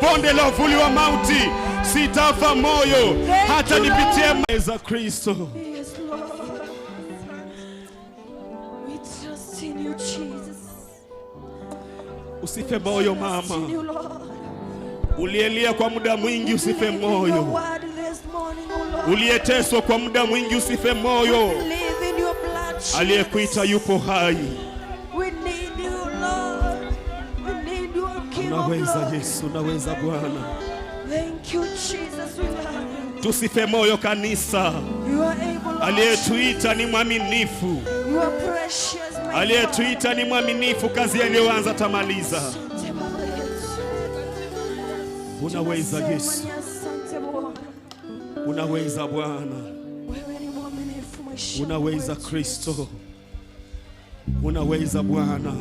Bonde la uvuli wa mauti, sitafa moyo, Thank hata you, nipitie Lord. Za Kristo. Yes, Lord. We trust in you, Jesus. Usife moyo Trust mama, in you, Lord. ulielia kwa muda mwingi, We usife believe in your moyo. word this morning, O Lord. Uliyeteswa kwa muda mwingi, usife moyo. We believe in your blood, Jesus. Aliyekuita yupo hai. We need you, Lord. We need you, King of Unaweza glory. Yesu, unaweza Bwana. Thank you, Jesus. We love you. Tusife moyo kanisa. You are able, Lord. Aliyetuita ni mwaminifu, You are precious, my aliyetuita ni mwaminifu, kazi aliyoanza tamaliza. Asante Baba yetu. Unaweza Tunasema Yesu, ni asante Bwana. Unaweza Bwana, Wewe ni mwaminifu maishani unaweza mwetu. Kristo, unaweza Bwana,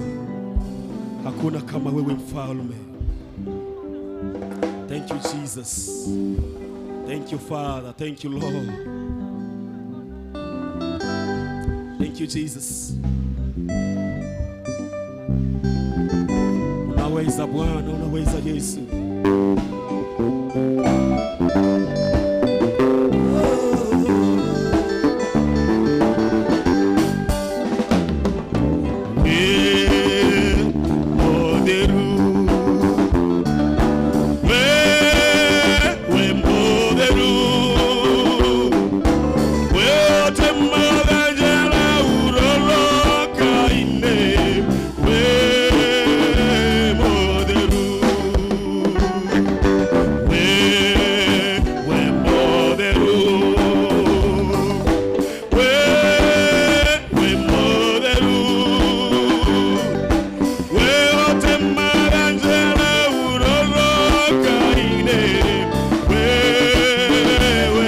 hakuna kama wewe mfalme. Thank you, Jesus. Thank you, Father. Thank you, Lord. Thank you, Jesus. Unaweza Bwana, unaweza Yesu. We moderu, we temagajela urolo kaine, we moderu, we moderu, we moderu. We otemagajela urolo kaine, we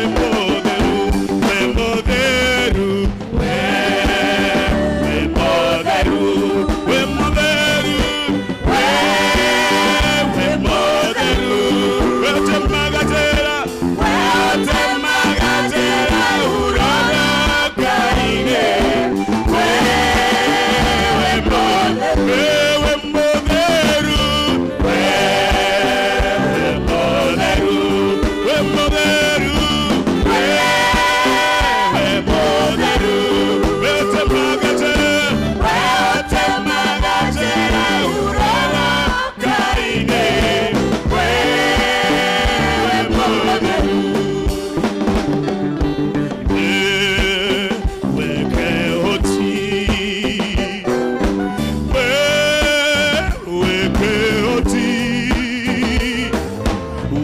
moderu, we moderu, we moderu, we moderu, we moderu, we otemagajela, we otemagajela urolo kaine, we moderu, we moderu, we moderu, we moderu, we moderu, we otemagajela, we otemagajela urolo kaine, we moderu. We keoti, we keoti,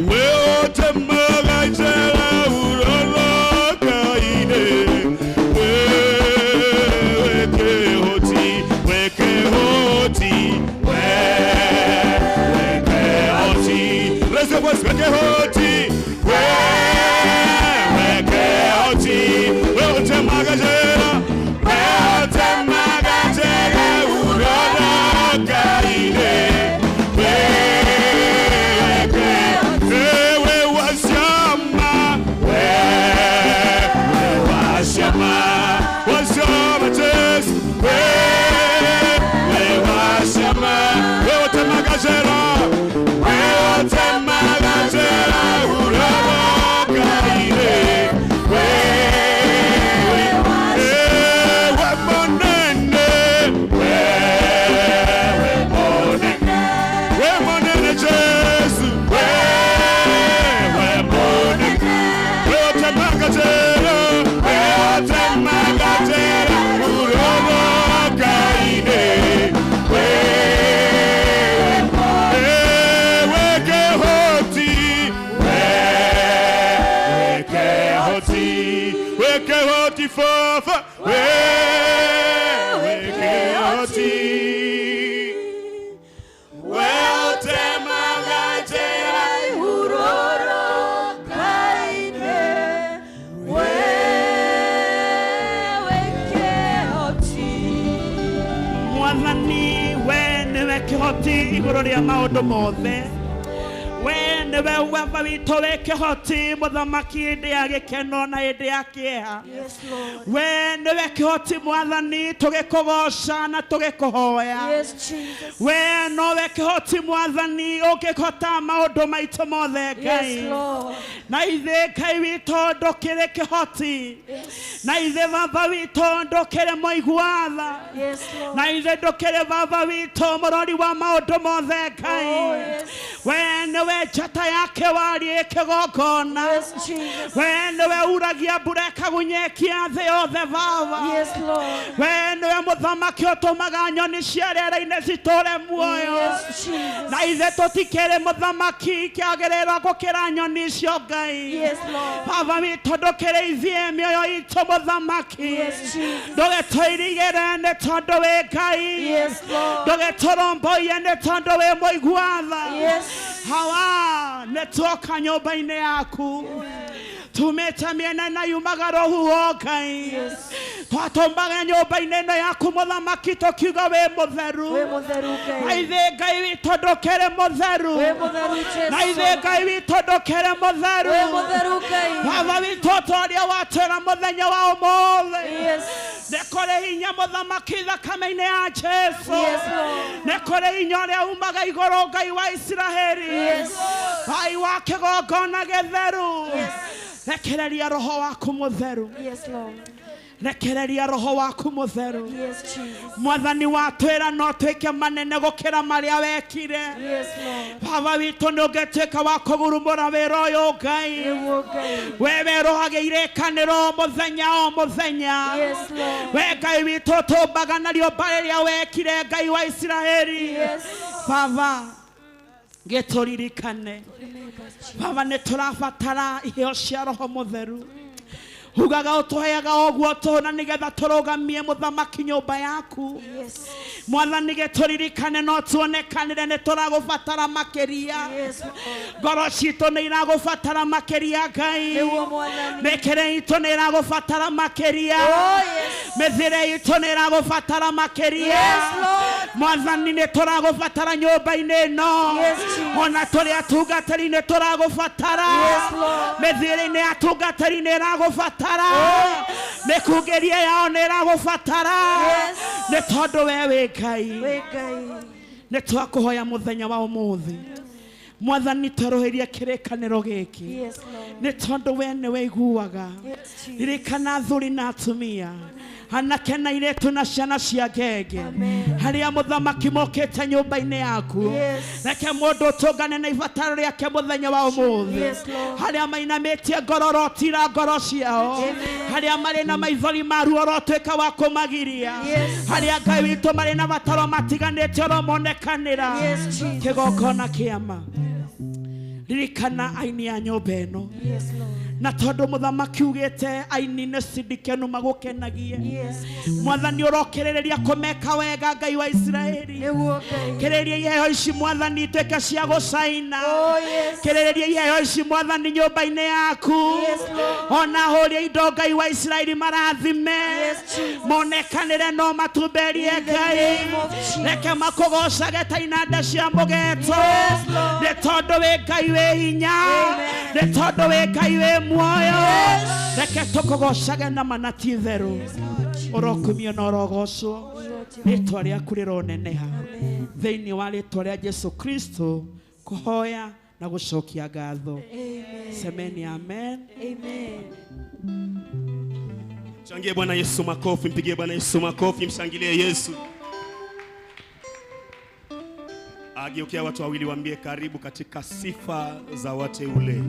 we otemagajela urolo kaine, we keoti, we keoti, we keoti. Raise your voice, we keoti, we keoti, we otemagajela, we otemagajela urolo kaine, we keoti, we washama, we washama, washama Jesu, we washama, we otemagajela, we otemagajela urolo kaine, we monene, we monene, we monene Jesu, we monene, we otemagajela, we otemagajela urolo kaine, we kehoti, we kehoti, we kehoti fafa, we kehoti, we otemagajela Uroro kaine, wewe kehoti. Mwathani, we nĩwe kĩhoti igũrũ rĩa maũndũ mothe. We Nĩwe baba witũ wĩ kĩhoti mũthamaki hĩndĩ ya gĩkeno na hĩndĩ ya kĩeha. Yes, Lord. We nĩwe kĩhoti mwathani tũgĩkũgoca na tũgĩkũhoya. Yes, Jesus. We nowe kĩhoti mwathani ũngĩhota maũndũ maitũ mothe Ngai. Yes, Lord. Na ithe Ngai witũ ndũkĩrĩ kĩhoti. Yes. Na ithe baba witũ ndũkĩrĩ mũigua tha. Yes, Lord. Na ithe ndũkĩrĩ baba witũ mũrori wa maũndũ mothe Ngai. Oh, yes. We nĩwe njata yake warie kĩgongona. Yes, Jesus. We nĩwe uragia mbura ĩkagunyekia thĩ yothe baba. Yes, Lord. We nĩwe mũthamaki ũtũmaga nyoni cia rĩera-inĩ citũre muoyo. Yes, Jesus. Na ithe tũtikĩrĩ mũthamaki kĩagĩrĩrwo gũkĩra nyoni icio Ngai. Yes, Lord. Baba witũ ndũkĩrĩithie mĩoyo itũ mũthamaki. Yes, Jesus. Ndũgĩtũirigĩre nĩ tondũ wĩ Ngai. Yes, Lord. Ndũgĩtũrũmbũiye nĩ tondũ wĩ mũigua tha. Yes. Hawa nĩ tuoka nyũmba-inĩ yaku tumĩte mĩena na yumaga rũhuho Ngai. Yes. Twatũmbaga nyũmba-inĩ ĩno yaku mũthamaki tũkiuga wĩ mũtheru. We mũtheru Na Ngai. ithe Ngai witũ ndũkĩrĩ mũtheru. We mũtheru Jesu. Na ithe Ngai witũ ndũkĩrĩ mũtheru. We mũtheru Ngai. Baba witũ tũrĩa watwĩra mũthenya wa ũmũthĩ. Yes. Nĩ kũrĩ hinya mũthamaki thakame-inĩ ya Jesu. Yes, Lord. Nĩ kũrĩ hinya ũrĩa umaga igũrũ Ngai wa Isiraheli. Yes. Ngai wa kĩgongona gĩtheru. Yes. Rekereria roho waku mũtheru. Yes, Lord. Rekereria roho waku mũtheru. Yes, Jesus. Mwathani watwĩra no twĩke manene gũkĩra marĩa wekire. Yes, Lord. Baba witũ nĩ ũngĩtuĩka wa kũgurumũra wĩra ũyũ Ngai. Nĩguo Ngai. We werũhagia irĩkanĩro mũthenya o mũthenya. Yes, Lord. We Ngai witũ tũmbaga narĩo mbarĩ rĩrĩa wekire Ngai wa Isiraheli. Yes. Baba gĩtũririkane. Remember us, Jesus. Baba nĩ tũrabatara iheo cia roho mũtheru. Ugaga ũtũheaga ũguo tũhũ na nĩgetha tũrũgamie mũthamaki nyũmba yaku. Yes. Mwathani gĩtũririkane no tuonekanĩre nĩ tũragũbatara makĩria. Yes, Lord. Ngoro citũ nĩ iragũbatara makĩria Ngai. Nĩguo Mwathani. Mĩkĩre itũ nĩ ĩragũbatara makĩria. Oh, yes. Mĩthiĩre itũ nĩ ĩragũbatara makĩria. Yes, Lord. Mwathani nĩ tũragũbatara nyũmba-inĩ ĩno. Yes, Jesus. Ona tũrĩ atungatĩri nĩ tũragũbatara. Yes, Lord. Mĩthiĩre-inĩ ya atungatĩri nĩ ĩragũbatara. Mĩkungĩrie yao nĩ ĩragũbatara. Yes. Nĩ tondũ we wĩ Ngai. We Ngai. Nĩ twakũhoya mũthenya wa ũmũthĩ. Mwathani twerũhĩrie kĩrĩkanĩro gĩkĩ. Yes, Lord. Nĩ tondũ we nĩwe iguaga. Yes, Jesus. Ririkana athuri na atumia anake na airĩtu na ciana cia ngenge Amen. harĩa mũthamaki mokĩte nyũmba-inĩ yaku. Yes. Reke mũndũ ũtũngane na ibataro rĩake mũthenya wa ũmũthĩ. Yes, Lord. Harĩa mainamĩtie ngoro rotira ngoro ciao. Amen. Harĩa marĩ na maithori ma ruo rotuĩka wa kũmagiria. Yes. Harĩa Ngai witũ marĩ na mataro matiganĩte ũromonekanĩra. Yes, Jesus. Kĩgongona kĩama. Ririkana aini a nyũmba ĩno. Yes, Lord. Na tondũ mũthamaki ugĩte aini nĩ cindikenu magũkenagie. Yes. Mwathani ũrokĩrĩrĩria kũmeka wega Ngai wa Isiraeli. Nĩguo Ngai. Kĩrĩrĩria iheo ici mwathani ituĩke cia gũcaina. Oh, yes. Kĩrĩrĩria iheo ici mwathani nyũmba-inĩ yaku. Yes, Lord. Ona ahũri a indo Ngai wa Isiraeli marathime. Yes, Jesus. Monekanĩre no matumberie In the Ngai. name of Jesus. Reke makũgocage ta inanda cia mũgeto. Yes, Lord. Nĩ tondũ wĩ Ngai wĩ hinya. Amen. Nĩ tondũ wĩ Ngai wĩ muoyo. Yes. Reke tũkũgocage na mana ti itherũ. Yes, Lord Jesus. Ũrokumio na ũrogocwo. Lord Jehovah. Rĩtwa rĩaku rĩroneneha. Amen. Thĩinĩ wa rĩtwa rĩa Jesu Kristo kũhoya na gũcokia ngatho. Amen. Semeni amen. Amen. Changie Bwana Yesu makofi, mpigie Bwana Yesu makofi, mshangilie Yesu. Ageukia watu wawili waambie karibu katika sifa za wateule.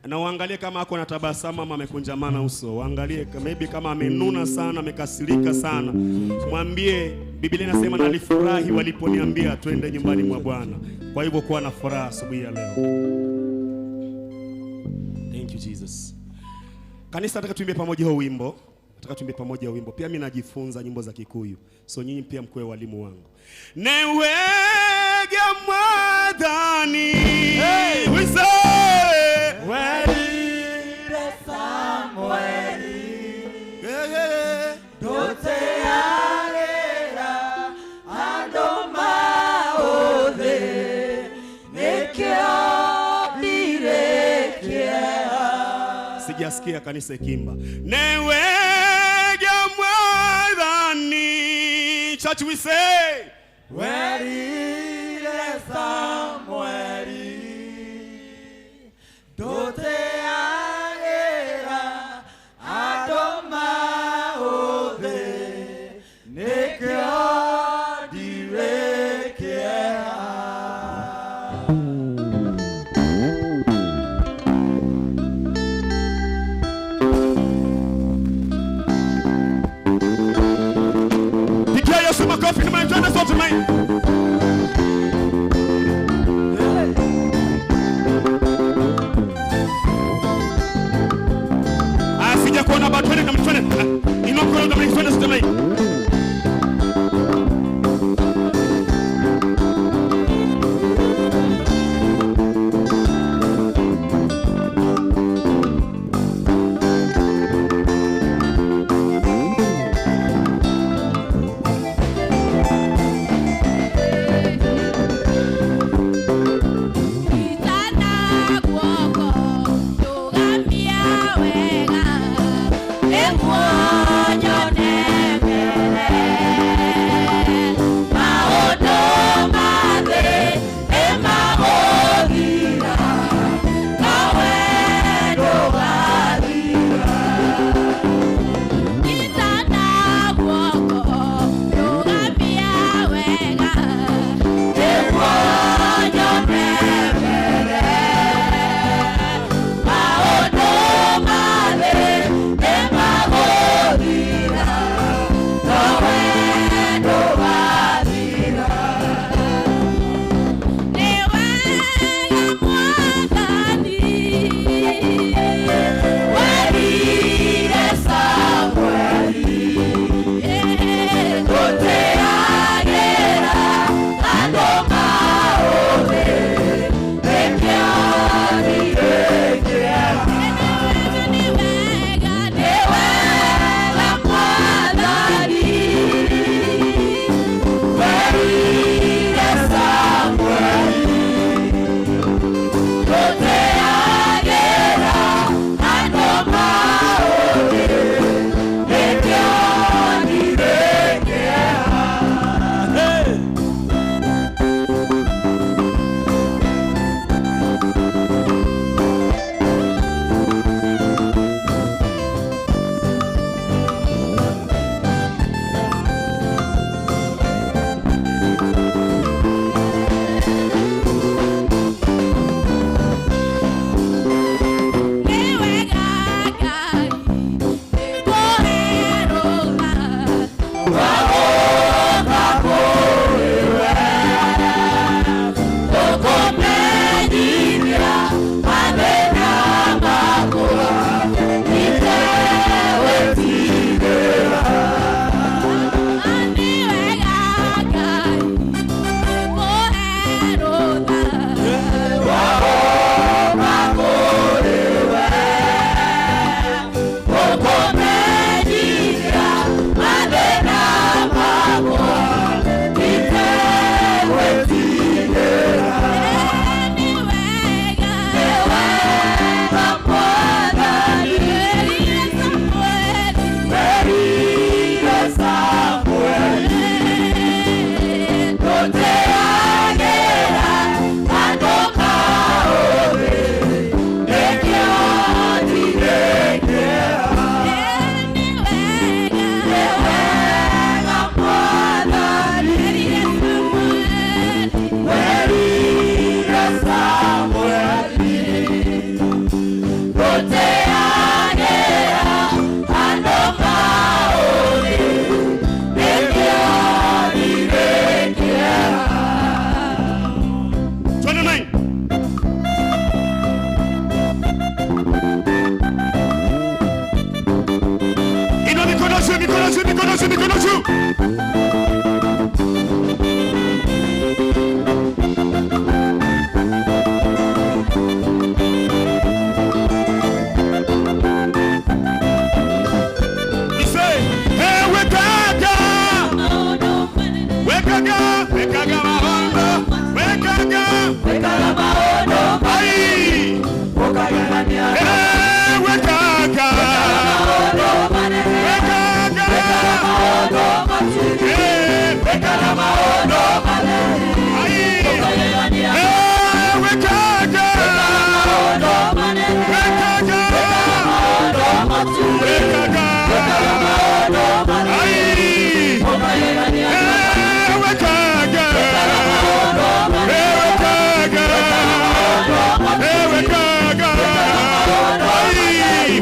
Na uangalie kama ako na tabasamu ama amekunjamana uso. Uangalie maybe kama amenuna sana, amekasirika sana. Mwambie Biblia inasema nalifurahi waliponiambia twende nyumbani mwa Bwana. Kwa hivyo kuwa na furaha asubuhi ya leo. Thank you Jesus. Kanisa, nataka tuimbe pamoja huo wimbo. Nataka tuimbe pamoja wimbo. Pia mimi najifunza nyimbo za Kikuyu. So nyinyi pia mkuwe walimu wangu. Newege mwadhani. Hey, we say Werire Samueli. Yeah, yeah, yeah. Dote arera Sijasikia kanisa ikimba. Newega mwathani. Church we say. Werire Samueli nduteagĩra andũ maũthĩ nĩkĩo ndirĩ kĩeha. Pigia Yesu makofi kama twende sote mai. Sija kuona bado, twende kama twende. Inua mkono kama twende sote mai.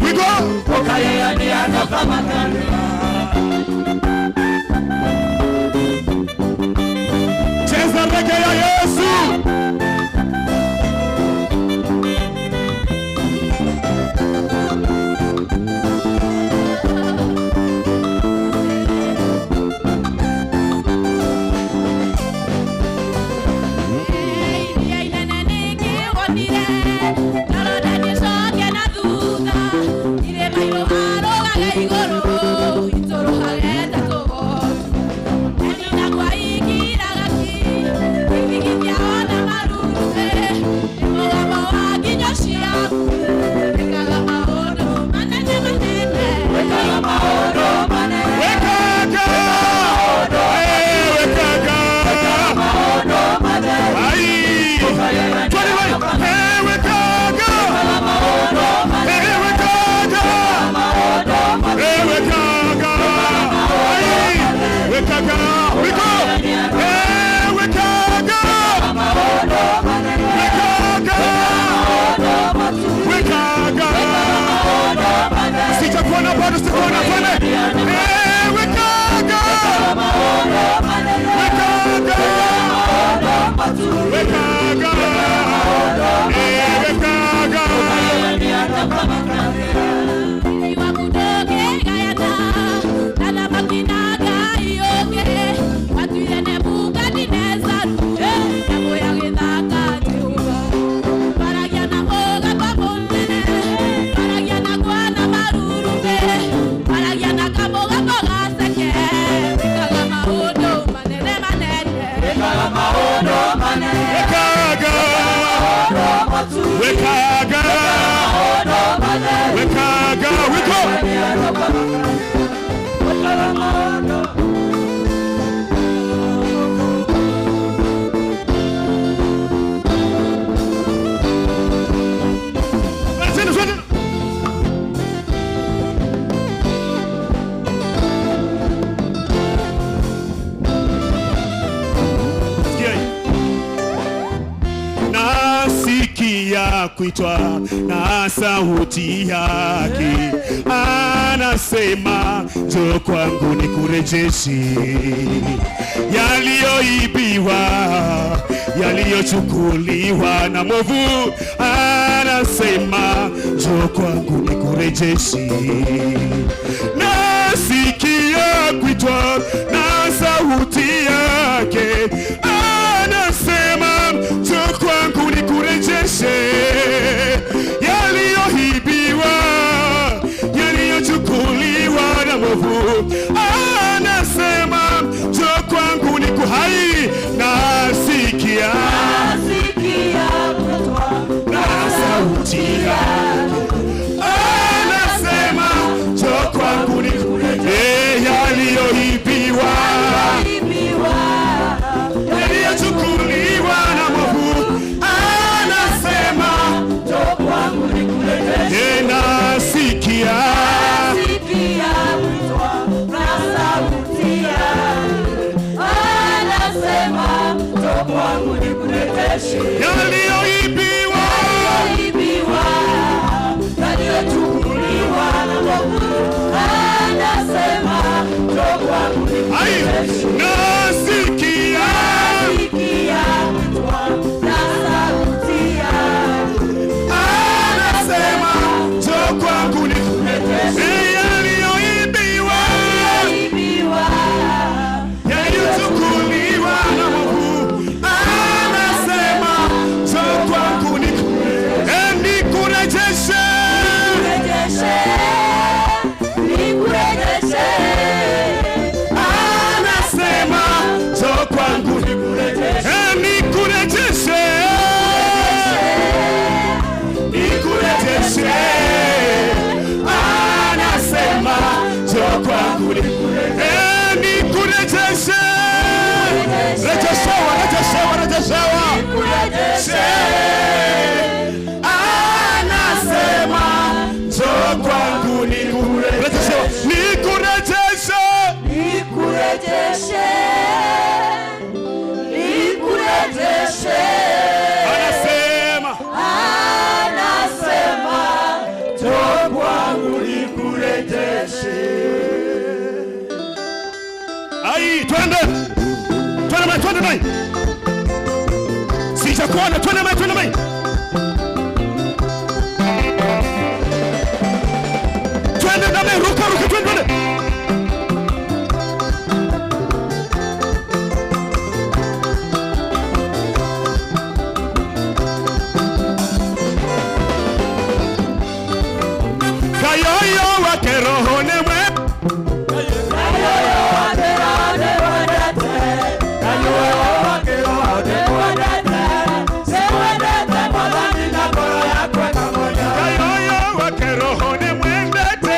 We go. Cheza reggae ya Yesu. Kuitwa na sauti yake anasema, njoo kwangu nikurejeshe yaliyoibiwa, yaliyochukuliwa na mwovu. Anasema, njoo kwangu nikurejeshe. Nasikia kuitwa na sauti yake anasema, njoo kwangu nikurejeshe yaliyoibiwa, yaliyochukuliwa na mwovu. Anasema, njoo kwangu nikuhai. Nasikia na sauti yake anasema, njoo kwangu nikurejeshe yaliyoibiwa, yaliyochukuliwa na mwovu. Anasema, njoo kwangu nikurejeshe. Nasikia na sauti yake anasema, njoo kwangu nikurejeshe yaliyoibiwa, yaliyochukuliwa na mwovu. Anasema, njoo kwangu nikurejeshe. Nasikia na sauti yake anasema, njoo kwangu nikurejeshe yaliyoibiwa, yaliyochukuliwa na mwovu. Anasema, njoo kwangu nikurejeshe. Nikurejeshe. Anasema, Twende mai, twende mai. Sijakuona, twende mai, twende mai. Twende na mai, ruka ruka, twende twende. Kayoyo wake roho ne mwe. Kayoyo wake roho ne mwendete. Ai kayoyo wake roho ne mwendete.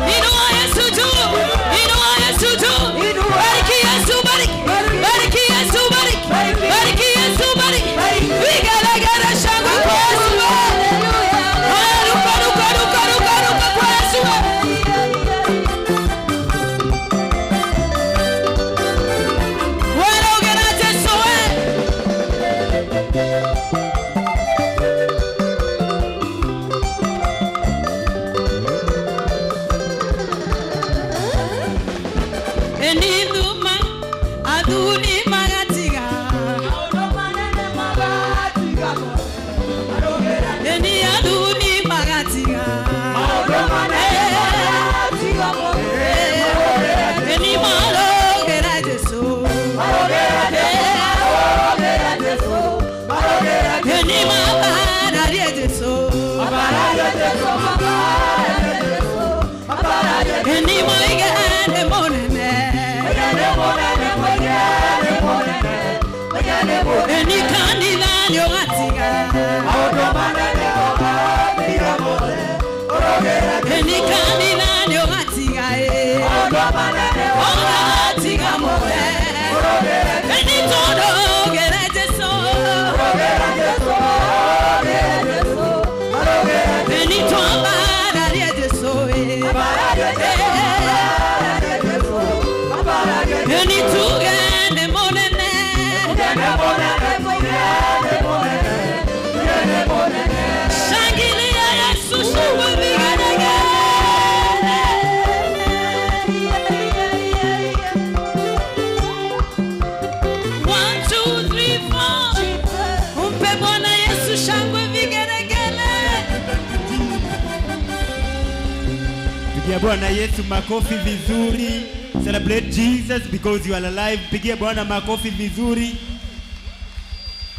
Inua Yesu tu, Inua Yesu tu, Bariki Yesu. Eni kanitha nĩ ũgatiga. Eni kanitha nĩ ũgatiga ĩ. Ũgatiga mothe. Eni tũrũgĩre Jesũ. Eni twambararie Jesũ ĩ. Eni tuge nĩ mũnene. Shangilia Yesu, shangwe vigelegele. One, two, three, four. Umpe Bwana Yesu shangwe vigelegele. Pigia Bwana Yesu makofi vizuri. Celebrate Jesus because you are alive. Pigia Bwana makofi vizuri.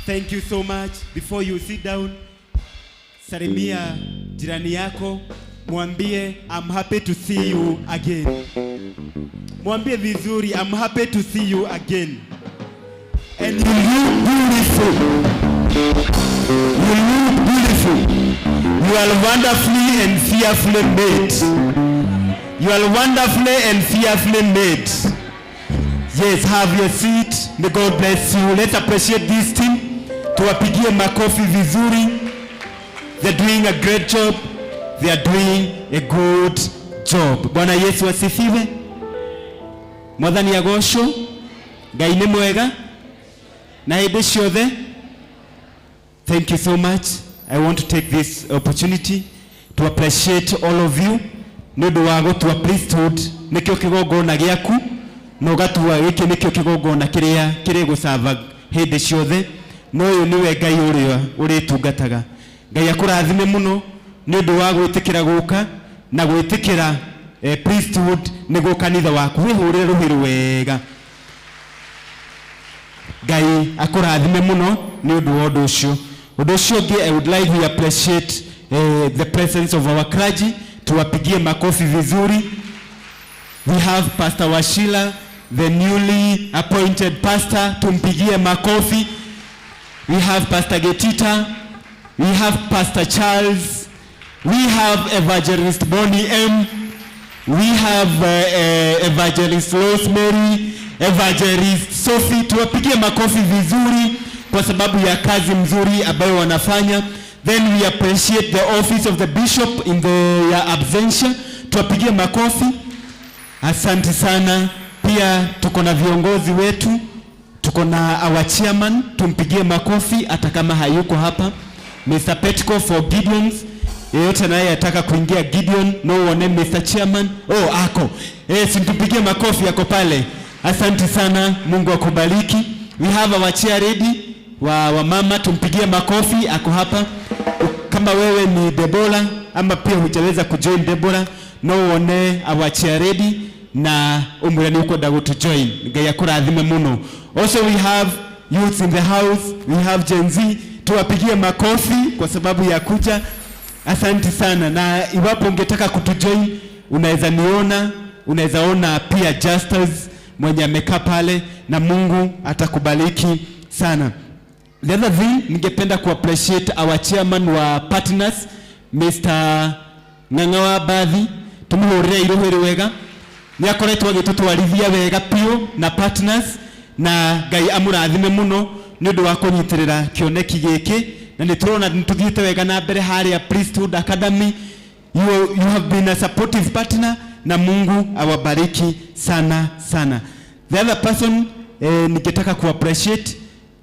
Thank you so much. Before you sit down, salimia jirani yako, mwambie, "I'm happy to see you again." Mwambie vizuri, "I'm happy to see you again." And you look beautiful. You look beautiful. You are wonderfully and fearfully made. You are wonderfully and fearfully made. Yes, have your seat. May God bless you. Let's appreciate this team. Tuwapigie makofi vizuri. They're doing a great job. They are doing a good job. Bwana Yesu asifiwe. Mwathani agocwo. Ngai nĩ mwega na hĩndĩ ciothe. Thank you so much. I want to take this opportunity to appreciate all of you nĩ ũndũ wa gũtua priesthood nĩkĩo kĩgongona gĩaku na ũgatua gĩkĩ nĩkĩo kĩgongona kĩrĩa kĩrĩgũcava hĩndĩ ciothe na ũyũ nĩwe Ngai ũrĩa ũrĩtungataga. Ngai akũrathime mũno nĩ ũndũ wa gwĩtĩkĩra gũka na gwĩtĩkĩra priesthood nĩguo kanitha waku. Wĩhũrĩre rũhĩ wega. Ngai akũrathime mũno nĩ ũndũ wa ũndũ ũcio. Ũndũ ũcio ũngĩ, I would like to appreciate the presence of our clergy. Tuwapigie makofi vizuri. We have Pastor Washila, the newly appointed pastor. Tumpigie makofi. We have Pastor Getita, we have Pastor Charles, we have Evangelist Bonnie M, we have Evangelist Rosemary, Evangelist Sophie. Tuwapigie makofi vizuri kwa sababu ya kazi mzuri ambayo wanafanya. Then we appreciate the office of the bishop in the ya absentia. Tuwapigie makofi. Asante sana. Pia tuko na viongozi wetu, tuko na our chairman, tumpigie makofi hata kama hayuko hapa, Mr. Petco for Gideons. Yeyote anayetaka kuingia Gideon, no uone Mr. Chairman. Oh, ako. Si tumpigie makofi, ako pale. Asante sana, Mungu akubariki. We have our chair lady wa mama, tumpigie makofi, ako hapa. Kama wewe ni Debora ama pia hujaweza kujoin Debora, no uone our chair lady na umwire nĩ ũkwenda gũtũjoin. Ngai akũrathime mũno. Also we have youths in the house, we have Gen Z. Tuwapigie makofi kwa sababu ya kuja. Asante sana, na iwapo ungetaka kutujoin, unaweza niona, unaweza ona pia Justus mwenye amekaa pale, na Mungu atakubariki sana. The other thing, ningependa ku appreciate our chairman wa partners, Mr. Ng'ang'a wa Bathi. Tumuhũrĩre iruhĩrĩ wega. Nĩ akoretwo agĩtũtwarithia wega biũ na partners, na Ngai amũrathime mũno nĩ ũndũ wa kũnyitĩrĩra kĩoneki gĩkĩ, na nĩ tũrona nĩ tũthiĩte wega na mbere harĩa Priesthood Academy. You have been a supportive partner na Mungu awabariki sana sana. The other person ningetaka ku appreciate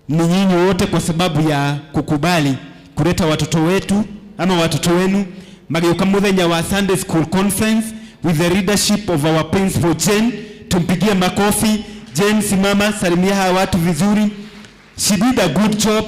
ni nyinyi wote kwa sababu ya kukubali kuleta watoto wetu ama watoto wenu magĩũka mũthenya wa Sunday School Conference with the leadership of our principal, Jane. Tumpigie makofi. Jane, simama, salimia hawa watu vizuri. She did a good job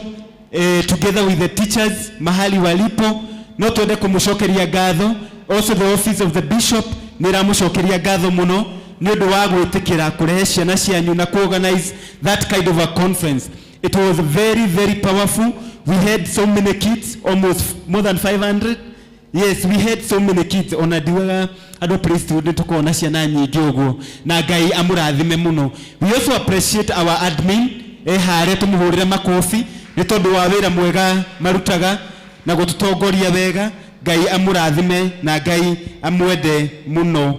together with the teachers mahali walipo. No twende kũmũcokeria ngatho. Also the office of the bishop nĩ ĩramũcokeria ngatho mũno nĩ ũndũ wa gwĩtĩkĩra kũrehe ciana cianyu na kuorganize that kind of a conference. It was very, very powerful. We had so many kids, almost more than 500. Yes, we had so many kids. Ona ndiugaga andũ priesthood nĩ tũkoragwo na ciana nyingĩ ũguo, na Ngai amũrathime mũno. We also appreciate our admin. Harĩa tũmũhũrĩre makobi nĩ tondũ wa wĩra mwega marutaga na gũtũtongoria wega. Ngai amũrathime na Ngai amwende mũno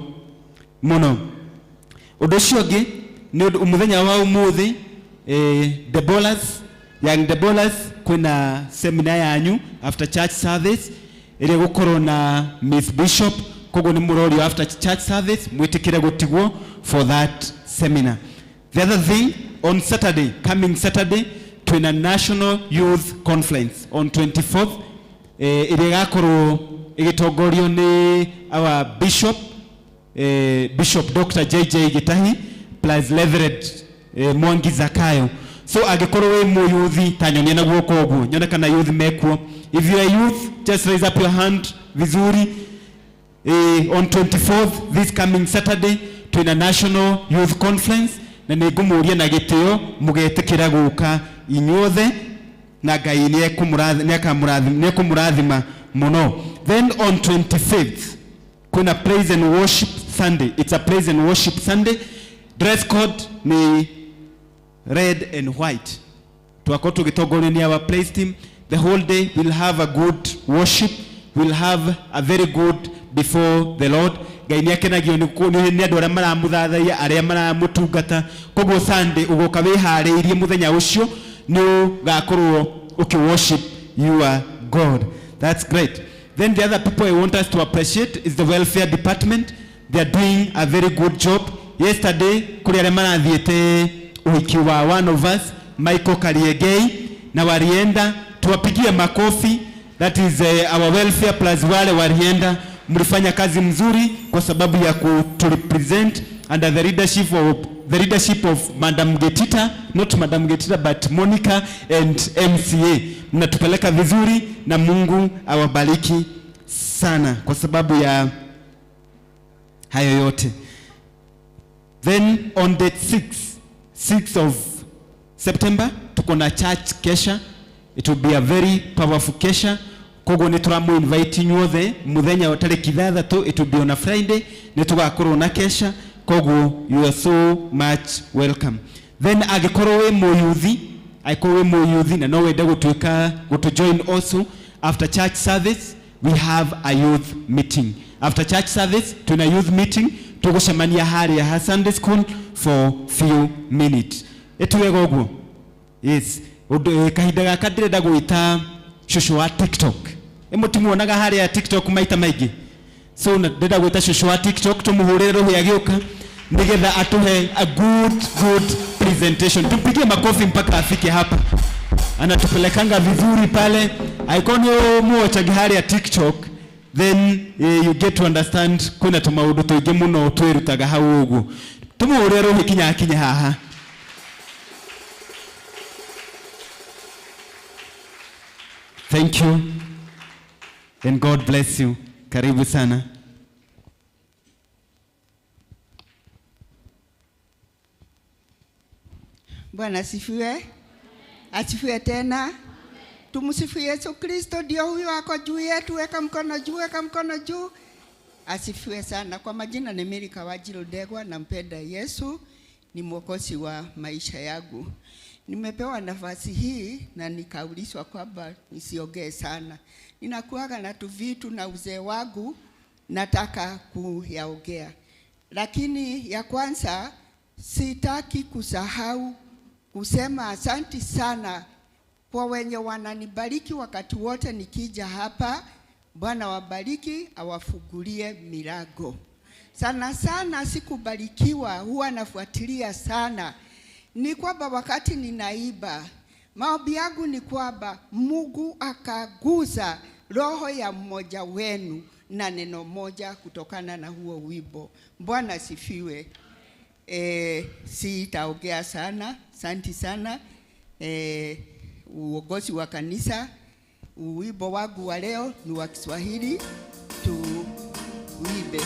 mũno. Ũndũ ũcio ũngĩ nĩ ũndũ mũthenya wa ũmũthĩ, Debolas, Young Debolas, kwĩna seminar yanyu after church service ĩrĩa gũkorwo na Miss Bishop. Koguo nĩ mũrorio after church service mwĩtĩkĩre gũtigwo for that seminar. The other thing, on Saturday, coming Saturday, twĩna National Youth Conference on 24th, ĩrĩa ĩgakorwo ĩgĩtongorio nĩ our bishop, Bishop Dr. JJ Gitahi plus Reverend Mwangi Zakayo. So angĩkorwo wĩ mũyuthi, ta nyonia na guoko ũguo nyone kana youth mekuo. If you are youth, just raise up your hand vizuri. On 24th, this coming Saturday, twĩna National Youth Conference na nĩ ngũmũria na gĩtĩo mũgetĩkĩra gũka inyuothe na Ngai nĩekũmũrathima mũno. Then on 25th kuna praise and worship Sunday. It's a praise and worship Sunday. Dress code ni red and white. Twakorwo tũgĩtongorio nĩ our praise team. The whole day we'll have a good worship, we'll have a very good before the Lord. Ngai nĩ akenagio nĩ andũ arĩa maramũthathaia, arĩa maramũtungata. Koguo Sunday ũgoka wĩharĩirie mũthenya ũcio nĩ ũgakorwo ũkĩ worship your God. That's great. Then the other people I want us to appreciate is the welfare department. They are doing a very good job. Yesterday kũrĩ arĩa marathiĩte ũhiki wa one of us, Michael Kariegei, na walienda, tuwapigie makofi. That is our welfare plus wale walienda, mlifanya kazi mzuri kwa sababu ya ku represent under the leadership of Madam Getita, not Madam Getita but Monica and MCA. Mnatupeleka vizuri na Mungu awabariki sana kwa sababu ya hayo yote. Then on date 6 of September, tuko na church kesha. It will be a very powerful kesha. Koguo nĩ tũramũ invite inyuothe mũthenya wa tarĩki 6. It will be on a Friday. Nĩ tũgakorwo na kesha, koguo you are so much welcome. Then angĩkorwo wĩ mũyuthi na no wende gũtuĩka gũtũ join also, after church service we have a youth meeting. After church service tuna youth meeting, tũgũcemania harĩa ha Sunday school for few minutes. Ĩtuwega ũguo? Yes. Ũndũ kahinda gaka ndĩrenda gwĩta cũcũ wa TikTok. Ĩmũtimuonaga harĩa TikTok maita maingĩ, so na ndĩrenda gwĩta cũcũ wa TikTok, tũmũhũrĩre rũhĩ agĩũka nĩgetha atũhe a good good presentation. Tumpigie makofi mpaka afike hapa. Anatupelekanga vizuri pale. Angĩkorwo nĩ mũwochagi harĩa TikTok, then you get to understand kwĩna tũmaũndũ tũingĩ mũno twĩrutaga hau. Ũguo tũmũhũrĩre rũhĩ kinya akinya haha. Thank you and God bless you. Karibu sana. Bwana asifiwe. Asifiwe tena. Tumsifu Yesu Kristo, ndio huyo ako juu yetu. Weka mkono juu, weka mkono juu. Asifiwe sana. Kwa majina ni Mary Kawajiro Ndegwa, nampenda Yesu, ni mwokozi wa maisha yangu. Nimepewa nafasi hii na nikaulizwa kwamba nisiongee sana. Ninakuaga na tuvitu na uzee wangu nataka kuyaongea. Lakini ya kwanza, sitaki kusahau kusema asanti sana kwa wenye wananibariki wakati wote nikija hapa. Bwana wabariki, awafungulie milango. Sana sana sikubarikiwa, huwa nafuatilia sana. Ni kwamba wakati ninaiba, maombi yangu ni kwamba Mungu akaguza roho ya mmoja wenu na neno moja kutokana na huo wimbo. Bwana asifiwe. Sitaongea sana, asanti sana. Uongozi wa kanisa, wimbo wangu wa leo ni wa Kiswahili, tuimbe.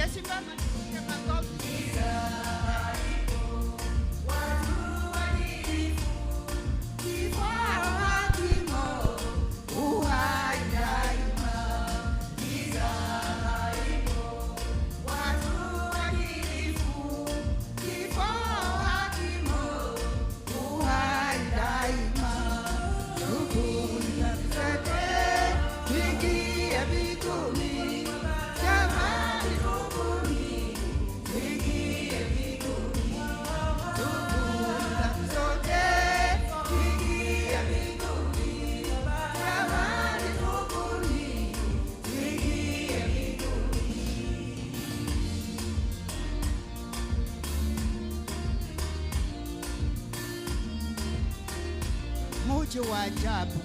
Tungesimama tupige makofi. Muji wa ajabu.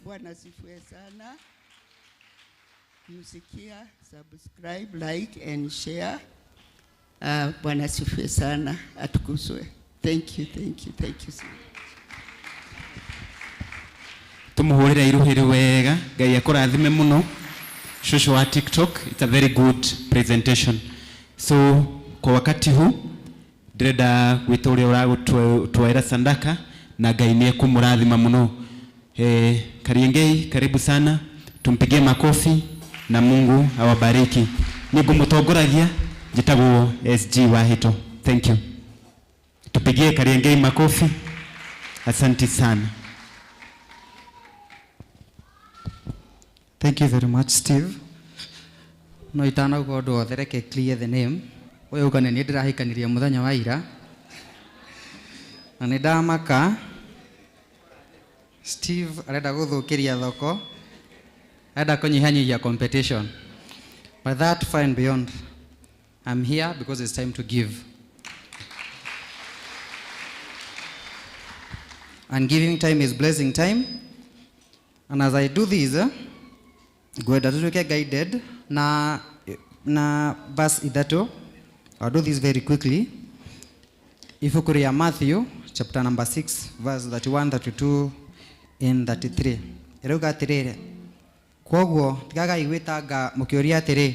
Bwana asifiwe sana. Msikia, subscribe, like and share. Bwana asifiwe sana, atukuzwe. Thank you, thank you, thank you. Tumuhurira iruhire wega, Ngai akurathime muno. Shosho wa TikTok, it's a very good presentation. So kwa wakati huu ndĩrenda gwĩta ũrĩa ũragũtwaĩra sandaka na Ngai nĩ ekũmũrathima mũno. Kariengei, karibu sana, tumpigie makofi na Mungu awabariki. Nĩngũmũtongoragia, njĩtagwo SG Wahito. Thank you. Tupigie Kariengei makofi. Asante sana. Thank you very much, Steve. No itanauga ũndũ wothe, reke clear the name. Ũyũ uga nĩ niĩ ndĩrahikanirie mũthenya wa ira. Na nĩ ndamaka. Steve arenda gũthũkĩria thoko, arenda kũnyihanyihia competition. But that far and beyond, I'm here because it's time to give. And giving time is blessing time. And as I do this, ngwenda tutuike guided na verse ithatũ. I'll do this very quickly. Ibuku rĩa Matthew chapter number 6 verse 31, 32 and 33. Ĩrauga atĩrĩrĩ, kwoguo tigagai gwĩtanga mũkĩũria atĩrĩ,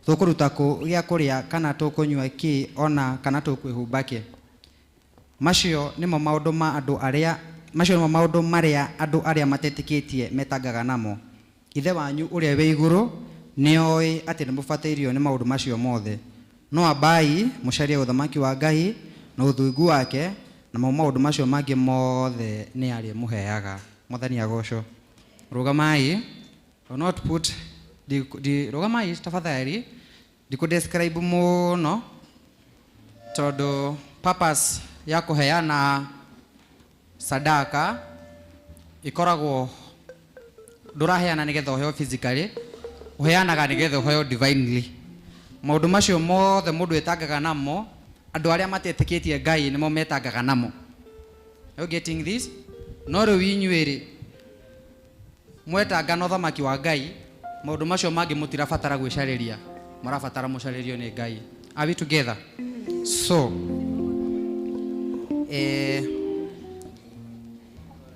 tũkũruta kũ gĩa kũrĩa kana tũkũnyua kĩ ona kana tũkwĩhumba kĩ. Macio nĩmo maũndũ ma andũ arĩa, macio nĩmo maũndũ marĩa andũ arĩa matetĩkĩtie metangaga namo. Ithe wanyu ũrĩa wĩ igũrũ nĩoĩ atĩ nĩmũbatairio nĩ maũndũ macio mothe. No ambai mũcarie ũthamaki wa Ngai na ũthingu wake, namo maũndũ macio mangĩ mothe nĩ arĩmũheaga. Mwathani agocwo. Rũgamai. Do not put the, the rũgamai tafadhali. Ndikũ describe mũno tondũ purpose ya kũheana sadaka ikoragwo ndũraheana nĩgetha ũheo physically, ũheanaga nĩgetha ũheo divinely. Maũndũ macio mothe mũndũ etangaga namo, andũ arĩa matetĩkĩtie Ngai nĩmo metangaga namo. Are you getting this? No rĩu inyuĩ rĩ, mwetanga na ũthamaki wa Ngai, maũndũ macio mangĩ mũtirabatara gwĩcarĩria, mũrabatara mũcarĩrio nĩ Ngai. Are we together? So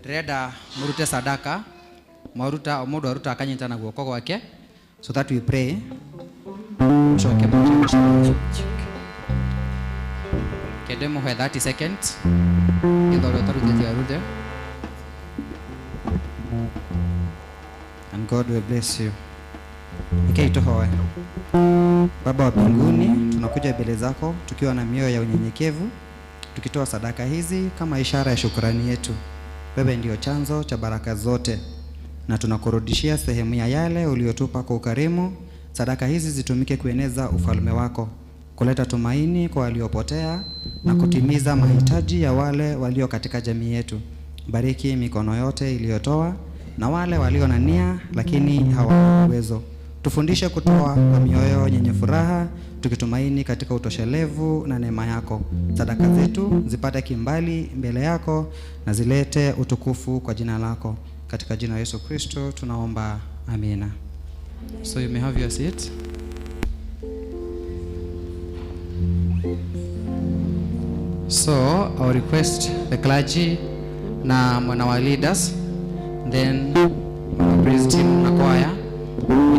ndĩrenda mũrute sadaka, mwaruta o mũndũ aruta akanyita na guoko gwake, so that we pray. Mũcoke mũcoke. Kende mũhe 30 seconds nĩgetha ũrĩa ũtarutĩte arute. And God will bless you. Okay, tuhoe. Baba wa mbinguni, tunakuja mbele zako tukiwa na mioyo ya unyenyekevu, tukitoa sadaka hizi kama ishara ya shukrani yetu. Wewe ndio chanzo cha baraka zote, na tunakurudishia sehemu ya yale uliyotupa kwa ukarimu. Sadaka hizi zitumike kueneza ufalme wako, kuleta tumaini kwa waliopotea na kutimiza mahitaji ya wale walio katika jamii yetu. Bariki mikono yote iliyotoa na wale walio na nia lakini hawana uwezo. Tufundishe kutoa kwa mioyo yenye furaha, tukitumaini katika utoshelevu na neema yako. Sadaka zetu zipate kimbali mbele yako na zilete utukufu kwa jina lako. Katika jina la Yesu Kristo tunaomba, amina. So you may have your seat. So I'll request the clergy na mwana wa leaders, then praise team na choir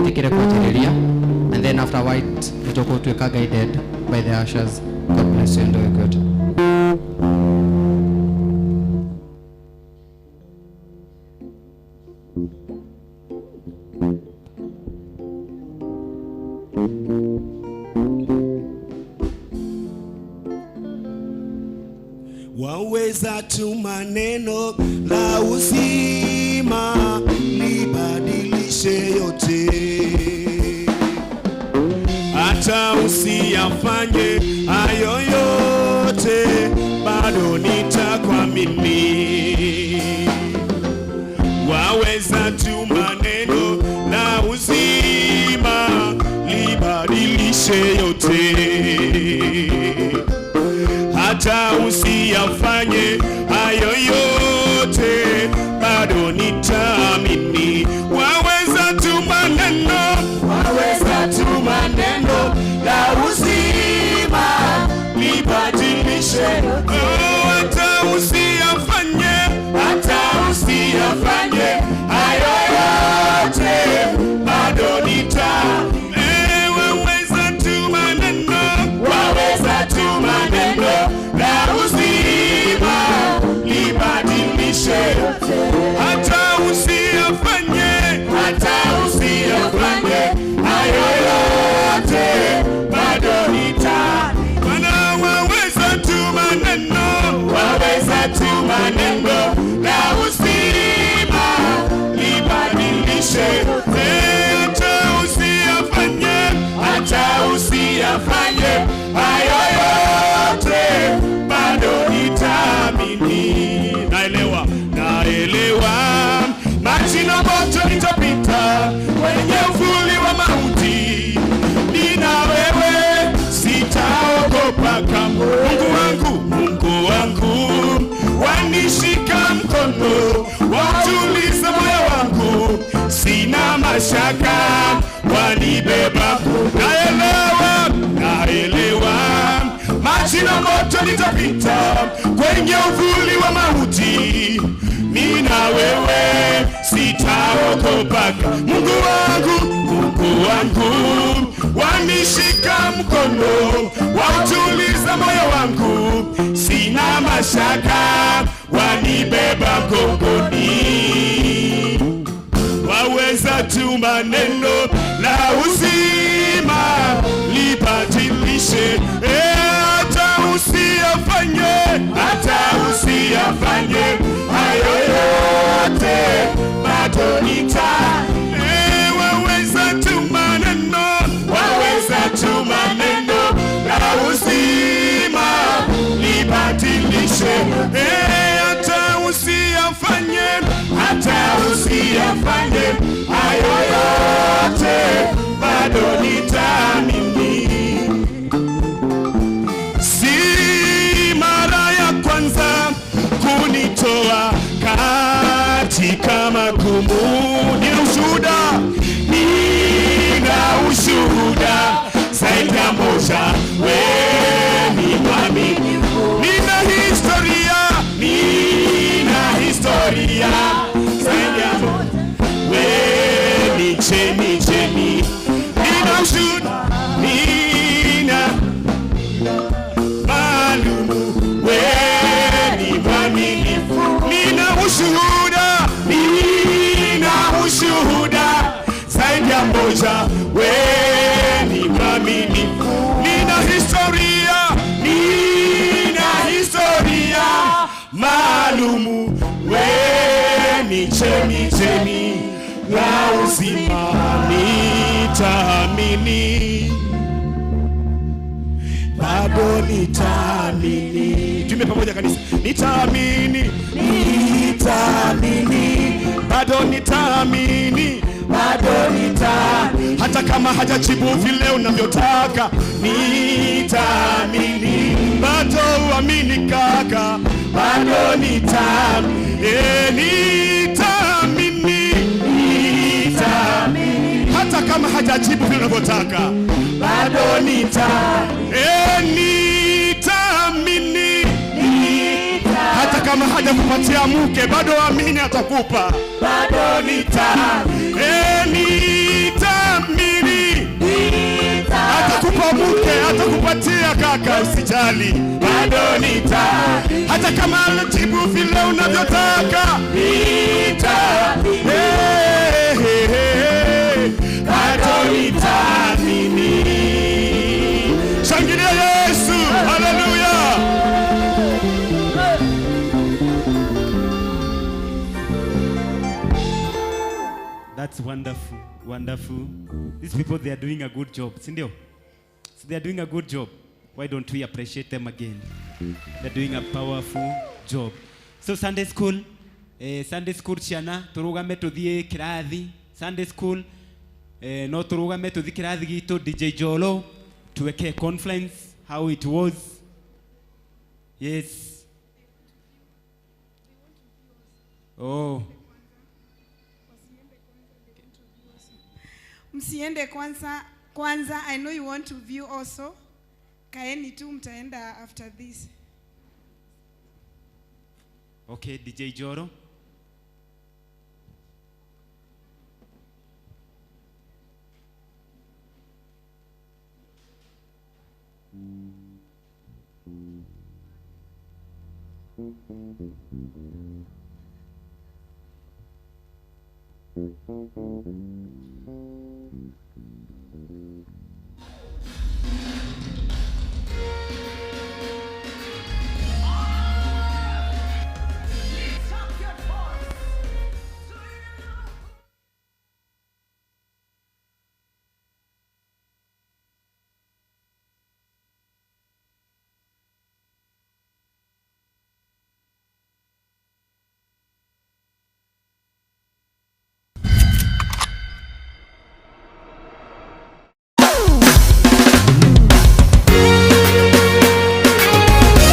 itikire kwanjĩrĩria, and then after white nĩtũgũtuĩka guided by the ushers. God bless you and do good. Waweza tu maneno la uzima libadilishe yote, hata usiyafanye hayo yote, bado nitakuamini. Waweza tu maneno la uzima libadilishe yote, hata usiyafanye hayo yote, bado nitaamini. Waweza tu maneno, waweza tu maneno la uzima libadilishe. Oh, hata usiyafanye, hata usiyafanye hayo yote, bado nitaamini. Waweza tu maneno, waweza tu maneno la uzima libadilishe. Hata usiyafanye, hata usiyafanye hayo yote, bado nitaamini. Bwana, waweza tu maneno, waweza tu maneno la uzima libadilishe. Hata usiyafanye, hata usiyafanye hayo yote, bado nitaamini. Naelewa, naelewa maji na moto nitapita kwenye uvuli wa mauti, nina wewe sitaogopa kamwe. Mungu wangu, Mungu wangu wanishika mkono, watuliza moyo wangu, sina mashaka, wanibeba. Naelewa, naelewa maji na moto nitapita kwenye uvuli wa mauti, nina wewe sitaogopa. Mungu wangu, Mungu wangu wanishika mkono, watuliza moyo wangu, sina mashaka, wanibeba mgongoni. Waweza tu maneno la uzima libadilishe, hata usiyafanye, hata usiyafanye hayo yote, bado nita. Waweza tu maneno, waweza tu hata usiyafanye hayo yote, bado nitaamini. Si mara ya kwanza kunitoa katika magumu. Nina ushuhuda, nina ushuhuda zaidi ya moja, wewe ni mwaminifu. Nina historia, nina historia zaidi ya moja, wewe ni chemi chemi. Nina ushuhuda, nina maalumu, wewe ni mwaminifu. Nina ushuhuda, nina ushuhuda zaidi ya moja, wewe ni mwaminifu. Nina historia, nina historia maalumu, wewe ni chemi chemi ya uzima. Nitaamini, bado nitaamini. Tuimbe pamoja kanisa. Nitaamini, nitaamini, bado nitaamini, bado nitaamini, hata kama hajajibu vile unavyotaka. Nitaamini, bado uamini kaka, bado nitaamini, nitaamini, nitaamini, hata kama hajajibu vile unavyotaka, bado nitaamini, hata kama hajakupatia mke, bado amini atakupa, bado nitaamini, atakupa mke, atakupatia kaka, usijali, bado hata kama hajajibu vile unavyotaka, bado nitaamini. Shangilia Yesu, haleluya. That's wonderful, wonderful. These people, they are doing a good job, sindio? So they are doing a good job. Why don't we appreciate them again? They're doing a powerful job. So Sunday school, Sunday school ciana, turugame tuthie kirathi. Sunday school, no turugame tuthie kirathi gitu. DJ Jolo, tuweke conference, how it was. Yes. Oh. Msiende kwanza, kwanza I know you want to view also. Kaeni tu, mtaenda after this. Okay, DJ Joro.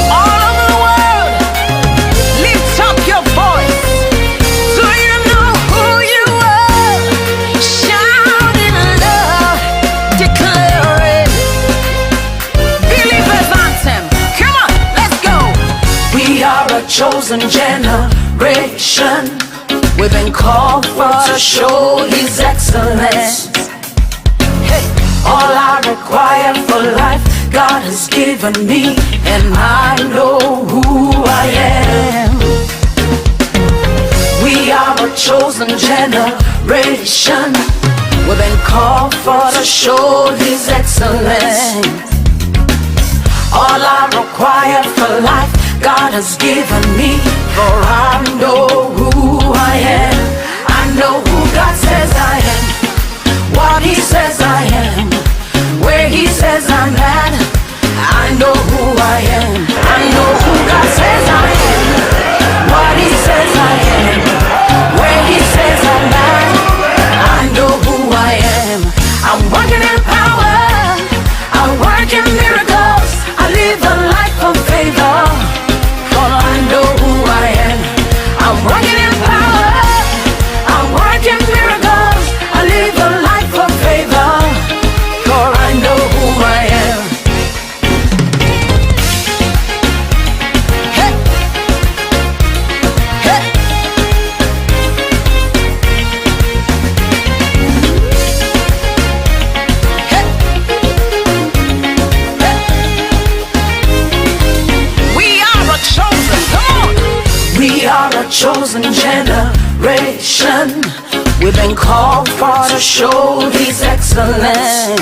All over the world, lift up your voice. Do you know who you are? Shout in love, declare it. Believers anthem. Come on, let's go. We are a chosen generation. We've been called for to show His excellence. Hey, all I require for life, God has given me, and I know who I am. We are a chosen generation. We've been called for to show His excellence. All I require for life, God has given me, for I know who I am. I know who God says I am, what He says I am, where He says I'm at. I know who I am. I know who God says I am, what He says I am, chosen generation. We've been called for to show His excellence.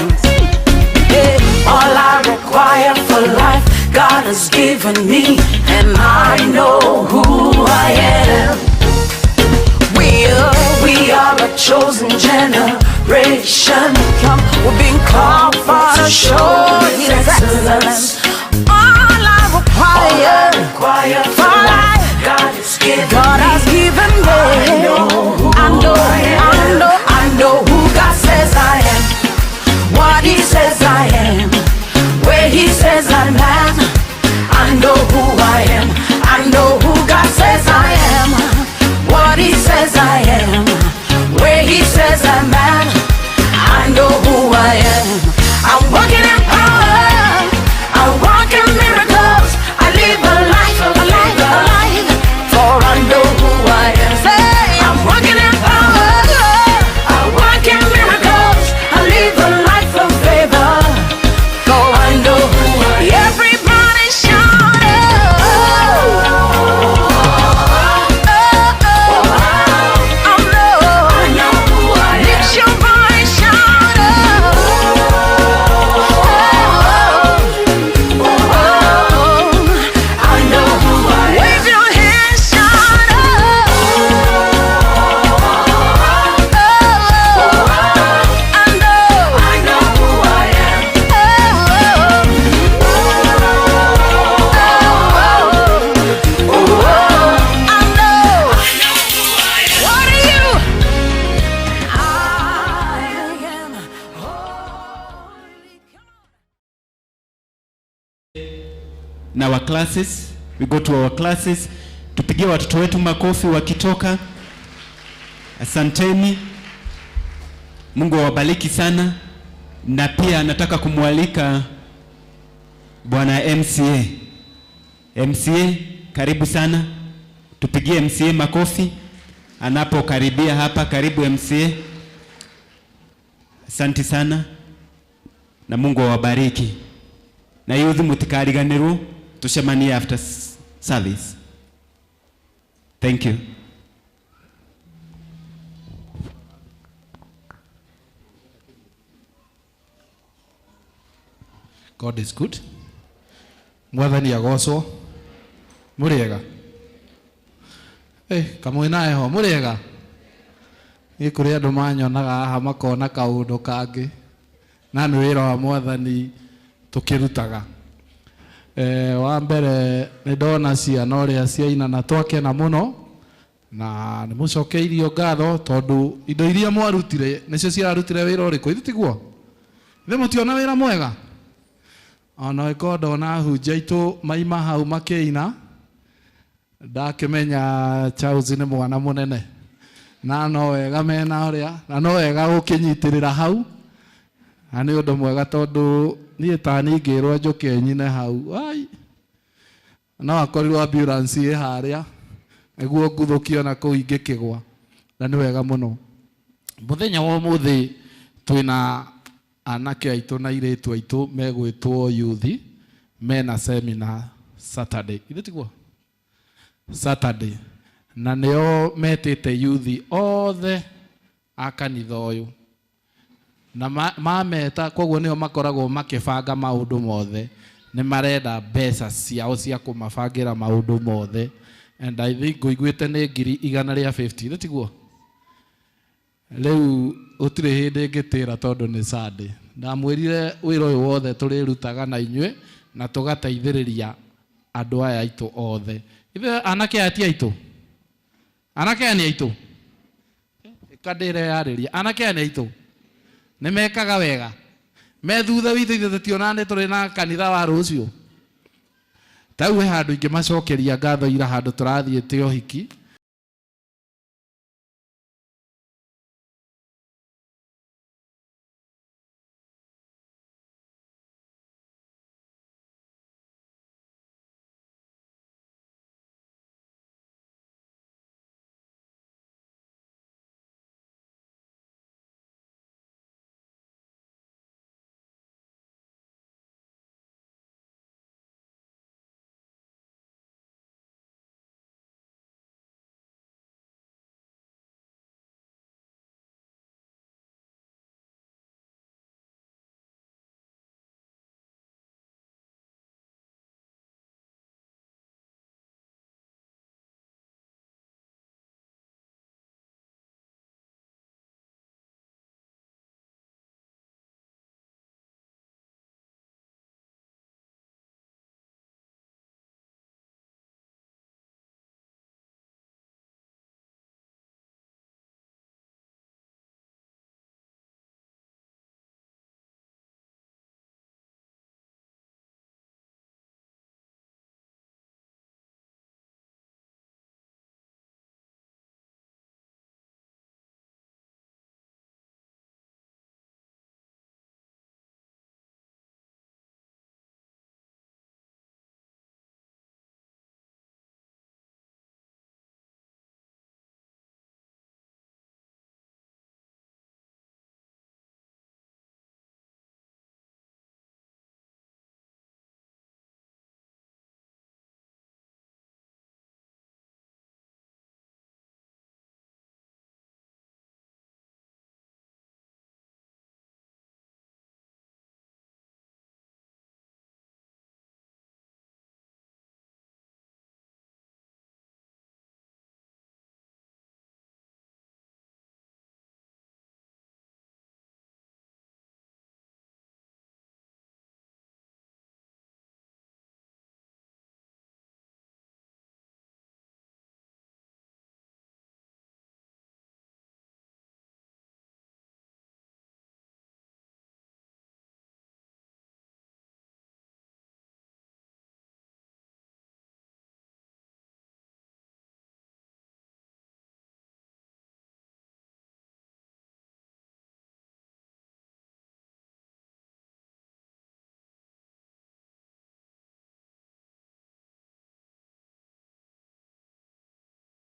Yeah. All I require for life, God has given me, and I know who I am. We are a chosen generation. Come, we've been called for to show His excellence. All I require for life, God has given God has given me. I know who I know, I know who God says I am, what He says I am, where He says I'm at. I know who I am. I know who God says I am, what He says I am, where He says I'm at. I know who I am. I'm walking in power. I walk in miracles. I live a life, a life, a life. For I know who I am. Say, I'm walking in power. I walk in miracles. I live a life of favor. For I know who I am. Everybody shout! Oh, oh, oh, I know who I am. Lift your voice, shout! Oh, oh, I know who I am. Wave your hands, shout! Oh, I know who I am. Oh, I know. What are you? I am holy. Na our classes, we go to our classes. Tupigie watoto wetu makofi wakitoka. Asanteni, Mungu awabariki sana. Na pia nataka kumwalika Bwana MCA. MCA, karibu sana. Tupigie MCA makofi anapokaribia hapa. Karibu MCA. Asante sana na Mungu awabariki. Na youth mutikariganirwo, tucemanie after service. Thank you. God is good. Mwathani agocwo. Mũrĩega? Kamwe nae ho, mũrĩega? Niĩ kũrĩ andũ manyonaga haha makona kaũndũ kangĩ, na nĩ wĩra wa Mwathani tũkĩrutaga. Wa mbere nĩ ndona ciana ũrĩa ciaina na twakena mũno, na nĩ mũcokeirio ngatho tondũ indo iria mwarutire nĩcio ciarutire wĩra ũrĩkũ, ithuĩ tiguo? Ithuĩ mũtiona wĩra mwega? Ona ĩkorwo ndona ahunjia aitũ maima hau makĩina, ndakĩmenya Charles nĩ mwana mũnene, na no wega mena ũrĩa, na no wega gũkĩnyitĩrĩra hau, na nĩ ũndũ mwega tondũ niĩ ta niĩ ngĩrwo njũke nyine hau, ai, no akorirwo ambulance ĩ harĩa nĩguo nguthũkio na kũu ingĩkĩgwa, na nĩ wega mũno. Mũthenya wa ũmũthĩ twĩna anake aitũ na airĩtu aitũ megwĩtwo youth, mena seminar Saturday. Ithuĩ tiguo? Saturday. Na nĩo metĩte youth othe a kanitha ũyũ. Na mameta, koguo nĩo makoragwo makĩbanga maũndũ mothe. Nĩ marenda mbeca ciao cia kũmabangĩra maũndũ mothe. And I think ngũiguĩte nĩ 150,000, ithuĩ tiguo? Rĩu gũtirĩ hĩndĩ ngĩtĩra tondũ nĩ Sunday. Ndamwĩrire wĩra ũyũ wothe tũrĩrutaga na inyuĩ na tũgateithĩrĩria andũ aya aitũ othe. Ithuĩ anake aya ti aitũ? Anake aya nĩ aitũ? Ĩka ndĩreyarĩria. Anake aya nĩ aitũ? Nĩ mekaga wega? Me thutha witũ ithuĩ tũtionaga nĩ tũrĩ na kanitha wa rũciũ. Ta rĩu he handũ ingĩmacokeria ngatho ira handũ tũrathiĩte ũhiki.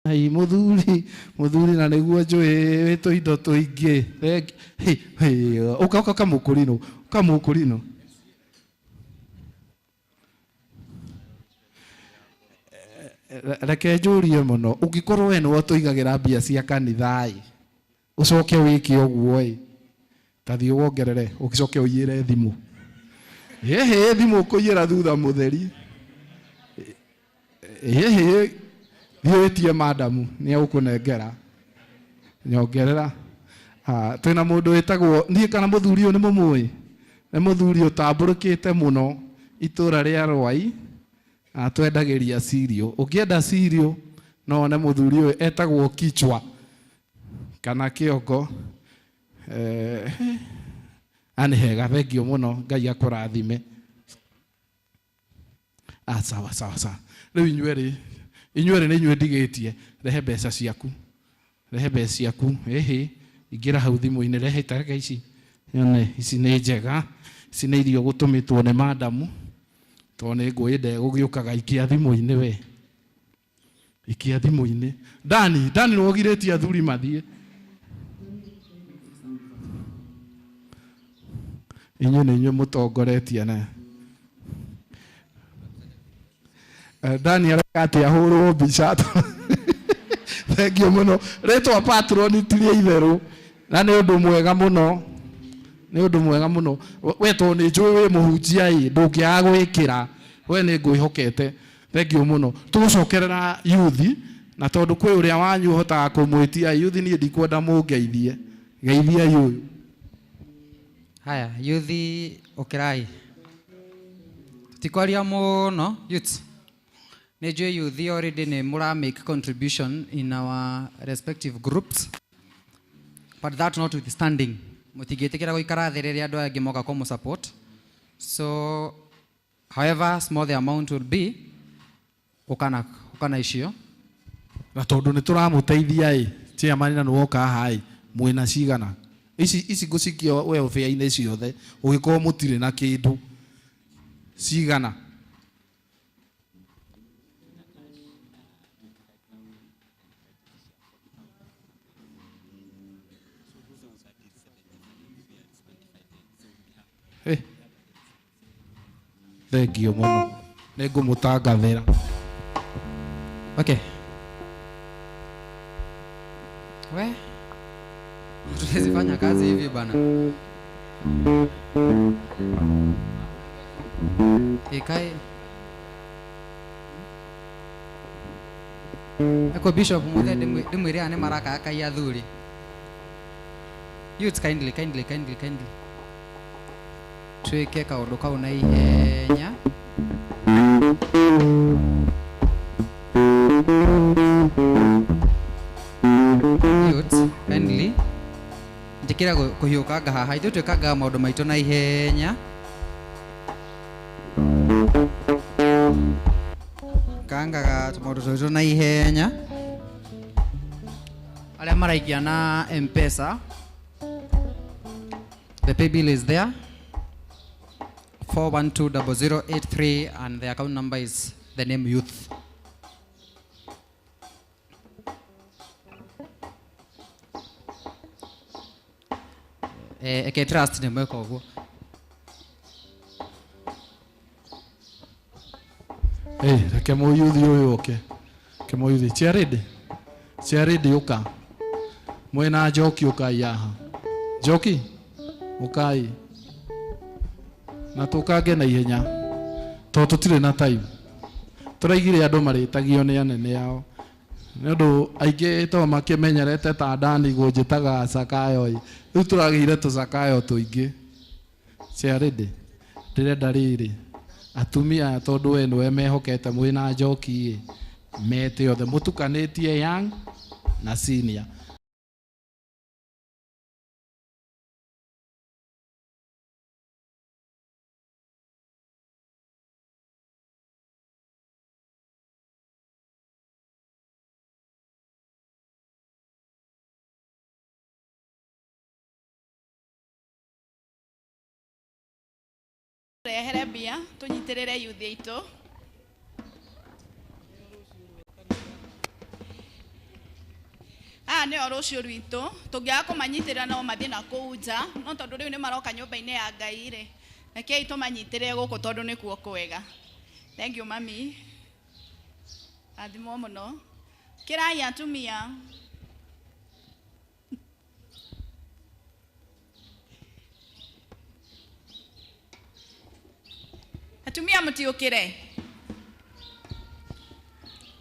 Ai muthuri muthuri na niguo njui wi tuindo tuingi. Uka uka kamukurino kamukurino. Reke njurie muno ungikorwo we niwe tuigagira mbia cia kanitha i ucoke wike uguo i ta thiĩ wongerere ugicoke uiyire thimu. Ehe thimu ukuiyira thutha mutheri. Ehe thiĩ wĩtie madamu nĩ egũkũnengera nyongerera. Twĩna mũndũ wĩtagwo niĩ kana mũthuri ũyũ nĩ mũmũĩ, nĩ mũthuri ũtambũrũkĩte mũno itũra rĩa Rwai, atwendagĩria cereal. Ũngĩenda cereal no wone mũthuri ũyũ etagwo Kichwa kana Kĩongo. Nĩ hega, thengio mũno, Ngai akũrathime. Sawa sawa sawa. Rĩu inyuerĩ inyuerĩ nĩ inyuĩ ndigĩtie, rehe mbeca ciaku, rehe mbeca ciaku. Ĩhĩ ingĩra hau thimũ-inĩ, rehe tareke ici nyone, ici nĩ njega, ici nĩ irio gũtũmĩtwo nĩ madamu tondũ nĩ ngũĩ ndegũgĩũkaga. Ikia thimũ-inĩ we, ikia thimũ-inĩ. Dani, Dani nĩ wogirĩtie athuri mathiĩ. Inyuĩ nĩ inyuĩ mũtongoretie na Dani areka atĩ ahũrwo mbica. Thengio mũno. Rĩtwa patron ti rĩa itherũ na nĩ ũndũ mwega mũno, nĩ ũndũ mwega mũno. We tondũ nĩ njũĩ wĩ mũhunjia ĩ, ndũngĩaga gwĩkĩra, we nĩ ngwĩhokete. Thengio mũno. Tũgũcokerera yuthi na tondũ kwĩ ũrĩa wanyu ũhotaga kũmwĩtia yuthi, niĩ ndikwenda mũngeithie, geithiai ũyũ. Haya yuthi ũkĩrai, tũtikwaria mũno youths. Nĩ njũĩ yuthi already nĩ mũra make contribution in our respective groups, but that notwithstanding mũtingĩtĩkĩra gũikara thĩ rĩrĩa andũ aya angĩ moka kũmũ support. So however small the amount will be, ũkana ũkana icio. Na tondũ nĩ tũramũteithia ĩ, chairman na nĩwoka haha ĩ, mwĩna cigana ici ici ngũcikia welfare-inĩ ciothe ũgĩkorwo mũtirĩ na kĩndũ cigana? Thengio mũno, nĩ ngũmũtangathĩra. Okay. We tunaweza kazi hivi bana. Ikae. Eko bishop muthe ndimwire ane maraka akai athuri. Youths kindly kindly kindly kindly. Twike kaundu kau na ihenya. Youths kindly njikira kuhiũkanga haha, ithuĩ twĩkangaga maũndũ maitũ na ihenya. Kangaga maũndũ maitũ na ihenya. Arĩa maraikia na M-Pesa, the pay bill is there 4120083 and the account number is the name youth. Eke trust nĩ mweka ũguo. Reke mũyuthi ũyũ ũke, reke mũyuthi. Chiarĩndĩ, chiarĩndĩ ũka. Mwĩna Njoki ũkai haha. Njoki ũkai. Na tũkange na ihenya tondũ tũtirĩ na time. Tũraigire andũ marĩtagio nĩ anene ao nĩ ũndũ aingĩ to makĩmenyerete ta Dani gũnjĩtaga Zakayo ĩ, rĩu tũragĩire tũzakayo tũingĩ. Chiarĩndĩ, ndĩrenda rĩrĩ atumia aya tondũ we nĩwe mehokete mwĩna Njoki ĩ, mete othe mũtukanĩtie young na senior. Rehere mbia tũnyitĩrĩre yuthi aitũ. Aya nĩo rũciũ rwitũ, tũngĩaga kũmanyitĩrĩra no mathiĩ na kũu nja, no tondũ rĩu nĩ maroka nyũmba-inĩ ya Ngai rĩ, rekei tũmanyitĩrĩre gũkũ tondũ nĩkuo kwega. Thank you mami. Rathimwo mũno. Kĩrai atumia. Atumia mũtiũkĩre.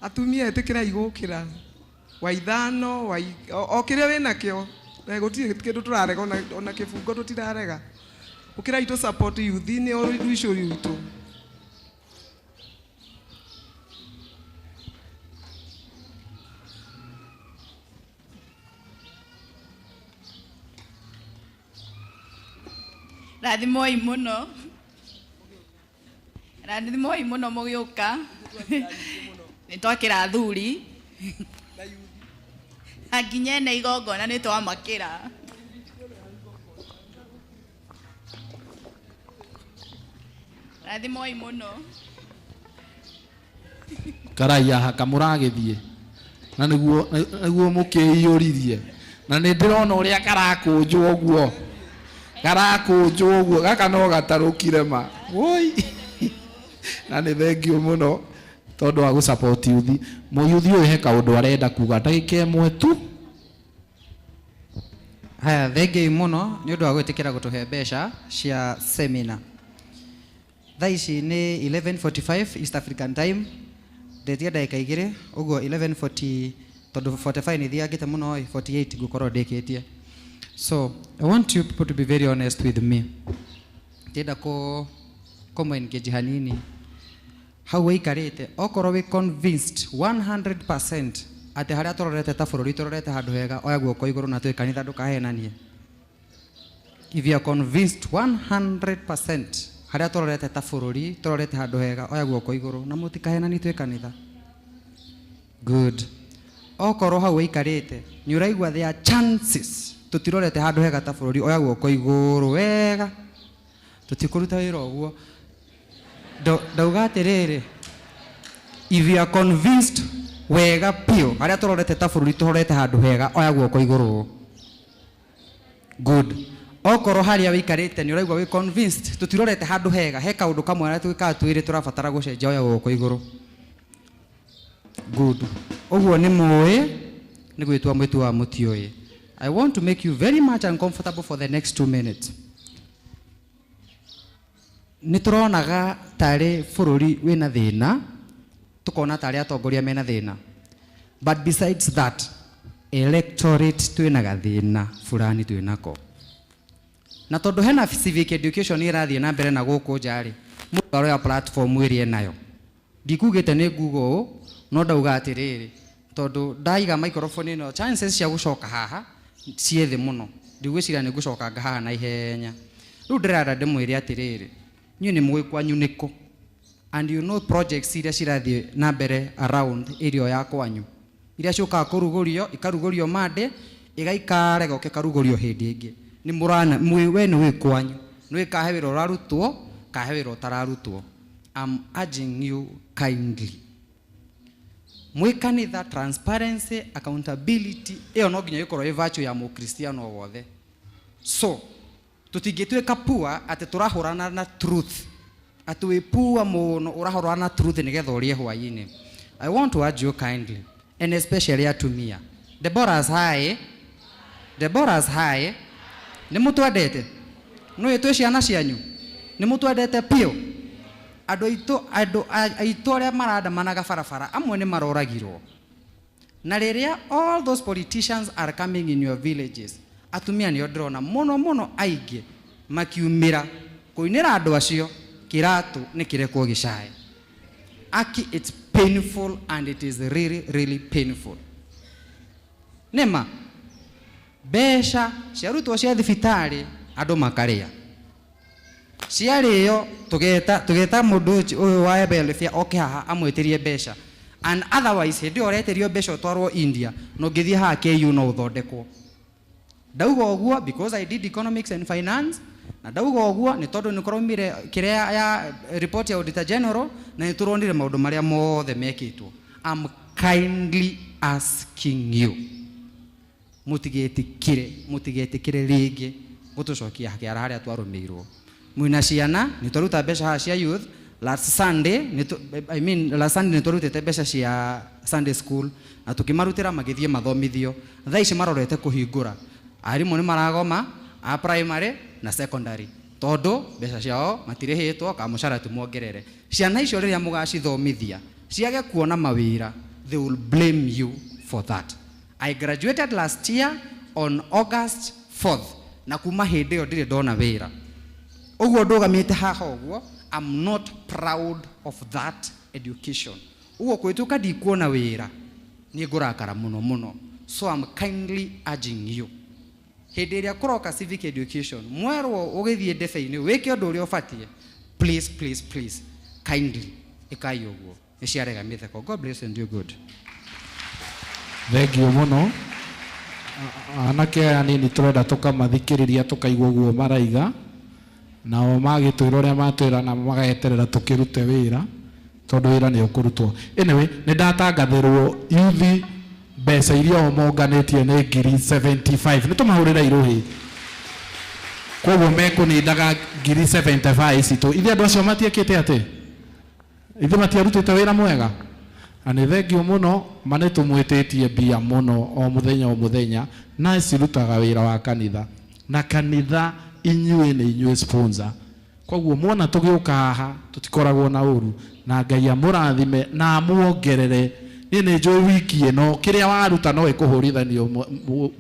Atumia ĩtĩkĩrai gũkĩra wa ithano wa o kĩrĩa wĩnakĩo na gũtirĩ kĩndũ tũrarega ona kĩbungo tũtirarega. Ũkĩrai tũ support youth nĩ o rũicio rwitũ. Rathimoi mũno. Rathimoi mũno mũgĩũka. Nĩ twakĩra athuri. Na nginya ene igongona nĩ twamakĩra. Rathimoi mũno. Karaiya haka mũragĩthiĩ na nĩguo mũkĩiyũririe na nĩ ndĩrona ũrĩa karakũnjwo ũguo karakũnjwo ũguo gaka no gatarũkire ma woi na nĩ thengiũ mũno tondũ wa gũ support youth. Mũyuthi ũyũ he kaũndũ arenda kuga ndagĩka ĩmwe tu. Haya, thengiũ mũno nĩ ũndũ wa gwĩtĩkĩra gũtũhe mbeca cia seminar. Thaa ici nĩ 11:45 East African time. Ndetia ndagĩka igĩrĩ ũguo 11:40 tondũ 45 nĩ thiangĩte mũno ĩ, 48 ngũkorwo ndĩkĩtie. So I want you people to be very honest with me. Ndĩrenda kũmũ engage hanini. Hau wĩikarĩte okorwo wĩ convinced 100% atĩ harĩa tũrorete ta bũrũri tũrorete handũ hega, oya guoko igũrũ na twĩ kanitha ndũkahenanie. If you are convinced 100% harĩa tũrorete ta bũrũri tũrorete handũ hega, oya guoko igũrũ na mũtikahenanie twĩ kanitha. Good. Okorwo hau wĩikarĩte nĩ ũraigua there are chances tũtirorete handũ hega ta bũrũri, oya guoko igũrũ wega. Tũtikũruta wĩra ũguo. Ndauga atĩrĩrĩ, if you are convinced wega biũ harĩa tũrorete ta bũrũri tũrorete handũ hega, oya guoko igũrũ. Good. Okorwo harĩa wĩikarĩte nĩ ũraigua wĩ convinced tũtirorete handũ hega, he kaũndũ kamwe harĩa twĩkaga twĩrĩ tũrabatara gũcenjia, oya guoko igũrũ. Good. Ũguo nĩ mũĩ nĩ gwĩtua mwĩtua mũtiũĩ. I want to make you very much uncomfortable for the next 2 minutes. Nĩ tũronaga tarĩ bũrũri wĩna thĩna, tũkona tarĩ atongoria mena thĩna. But besides that, electorate twĩna gathĩna fulani twĩnako. Na tondũ hena civic education ĩrathiĩ na mbere na gũkũ nja rĩ, mũndũ aroya platform ĩrĩa enayo. Ndikugĩte nĩ nguga ũũ, no ndauga atĩrĩrĩ, tondũ ndaiga microphone ĩno, chances cia gũcoka haha ciĩ thĩ mũno. Ndigwĩciria nĩ ngũcokanga haha na ihenya. Rĩu ndĩrenda ndĩmwĩre atĩrĩrĩ, inyuĩ nĩ mũĩ kwanyu nĩkũ? And you know projects iria cirathiĩ na mbere around area ya kwanyu. Iria ciũkaga kũrugũrio, ikarugũrio Monday, ĩgaikara ĩgoka ĩkarugũrio hĩndĩ ĩngĩ. Nĩ mũrana, mwĩ, we nĩ wĩ kwanyu. Nĩ wĩ kahe wĩra ũrarutwo, kahe wĩra ũtararutwo. I'm urging you kindly. Mwĩ kanitha, transparency, accountability, ĩyo no nginya ĩkorwo ĩ virtue ya mũkristiano wothe. So, tũtingĩtuĩka poor atĩ tũrahũrana na truth. Atĩ wĩ poor mũno ũrahũrana na truth nĩgetha ũrĩe hwaĩ-inĩ. I want to urge you kindly, and especially atumia. Deborah's high. Deborah's high. Nĩ mũtwendete? Nĩ twĩ ciana cianyu? Nĩ mũtwendete biũ? Andũ aitũ arĩa marandamanaga barabara, amwe nĩ maroragirwo. Na rĩrĩa all those politicians are coming in your villages, atumia nĩo ndĩrona mũno mũno aingĩ makiumĩra kũinĩra andũ acio kĩratũ nĩ kĩrekwo gĩcae. Aki, it's painful and it is really, really painful. Nĩma, mbeca ciarutwo cia thibitarĩ andũ makarĩa. Ciarĩo tũgeta mũndũ ũyũ wa welfare oke haha amwĩtĩrie mbeca. And otherwise hĩndĩ ĩyo ũretĩrio mbeca ũtwarwo India, na ũngĩthiĩ haha KU no ũthondekwo. Ndauga ũguo because I did economics and finance, na ndauga ũguo nĩ tondũ nĩ kũraumire kĩrĩa ya report ya Auditor General, na nĩ tũronire maũndũ marĩa mothe mekĩtwo. I'm kindly asking you. Mũtigetikire, mũtigetikire rĩngĩ gũtũcokia kĩara harĩa twarũmĩirwo. Mwĩna ciana, nĩ twaruta mbeca haha cia youth last Sunday, I mean, last Sunday nĩ twarutĩte mbeca cia Sunday school na tũkĩmarutĩra magĩthiĩ mathomithio. Thaa ici marorete kũhingũra, arimũ nĩ maragoma a primary na secondary tondũ mbeca ciao matirĩhĩtwo kana mũcara ti muongerere. Ciana icio rĩrĩa mũgacithomithia ciage kuona mawĩra, they will blame you for that. I graduated last year on August 4th na kuma hĩndĩ ĩyo ndirĩ ndona wĩra. Ũguo ndũgamĩte haha ũguo, I'm not proud of that education. Ũguo kwĩtuka ndikuona wĩra nĩ ngũrakara mũno mũno. So I'm kindly urging you, hĩndĩ ĩrĩa kũroka civic education, mwerwo ũgĩthiĩ ndebe-inĩ wĩke ũndũ ũrĩa ũbatiĩ, please, please, please, kindly ĩkai ũguo. Nĩ ciarega mĩtheko. God bless and do good. Thengiũ mũno. Anake aya nini tũrenda tũkamathikĩrĩria, tũkaigua ũguo maraiga, nao magĩtwĩra ũrĩa matwĩra na magageterera tũkĩrute wĩra, tondũ wĩra nĩ ũkũrutwo. Anyway, nĩ ndatangathĩrwo yuthi mbeca iria o monganĩtie nĩ ngiri 75. Nĩ tũmahũrĩre irũhĩ. Koguo mekũnindaga ngiri 75 ici tũ. Ithe andũ acio matiĩkĩte atĩ? Ithe matiarutĩte wĩra mwega? Na nĩ thengiũ mũno, ma nĩ tũmwĩtĩtie mbia mũno o mũthenya o mũthenya, na cirutaga wĩra wa kanitha. Na kanitha inyuĩ nĩ inyuĩ sponsor. Koguo muona tũgĩũka haha tũtikoragwo na ũru, na Ngai amũrathime na amuongerere. Niĩ nĩ njũĩ wiki ĩno kĩrĩa waruta no ĩkũhũrithanio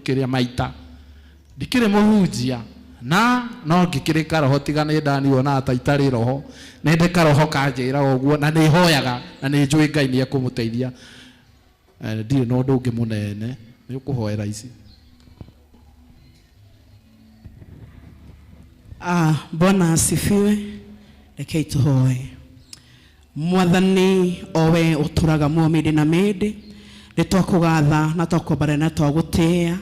kĩrĩa maita. Ndikĩrĩ mũhunjia na no ngĩkĩrĩ karoho, tiga nĩ ndaniona ta itarĩ roho, nĩ ndĩ karoho kanjĩra ũguo, na nĩ hoyaga na nĩ njũĩ Ngai nĩ ekũmũteithia. Ndirĩ na ũndũ ũngĩ mũnene, nĩ ũkũhoera ici. Bwana asifiwe. Rekei tũhoe. Mwathani owe ũtũraga muoyo mĩndĩ na mĩndĩ, nĩ twakũgatha na twakwambara na twagũtĩĩa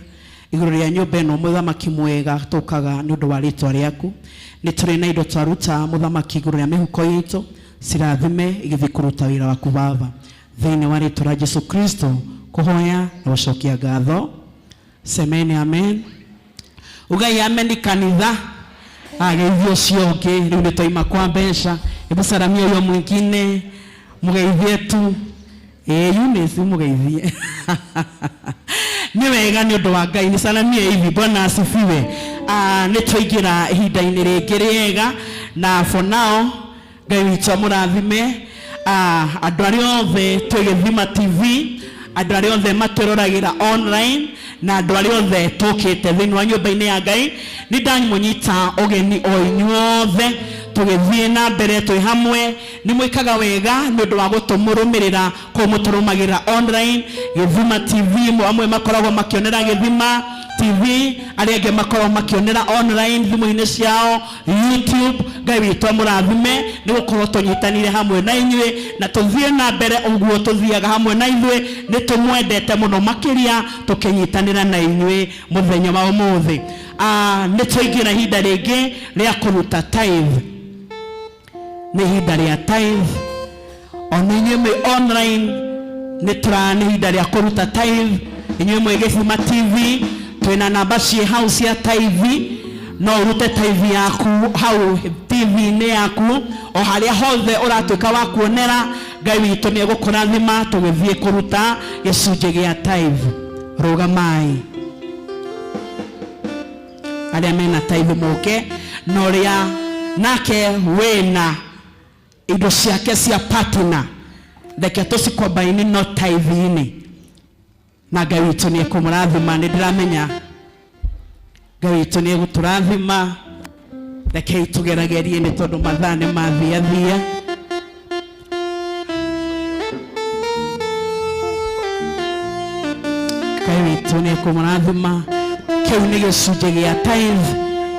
igũrũ rĩa nyũmba ĩno. Mũthamaki mwega, tũkaga nĩ ũndũ wa rĩtwa rĩaku. Nĩ tũrĩ na indo twaruta, mũthamaki, igũrũ rĩa mĩhuko itũ, cirathime igĩthiĩ kũruta wĩra waku, Baba, thĩinĩ wa rĩtwa rĩa Jesu Kristo kũhoya na gũcokia ngatho. Semeni amen. Ugai amen kanitha. Ageithio ũcio ũngĩ. Rĩu nĩ twaima kwa mbeca, hebu salamia huyo mwingine, mũgeithie tu. Ĩĩ, Eunice, mũgeithie nĩ wega nĩ ũndũ wa Ngai. Nisalamie hivi. Bwana asifiwe. Nĩ twaingĩra ihinda-inĩ rĩngĩ rĩega, na for now Ngai witũ amũrathime. Andũ arĩa othe twĩ Gĩthima TV, andũ arĩa othe matwĩroragĩra online, na andũ arĩa othe tũkĩte thĩinĩ wa nyũmba-inĩ ya Ngai, nĩ ndamũnyita ũgeni o inyuothe tũgĩthiĩ na mbere twĩ hamwe. Nĩ mwĩkaga wega nĩ ũndũ wa gũtũmũrũmĩrĩra kũu mũtũrũmagĩrĩra online Gĩthima TV. Amwe makoragwo makĩonera Gĩthima TV, arĩa angĩ makoragwo makĩonera online thimũ-inĩ ciao, YouTube. Ngai witũ amũrathime nĩ gũkorwo tũnyitanire hamwe na inyuĩ, na tũthiĩ na mbere ũguo tũthiaga hamwe na ithuĩ. Nĩ tũmwendete mũno makĩria tũkĩnyitanĩra na inyuĩ mũthenya wa ũmũthĩ. Nĩ twaingĩra ihinda rĩngĩ rĩa kũruta tithe. Nĩ ihinda rĩa tithe. Ona inyuĩ mwĩ online, nĩ tũra nĩ ihinda rĩa kũruta tithe. Inyuĩ mwĩ Gĩthima TV, twĩna namba ciĩ hau cia tithe. No ũrute tithe yaku hau TV-inĩ yaku, o harĩa hothe ũratuĩka wa kuonera. Ngai witũ nĩ egũkũrathima tũgĩthiĩ kũruta gĩcunjĩ gĩa tithe. Rũgamai arĩa mena tithe moke, na ũrĩa nake wĩna indo ciake cia partner, reke tũcikombaini no tithe-inĩ, na Ngai witũ nĩ ekũmũrathima. Nĩ ndĩramenya Ngai witũ nĩ egũtũrathima. Rekei tũgeragerie, nĩ tondũ mathaa nĩ mathiathia. Ngai witũ nĩ ekũmũrathima. Kĩu nĩ gĩcunjĩ gĩa tithe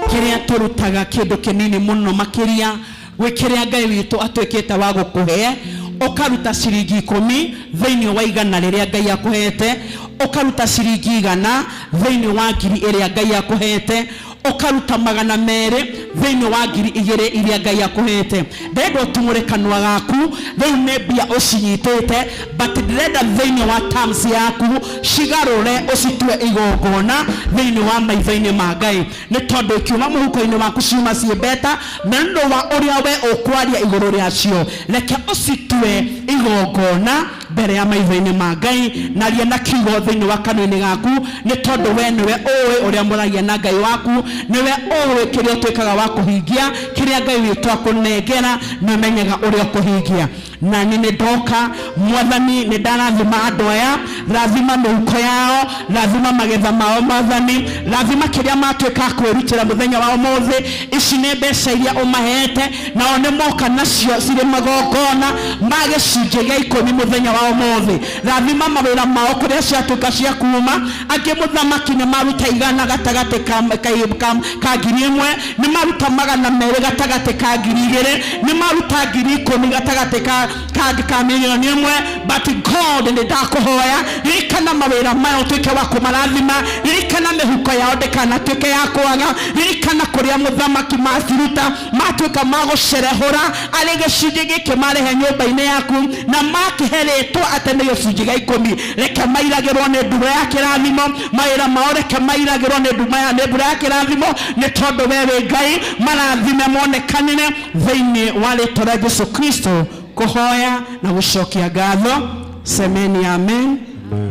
kĩrĩa tũrutaga, kĩndũ kĩnini mũno makĩria gwĩ kĩrĩa Ngai witũ atuĩkĩte wa gũkũhe. Ũkaruta ciringi 10 thĩinĩ wa 100 rĩrĩa Ngai akũhete, ũkaruta ciringi 100 thĩinĩ wa 1,000 ĩrĩa Ngai akũhete. Ũkaruta 200 thĩinĩ wa 2000 iria Ngai akũhete. Ndĩrenda ũtumũre kanua gaku, rĩu nĩ mbia ũcinyitĩte, but ndĩrenda thĩinĩ wa terms yaku cigarũre ũcitue igongona thĩinĩ wa maitho-inĩ ma Ngai, nĩ tondũ ikiuma mũhuko-inĩ waku ciuma ciĩ beta, na nĩ ũndũ wa ũrĩa we ũkwaria igũrũ rĩacio. Reke ũcitue igongona mbere ya maitho-inĩ ma Ngai, na aria na kiugo thĩinĩ wa kanua-inĩ gaku, nĩ tondũ we nĩwe ũĩ ũrĩa mũragia na Ngai waku, nĩwe ũĩ kĩrĩa ũtuĩkaga wa kũhingia, kĩrĩa Ngai witũ akũnengera, nĩ ũmenyaga ũrĩa ũkũhingia. Na niĩ nĩ ndoka, Mwathani, nĩ ndarathima andũ aya, rathima mĩhuko yao, rathima magetha mao, Mwathani, rathima kĩrĩa matuĩka a kwĩrutĩra mũthenya wa ũmũthĩ. Ici nĩ mbeca iria ũmahete, nao nĩ moka nacio cirĩ magongona ma gĩcunjĩ gĩa ikũmi mũthenya wa ũmũthĩ. Rathima mawĩra mao kũrĩa ciatuĩka cia kuma. Angĩ mũthamaki nĩ maruta 100 gatagatĩ ka 1000, nĩ maruta 200 gatagatĩ ka 2000, nĩ maruta 10,000 gatagatĩ ka 1,000,000. But God, nĩ ndakũhoya, ririkana mawĩra maya ũtuĩke wa kũmarathima, ririkana mĩhuko yao ndĩkanatuĩke ya kwaga, ririkana kũrĩa mũthamaki maciruta matuĩka ma gũcerehũra arĩ gĩcunjĩ gĩkĩ marehe nyũmba-inĩ yaku, na makĩhe rĩtwa atĩ nĩ gĩcunjĩ gĩa ikũmi. Reke mairagĩrwo nĩ nduma ya kĩrathimo, mawĩra mao reke mairagĩrwo nĩ nduma ya nĩ mbura ya kĩrathimo, nĩ tondũ we wĩ Ngai. Marathime monekanĩre thĩinĩ wa rĩtwa rĩa Jesu Kristo. Kũhoya na gũcokia ngatho, semeni amen.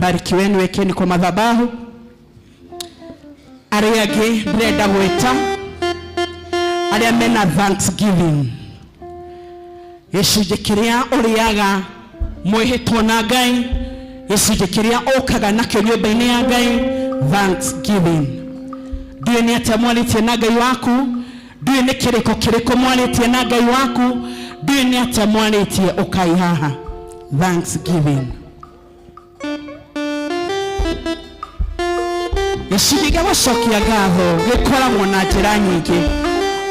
Barikiweni, wekeni kwa madhabahu. Arĩa angĩ ndĩrenda gwĩta arĩa mena thanksgiving, gĩcunjĩ kĩrĩa ũrĩaga mwĩhĩtwo na Ngai, gĩcunjĩ kĩrĩa ũkaga nakĩo nyũmba-inĩ ya Ngai, thanksgiving. Ndiũĩ nĩ atĩa mwarĩtie na Ngai waku, ndiũĩ nĩ kĩrĩko kĩrĩkũ mwarĩtie na Ngai waku, ndiũĩ nĩ atĩa mwarĩtie. Ũkai haha, thanksgiving. Gĩcunjĩ gĩa gũcokia ngatho gĩkoragwo na njĩra nyingĩ.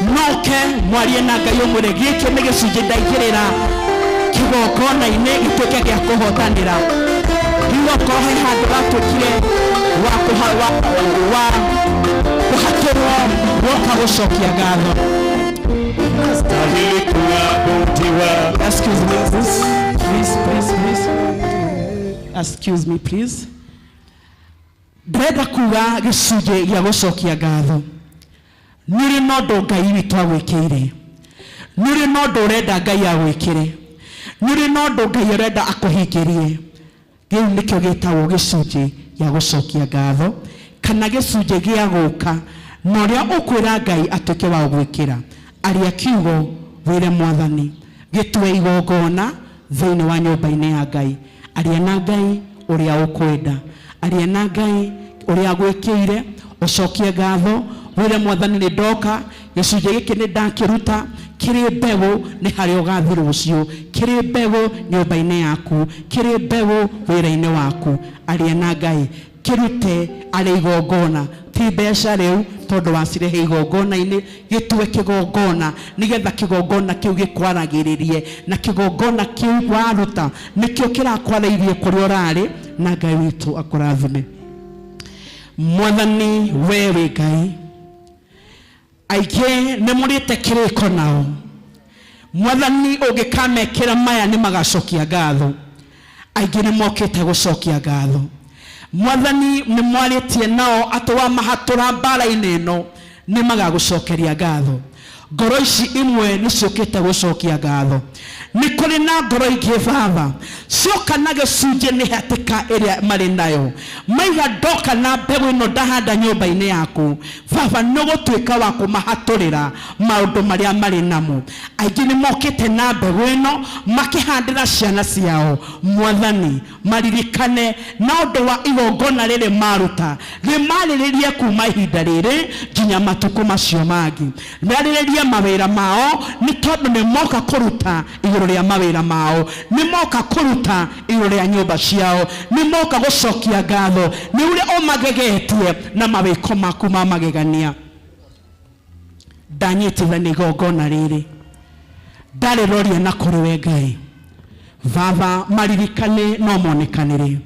Noke mwarie na Ngai ũmwĩre, gĩkĩ nĩ gĩcunjĩ ndaigĩrĩra kĩgongona-inĩ gĩtuĩke gĩa kũhotanĩra. Rĩu okorwo he handũ watuĩkire wa kũhatũrwo, woka gũcokia ngatho. Stahili kuabudiwa. Excuse me, please. Please, please, please. Excuse me, please. Ndĩrenda kuga gĩcunjĩ gĩa gũcokia ngatho nĩ ũrĩ na ũndũ Ngai witũ agwĩkĩire, nĩ ũrĩ na ũndũ ũrenda Ngai agwĩkĩre, nĩ ũrĩ na ũndũ Ngai ũrenda akũhingĩrie. Kĩu nĩkĩo gĩtagwo gĩcunjĩ gĩa gũcokia ngatho, kana gĩcunjĩ gĩa gũka na ũrĩa ũkwĩra Ngai atuĩke wa gũgwĩkĩra. Aria kiugo wĩre Mwathani gĩtue igongona thĩinĩ wa nyũmba-inĩ ya Ngai. Aria na Ngai ũrĩa ũkwenda, aria na Ngai ũrĩa agwĩkĩire, ũcokie ngatho, wĩre Mwathani nĩ ndoka, gĩcunjĩ gĩkĩ nĩ ndakĩruta, kĩrĩ mbegũ nĩ harĩa ũgathiĩ rũciũ, kĩrĩ mbegũ nyũmba-inĩ yaku, kĩrĩ mbegũ wĩra-inĩ waku. Aria na Ngai, kĩrute arĩ igongona, ti mbeca rĩu tondũ wacirehe igongona-inĩ, gĩtue kĩgongona nĩgetha kĩgongona kĩu gĩkwaragĩrĩrie, na kĩgongona kĩu waruta nĩkĩo kĩrakwarĩirie kũrĩa ũrarĩ. Na Ngai witũ akũrathime. Mwathani, we wĩ Ngai. Aingĩ nĩ mũrĩte kĩrĩko nao. Mwathani, ũngĩkamekĩra maya nĩ magacokia ngatho. Aingĩ nĩ mokĩte gũcokia ngatho. Mwathani, nĩ mwarĩtie nao atĩ wamahatũra mbara-inĩ ĩno nĩ magagũcokeria ngatho. Ngoro ici imwe nĩ ciũkĩte gũcokia ngatho. Nĩ kũrĩ na ngoro ingĩ Baba cioka na gĩcunjĩ nĩ hatĩka ĩrĩa marĩ nayo, maiga ndoka na mbegũ ĩno ndahanda nyũmba-inĩ yaku Baba, nĩ ũgũtuĩka wa kũmahatũrĩra maũndũ marĩa marĩ namo. Aingĩ nĩ mokĩte na mbegũ ĩno makĩhandĩra ciana ciao. Mwathani, maririkane na ũndũ wa igongona rĩrĩ maruta, rĩmarĩrĩrie kuma ihinda rĩrĩ nginya matukũ macio mangĩ. Marĩrĩrie mawĩra mao, nĩ tondũ nĩ moka kũruta igũrũ rĩa mawĩra mao, nĩ moka kũruta igũrũ rĩa nyũmba ciao, nĩ moka gũcokia ngatho nĩ ũrĩa ũmagegetie na mawĩko maku ma magegania. Ndanyitithania igongona rĩrĩ, ndarĩroria na kũrĩ we Ngai. Baba, maririkane no monekanĩre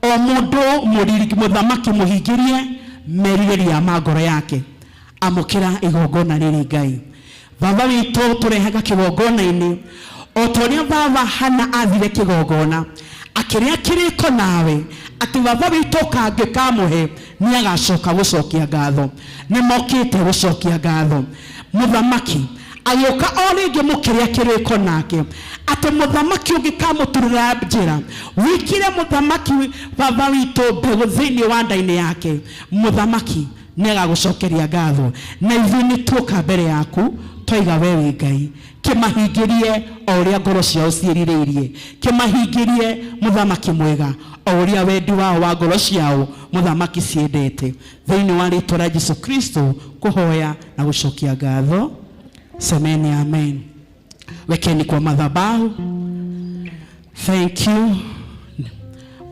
o mũndũ mũthamaki mũhingĩrie merirĩria ma ngoro yake. Amũkĩra igongona rĩrĩ Ngai. Baba witũ tũrehaga kĩgongona-inĩ o ta ũrĩa baba Hana athire kĩgongona akĩrĩa kĩrĩko nawe atĩ baba witũ kangĩkamũhe nĩ agacoka gũcokia ngatho. Nĩ mokĩte gũcokia ngatho. Mũthamaki agĩũka o rĩngĩ mũkĩrĩa kĩrĩko nake atĩ mũthamaki ũngĩkamũturĩra njĩra wĩkĩre mũthamaki baba witũ mbegũ thĩinĩ wa nda-inĩ yake, mũthamaki nĩ agagũcokeria ngatho. Na ithuĩ nĩ tuoka mbere yaku twaiga we wĩ Ngai, kĩmahingĩrie o ũrĩa ngoro ciao ciĩrirĩirie, kĩmahingĩrie mũthamaki mwega o ũrĩa wendi wao wa ngoro ciao mũthamaki ciendete. Thĩinĩ wa rĩtwa rĩa Jesu Kristo kũhoya na gũcokia ngatho, semeni amen. Wekeni kwa madhabahu. Thank you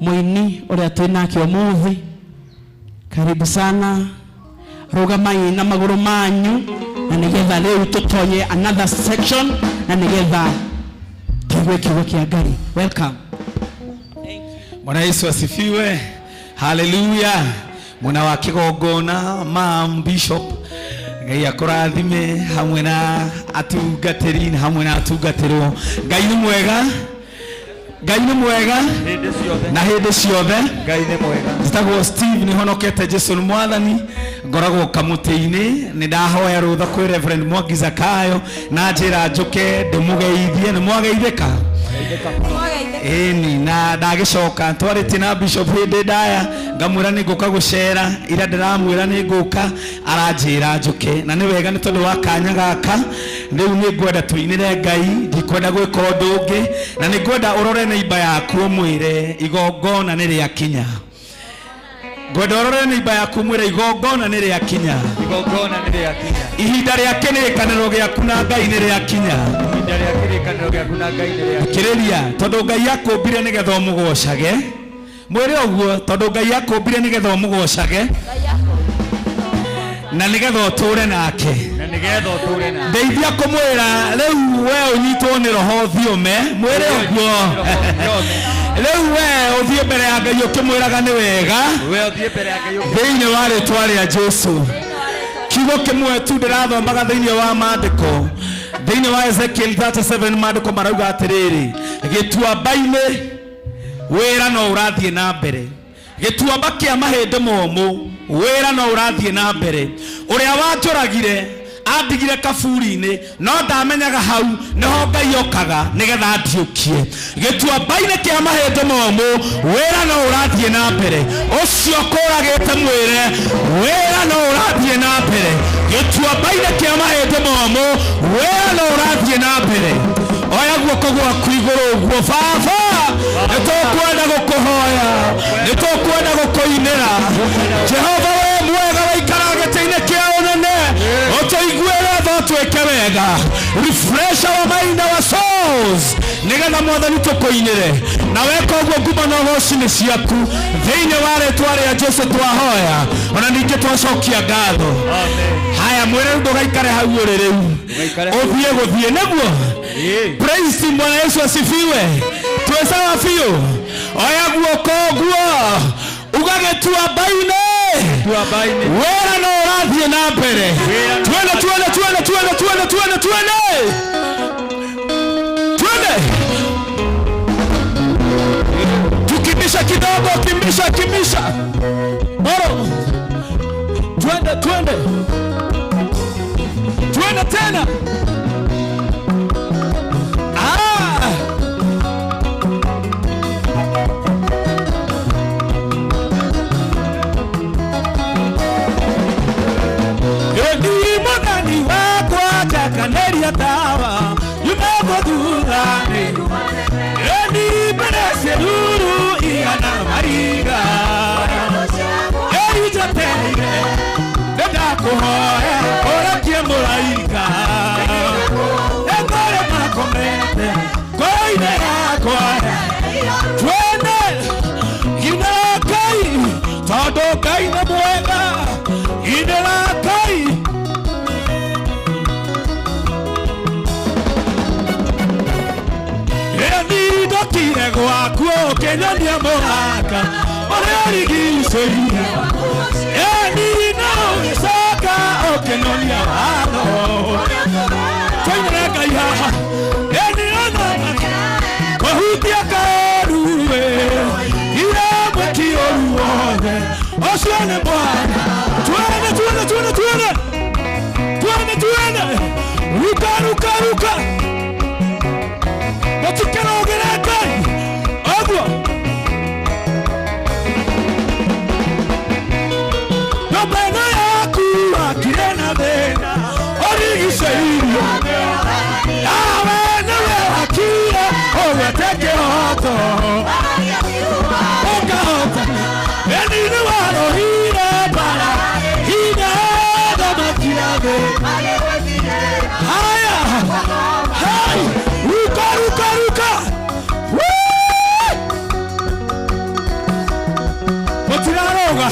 mũini ũrĩa twĩ nake ũmũthĩ, karibu sana. Rũgamai na magũrũ manyu na nĩgetha rĩu tũtonye another section na nĩgetha tũigue kiugo kĩa Ngai. Welcome. Bwana Yesu asifiwe. Haleluya. Mwana wa kigongona mam bishop Ngai akũrathime hamwe na atungatĩri na hamwe na atungatĩrwo. Ngai nĩ mwega. Ngai nĩ mwega na hĩndĩ ciothe. Ngai nĩ mwega. Njĩtagwo Steve, nĩ honokete Jesu nĩ mwathani, ngoragwo kamũtĩ-inĩ. Nĩ ndahoya rũtha kwĩ Reverend Mwangi Zakayo na njĩra njũke ndĩmũgeithie. Nĩ mwageithĩka? Ĩni, na ndagĩcoka twarĩtie na bishop hĩndĩ ndaya ngamwĩra nĩ ngũka gũcera, ira ndĩramwĩra nĩ ngũka aranjĩra njũke, na nĩ wega nĩ tondũ wa kanya gaka. Rĩu nĩ ngwenda tũinĩre Ngai, ndikwenda gwĩka ũndũ ũngĩ, na nĩ ngwenda ũrore neighbor yaku ũmwĩre igongona nĩ rĩakinya. Ngwenda ũrore neighbor yaku ũmwĩre igongona nĩ rĩakinya. Igongona nĩ rĩakinya. Ihinda rĩa kĩrĩkanĩro gĩaku na Ngai nĩ rĩakinya. Ihinda rĩa kĩrĩkanĩro gĩaku na Ngai nĩ rĩakinya. Kĩrĩria, tondũ Ngai akũmbire nĩgetha ũmũgocage. Mwĩre ũguo, tondũ Ngai akũmbire nĩgetha ũmũgocage na nĩgetha ũtũre nake. Na nĩgetha ũtũre nake. Ndeithia kũmwĩra rĩu we ũnyitwo nĩ roho ũthiũme, mwĩre ũguo. Rĩu we ũthiĩ mbere ya Ngai ũkĩmwĩraga nĩ wega. We ũthiĩ mbere ya Ngai ũkĩmwĩraga. Thĩinĩ wa rĩtwa rĩa Jesu. Kiugo kĩmwe tu ndĩrathomaga thĩinĩ wa maandĩko, thĩinĩ wa Ezekiel 37 maandĩko marauga atĩrĩrĩ, gĩtuamba-inĩ wĩra no ũrathiĩ na mbere, gĩtuamba kĩa mahĩndĩ momũ wĩra no ũrathiĩ na mbere. Ũrĩa wanjũragire andigire kaburi-inĩ, no ndamenyaga hau nĩho Ngai okaga nĩgetha andiũkie. Gĩtuamba-inĩ kĩa mahĩndĩ momũ wĩra no ũrathiĩ na mbere. Ũcio kũragĩte mwĩre wĩra no ũrathiĩ na mbere. Gĩtuamba-inĩ kĩa mahĩndĩ momũ wĩra no ũrathiĩ na mbere. Oya guoko gwaku igũrũ ũguo, Baba, nĩtũkwenda gũkũhoya, nĩtũkwenda gũkũinĩra. Jehova we mwega waikara gĩtĩ-inĩ kĩa ũnene, ũtũiguĩre tha ũtwĩke wega. Refresh our mind, our souls, nĩgetha Mwathani tũkũinĩre. Na weka ũguo ngumo na ũgoci nĩ ciaku. Thĩinĩ wa rĩtwa rĩa Jesu twahoya, ona ningĩ twacokia ngatho. Haya, mwĩre rĩu ndũgaikare hau ũrĩ rĩu, ũthiĩ gũthiĩ nĩguo. Praise him, Bwana Yesu asifiwe. Twĩ sawa biũ. Oya guoko ũguo uga gĩtuamba-inĩ wĩra no ũrathiĩ na mbere. Twende, twende, twende, twende, twende, twende, twende, twende. Tukimbisha kidogo, kimbisha, kimbisha. Boro. Twende, twende. Twende tena. Tawa yumegothurani eni mbere ciĩruru igana mariga eri njetereire nĩndakũhoya ũrekie mũraika ĩngore makomete ngoro-inĩ yakwa twene inĩra Ngai tondũ Ngai nĩ mwega inĩra Ngai. Ndokire gwaku ũkĩnyonia mũhaka ũrĩa ũrigicĩirie eni na ũgĩcoka ũkĩ Akĩnonia watho. Tũinĩre Ngai haha. Ĩni ũthamaki. Kũhutia karuĩ. Iremwe ũru wothe. Ũcio nĩ Bwana. Twende, twende, twende, twende. Twende, twende. Ruka, ruka, ruka. Mũtikerogere Ngai. Ũguo. Nyũmba ĩno yaku akire na thĩna. Ũrigicĩirio. Nawe nĩwe wakire ũgwete kĩhoto. Ũkahota. Ĩni nĩ warohire mbara. Hinya thamaki ya thĩ. Haya. Hai. Ruka, ruka, ruka. Woo! Mũtiraroga.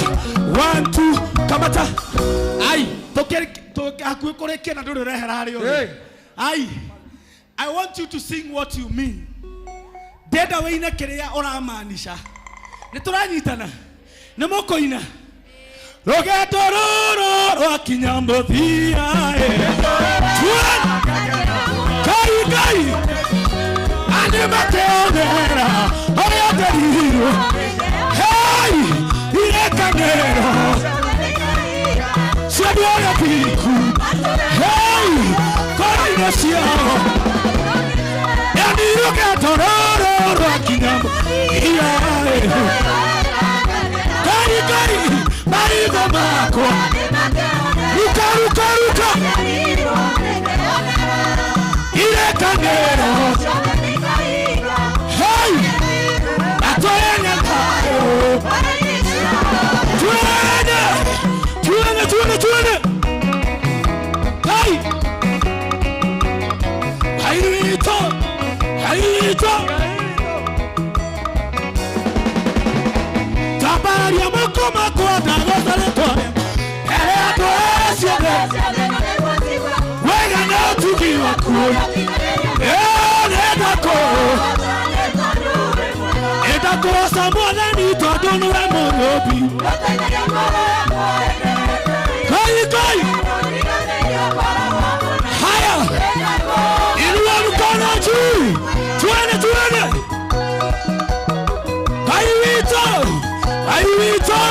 1 2 kamata. Ai, hakuhĩ kũrĩkia na ndũrĩ ũrehera harĩa ũrĩ. Ai, I want you to sing what you mean. Ndenda wĩine kĩrĩa ũramaanisha. Nĩ tũranyitana? Nĩ mũkũina? Rũgendo rũrũ rwakinya mũthia ĩ. Ngai Ngai andĩ makĩonera ũrĩa nderirwo. Hey, irekanĩro cia andũ arĩa thingu. Hey, ngoro-inĩ ciao. Yani rũgendo rũrũ rwakinya mũthia ĩ. Ngai Ngai maitho makwa. Ruka ruka ruka. Irekanĩro. Hey, atwenya thayũ. Twende, twende, twende, twende. Hey, Ngai witũ, Ngai witũ. Tambararia moko makwa ndagooca rĩĩtwa rĩaku. Mbere ya andũ acio othe. Wega na ũtugi waku. Nĩndakũgoca Mwathani tondũ nĩwe mũrũmbi. Ngai Ngai. Haya. Inua mkono juu. Twende, twende. Ngai witũ. Ngai witũ.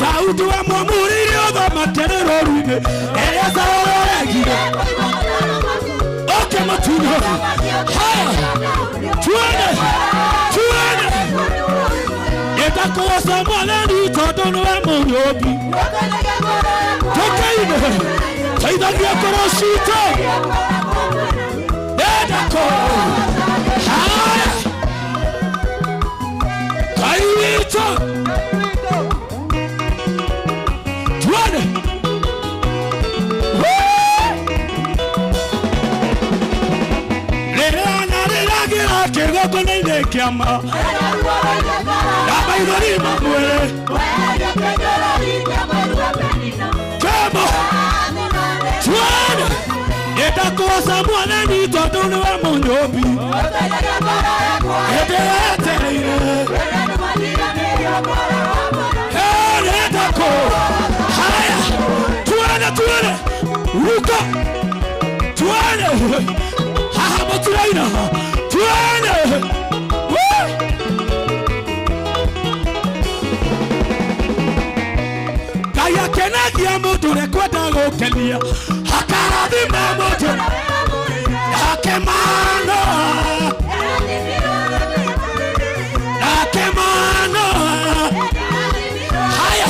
Daudi wamwamũrĩire ũthamaki arĩ rũũru-inĩ rĩrĩa Saũlũ aregire. Ũkĩmũtunya. Haya. Twende, twende. Nĩndakũgoca Mwathani tondũ nĩwe mũrũmbi. Tũkĩine. Teithagia ngoro citũ. Nĩndakũ. Haya. Ngai witũ. Twende. Rĩrĩa nyarĩragĩra kĩgongona-inĩ kĩama. Na maithori mamwĩrĩ. Kemo. Twende. Nĩndakũgoca Mwathani tondũ nĩwe mũnyũmbi. Hĩndĩ yetereire. Nĩndakũ. Haya. Twende, twende. Ruka. Twende. Haha mũtiraina. Twende. Woo! Ngai akenagia mũndũ ũrĩa kwenda gũkenia. Akarathima mũndũ. Akemanoa. Akemanoa. Haya.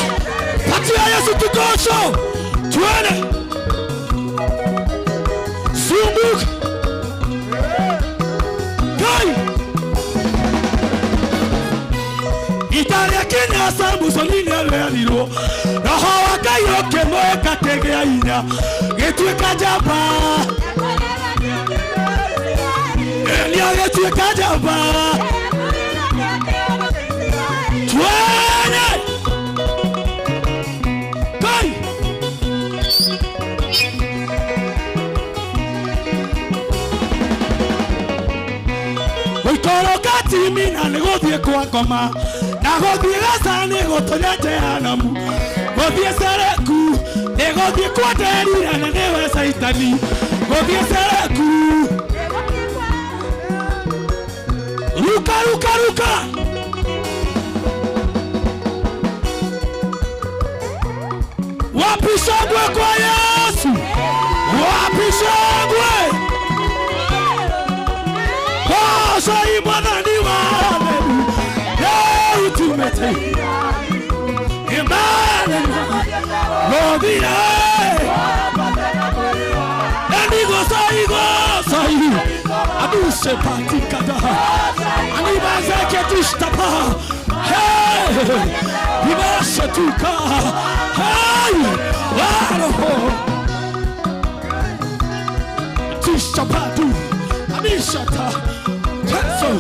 Patia Yesu kikosho. Twende. Sumbuka. Ngai. Ita rĩa kinya Samusoni nĩarerirwo. Roho wa Ngai ũkĩmwĩka kĩgĩa hinya. Gĩtuĩka njamba. Nĩagĩtuĩka njamba. Twende. Ngai. Gũikũrũka Timina nĩ gũthiĩ kwa ngoma na gũthiĩ Gaza nĩ gũtonya Jehanamu gũthiĩ Sereku nĩ gũthiĩ kwa Delila na nĩwe Saitani gũthiĩ Sereku ruka ruka ruka wapi shangwe kwa Yesu wapi shangwe Kosai mwathani wa theru rĩu tumĩte imana gũthire nani gocai gocai aduse patikada anibazeke tishtapa hey ibashetuka hey waroho tishapatu amishata Cancel.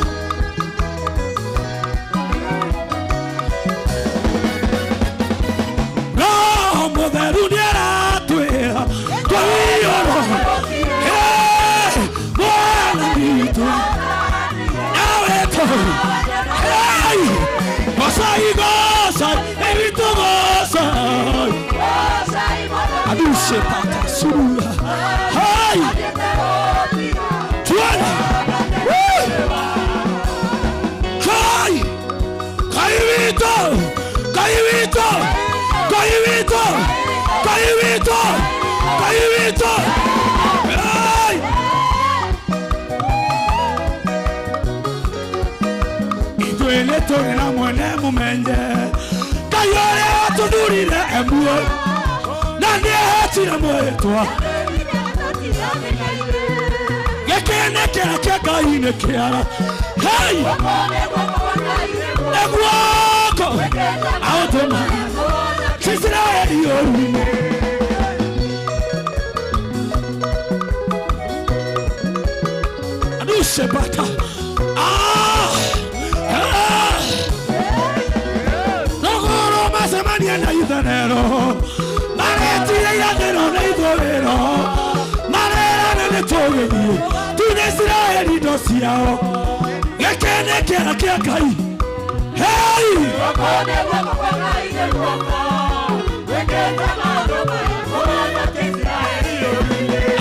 Roho Mũtheru nĩaratwĩra twĩiyũrwo. Hey, Mwana witũ nawe tũ. Hey, gocai gocai, ĩwitũ gocai. Adushe pata surura. Hey, tuone. Kai! Kai wito! Kai wito! Kai wito! Kai wito! Kai wito! Hey! Ithuĩ nĩ tũrĩ na mwene mũmenye Ngai ũrĩa watũthurire e muoyo na nĩehetire mwĩtwa gĩkĩ nĩ kĩara kĩa Ngai nĩ kĩara Hey! Eguoko! Aotoma! Israeli orume! Aduse bata! Ah! Ah! Nogoro macemania na itherero maretire irathĩro na ithũĩro marerana nĩ tũgĩthiĩ tunya Israeli indo ciao gĩkĩ nĩ kĩara kĩa Ngai Hey!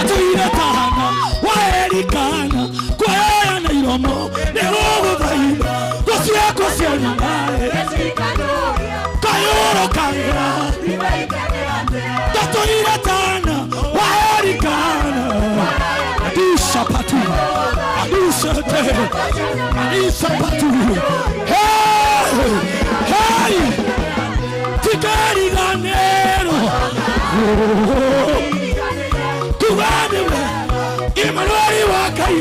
Atũire tana waerikana kũheana iromo nĩ gũgũthaitha thũ ciakwa cianyamae kayũrũkagĩra Tatũire tana waerikana adusha patu adusha te adusha patu Hey! Hey! Tikariganero Kuganiwe Emmanuel wa Ngai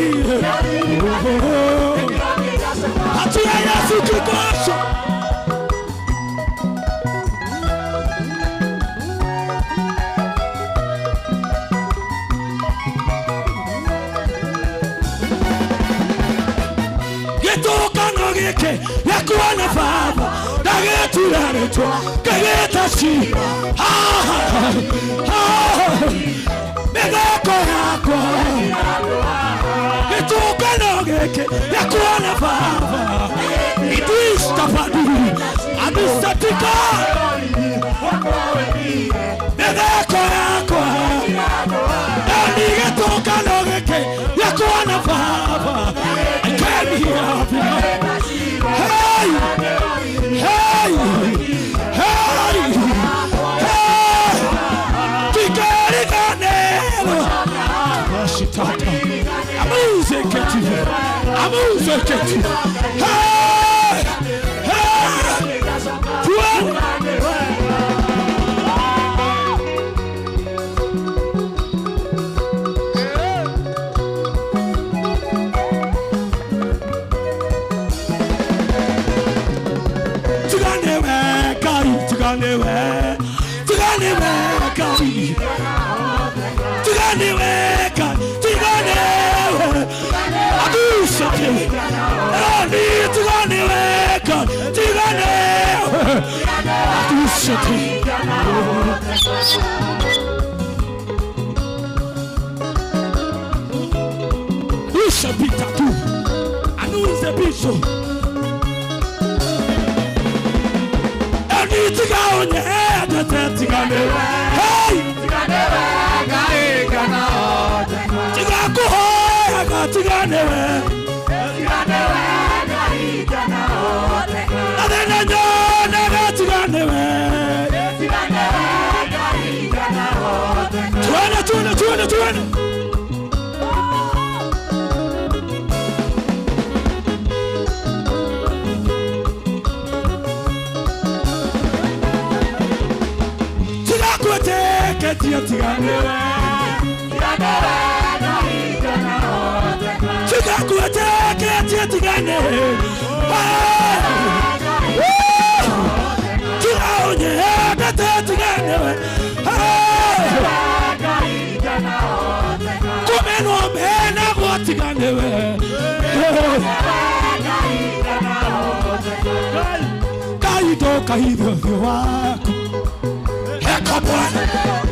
Hatia Yesu kikosho Gĩtũkano gĩkĩ gĩkuona baba ndagĩtura rĩtwa ngĩgĩta cira mĩtheko yakwa gĩtũkano gĩkĩ gĩkuona baba idistapadu abisatika mĩtheko yakwa ndani gĩtũkano gĩkĩ gĩkuona baba Hey! Hey! Hey! Hey! Tikariganero! Ashitata. Amuzeketi. Amuzeketi. Hey! Hey! Tuone. Usha pita tu. Anunze Adusebiso. Tiga onye tiga newe. Hey! Tiga newe, tiga kuhoyaga tiga newe. Tiga newe, adena nyonaga tiga newe. Tiga newe, tuone tuone tuone tuone.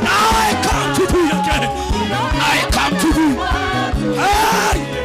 I come to thee again. I come to thee. Hey!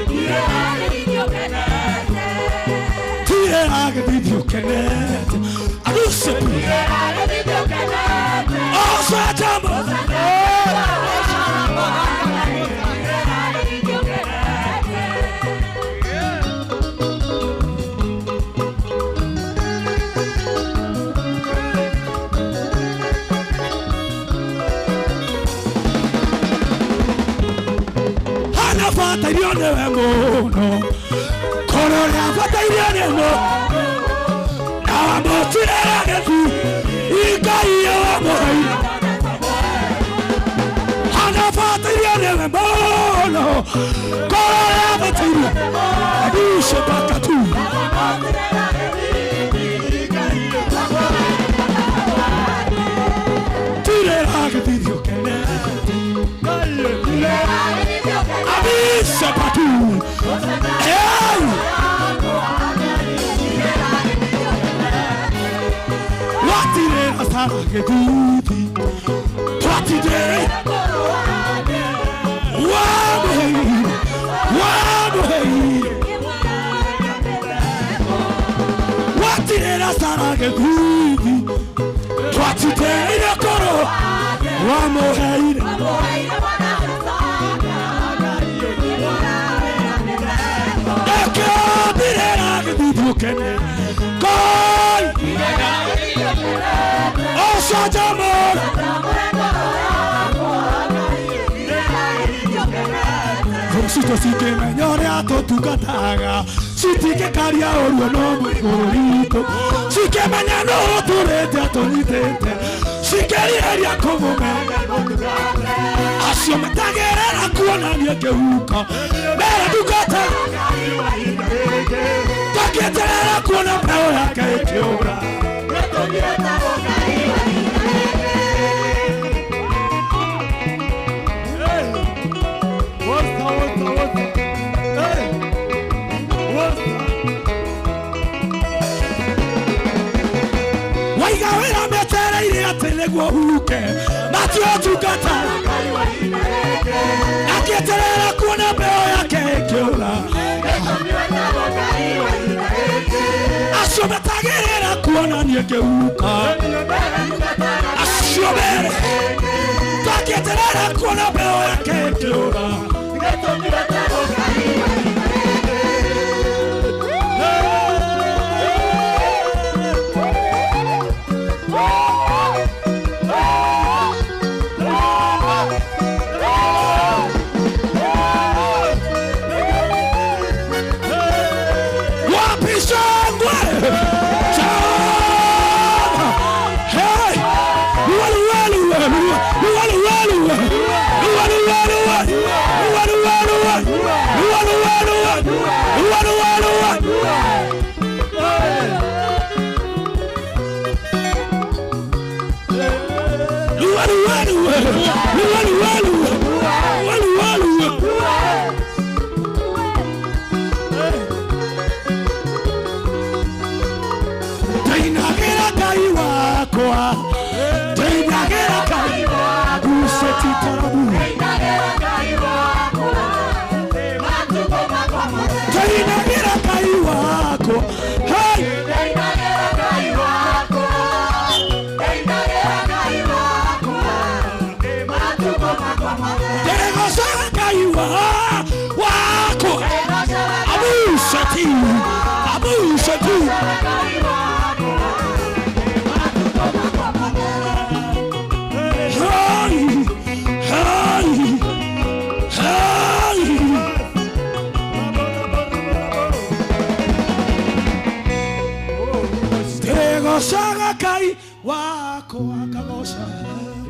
wakwa ngagoca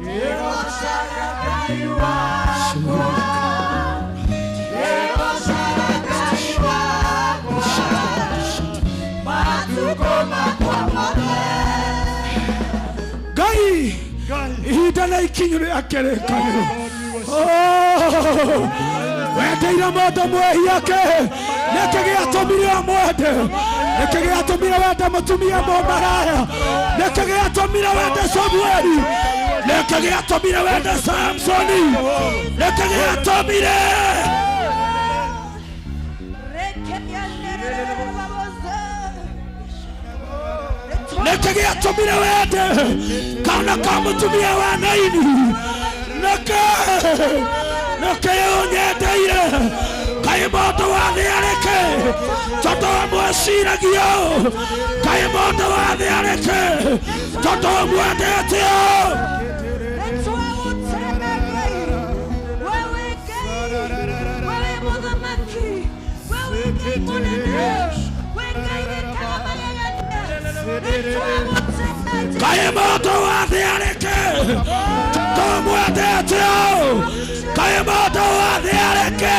Ngegocaga Ngai wakwa Ngegocaga Ngai wakwa Matukũ makwa mothe Ngai ihinda na ikinyu rĩa kĩrĩkanĩro wendeire mũndũ mwehia kĩ nĩkĩ gĩatũmire ũmwende nĩkĩ gĩatũmire wende mũtumia mũmaraya nĩkĩ gĩatũmire wende Samueli nĩkĩ gĩatũmire wende Samsoni nĩkĩ gĩatũmire nĩkĩ gĩatũmire wende kana ka mũtumia wa Naini nĩkĩ nĩkĩ ũnyendeire kaĩ mũndũ wa thĩ arĩkĩ tondũ amwĩciragio kaĩ mũndũ wa thĩ arĩkĩ tondũ amwendete kaĩ mũndũ wa thĩ arĩkĩ tondũ amwendete kaĩ mũndũ wa thĩ arĩkĩ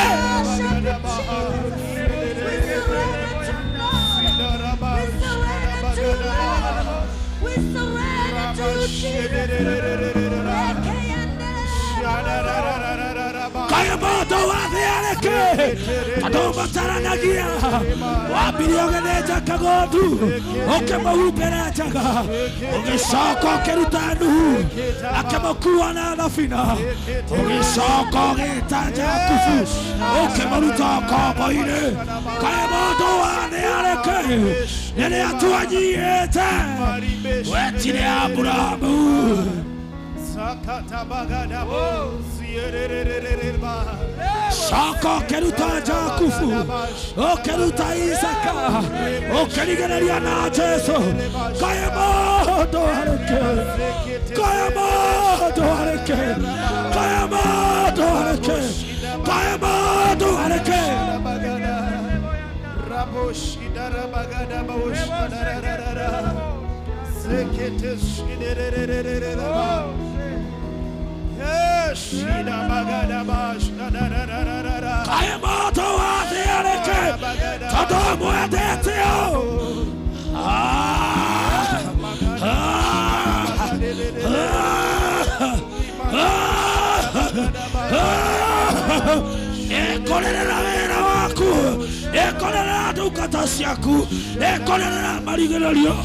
kaĩ mũndũ wa thĩ arĩkĩ tondũ mataranagia wambire ũgĩthĩnja kagondu ũkĩmũhumbĩra njaga ũgĩcoka ũkĩruta Nuhu akĩmũkua na thabina ũgĩcoka ũgĩta Jakubu ũkĩmũruta ũkombo-inĩ kaĩ mũndũ wa thĩ arĩkĩ rĩrĩa twanyihĩte wetire Aburahamu coka ũkĩruta Jakubu ũkĩruta Isaka ũkĩrigĩrĩria na Jesu kaĩ mũndũ arĩkĩ kaĩ mũndũ arĩkĩ kaĩ mũndũ arĩkĩ kaĩ mũndũ arĩkĩ kaĩ mũndũ wa thĩ arĩkĩ tondũ amwendete ĩkorerera wĩra waku ĩkorerera ndungata ciaku ĩkorerera marigĩrĩrio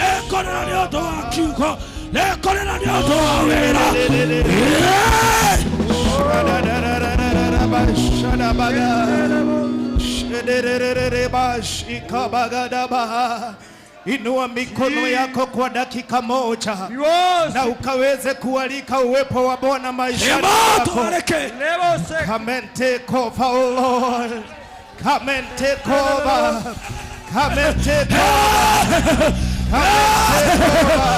ĩkorera nĩ ũndũ wa kiugo ĩkorera nĩ ũndũ wa wĩra Inua mikono yako kwa dakika moja na ukaweze kualika uwepo wa Bwana maishani mwako. Come and take over, O Lord. Come and take over. Come and take over. Come and take over.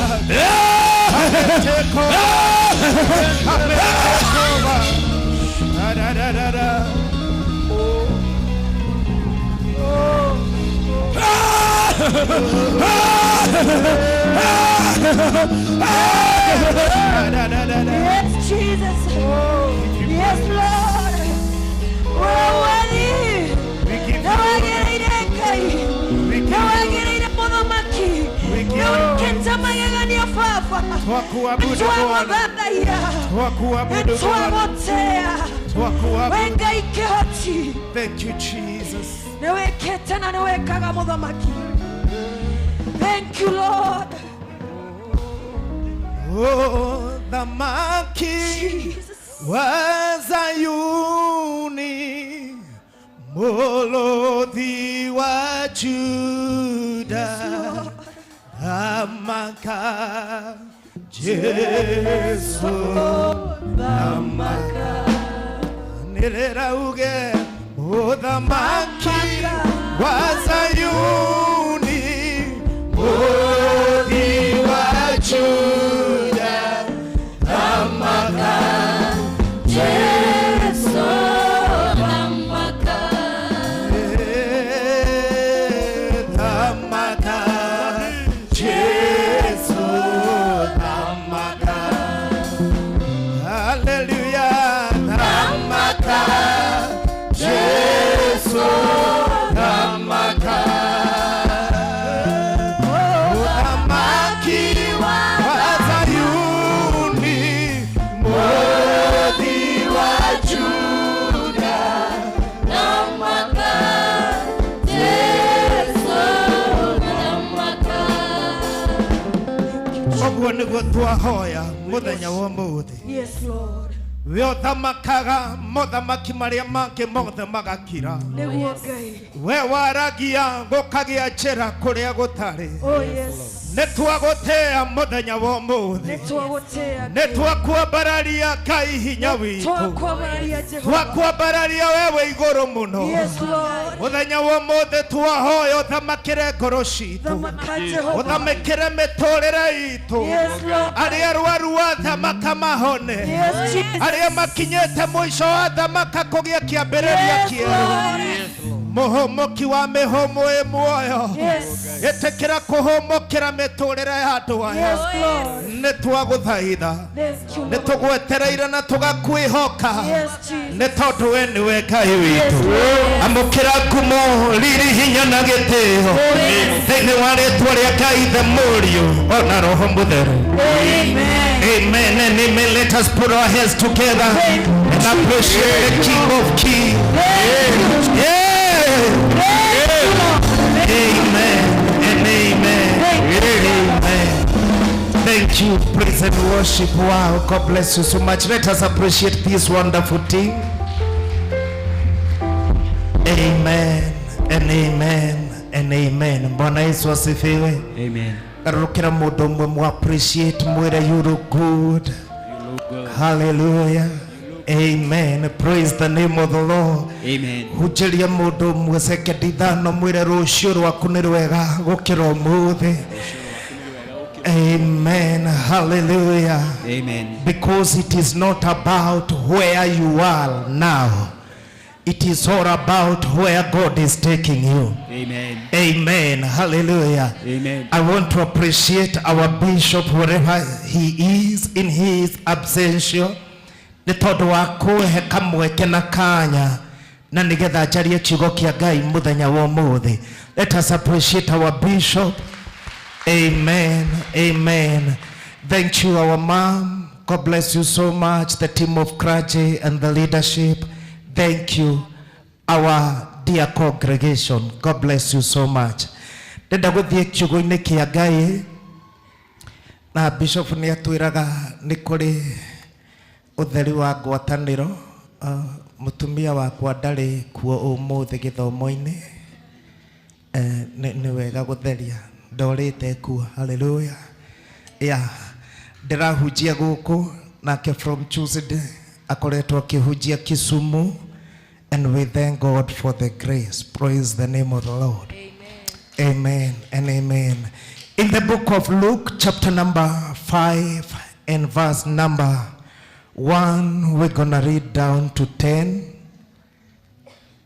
Come and take over. Come and take over. Da, da, da, da, da. Oh. Oh. Yes, Jesus. Yes, Lord. We're worthy. Nĩwagĩrĩire Ngai. Nĩwagĩrĩire Mũthamaki. Nĩwĩkĩte magegania Baba. Nĩtwagũthathaiya. Nĩtwagũtĩa. We Ngai kĩhoti. Thank you, Jesus. Nĩwĩkĩte na nĩwĩkaga Mũthamaki. Thank you, Lord. Oh, thamaki wa Zayuni, Mũrũthi wa Juda, thamaka Jesu, thamaka. Nĩrĩra uge, Mũthamaki wa Zayuni, Mũrũthi wa Juda, thamaka Jesu, thamaka. Thamaka Jesu, thamaka. Nĩguo twahoya mũthenya wa ũmũthĩ. Yes, Lord. We ũthamakaga mothamaki marĩa mangĩ mothe magakira. Nĩguo Ngai. We waragia gũkagĩa njĩra kũrĩa gũtarĩ. Oh, yes. Nĩ twagũtĩa mũthenya wa ũmũthĩ. Nĩ twagũtĩa. Nĩ twakwambararia Ngai hinya witũ. Twakwambararia Jehova. Twakwambararia we wĩ igũrũ mũno. Yes, Lord. Mũthenya wa ũmũthĩ twahoya ũthamakĩre ngoro citũ. Thamaka Jehova. Ũthamĩkĩre mĩtũrĩre itũ. Yes, Lord. Arĩa arwaru athamaka mahone. Yes, Jesus. Arĩa makinyĩte mũico wa thamaka kũgĩa kĩambĩrĩria Yes, kĩerũ. Lord. Mũhũmũki wa mĩhũmũ ĩ muoyo. Yes. Ĩtĩkĩra kũhũmũkĩra mĩtũrĩre ya andũ aya. Yes, Lord. Nĩ twagũthaitha. Thank you, Nĩ Lord. tũgwetereire na tũgakwĩhoka. Yes, Jesus. Nĩ tondũ we nĩwe Ngai witũ. Lord. Amũkĩra ngumo, riri, hinya na gĩtĩo thĩinĩ wa rĩtwa rĩa Ngai Ithe, Mũriũ ona Roho Mũtheru. Amen. Amen and amen. Let us put our hands together and appreciate the King of Kings. Yeah. Amen and amen. Amen. Thank you, praise and worship. Wow, God bless you so much. Let us appreciate this wonderful team. Amen and amen and amen. Bwana Yesu asifiwe. Amen. Garũrũkĩra mũndũ ũmwe mu appreciate mwĩre you look good. Hallelujah. Amen. Praise the name of the Lord. Amen. Hunjĩria mũndũ ũmwe sekendi ithano mwĩre rũciũ rwaku nĩ rwega gũkĩra ũmũthĩ. Amen. Hallelujah. Amen. Because it is not about where you are now. It is all about where God is taking you. Amen. Amen. Hallelujah. Amen. I want to appreciate our bishop wherever he is in his absentia. Nĩ tondũ wa kũhe kamweke na kanya na nĩgetha njarie kiugo kĩa Ngai mũthenya wa ũmũthĩ. Let us appreciate our bishop. Amen. Amen. Thank you, our mom. God bless you so much, the team of clergy and the leadership. Thank you, our dear congregation. God bless you so much. Ndenda gũthiĩ kiugo-inĩ kĩa Ngai na bishop nĩ atwĩraga nĩ kũrĩ ũtheri wa ngwatanĩro. Mũtumia wakwa ndarĩ kuo ũmũthĩ gĩthomo-inĩ. Nĩ wega gũtheria ndorĩte kuo. Hallelujah. Yeah. Ndĩrahunjia gũkũ nake from Tuesday akoretwo akĩhunjia Kisumu, and we thank God for the grace. Praise the name of the Lord. Amen and amen. In the book of Luke, chapter number 5 and verse number 1, we're gonna read down to 10.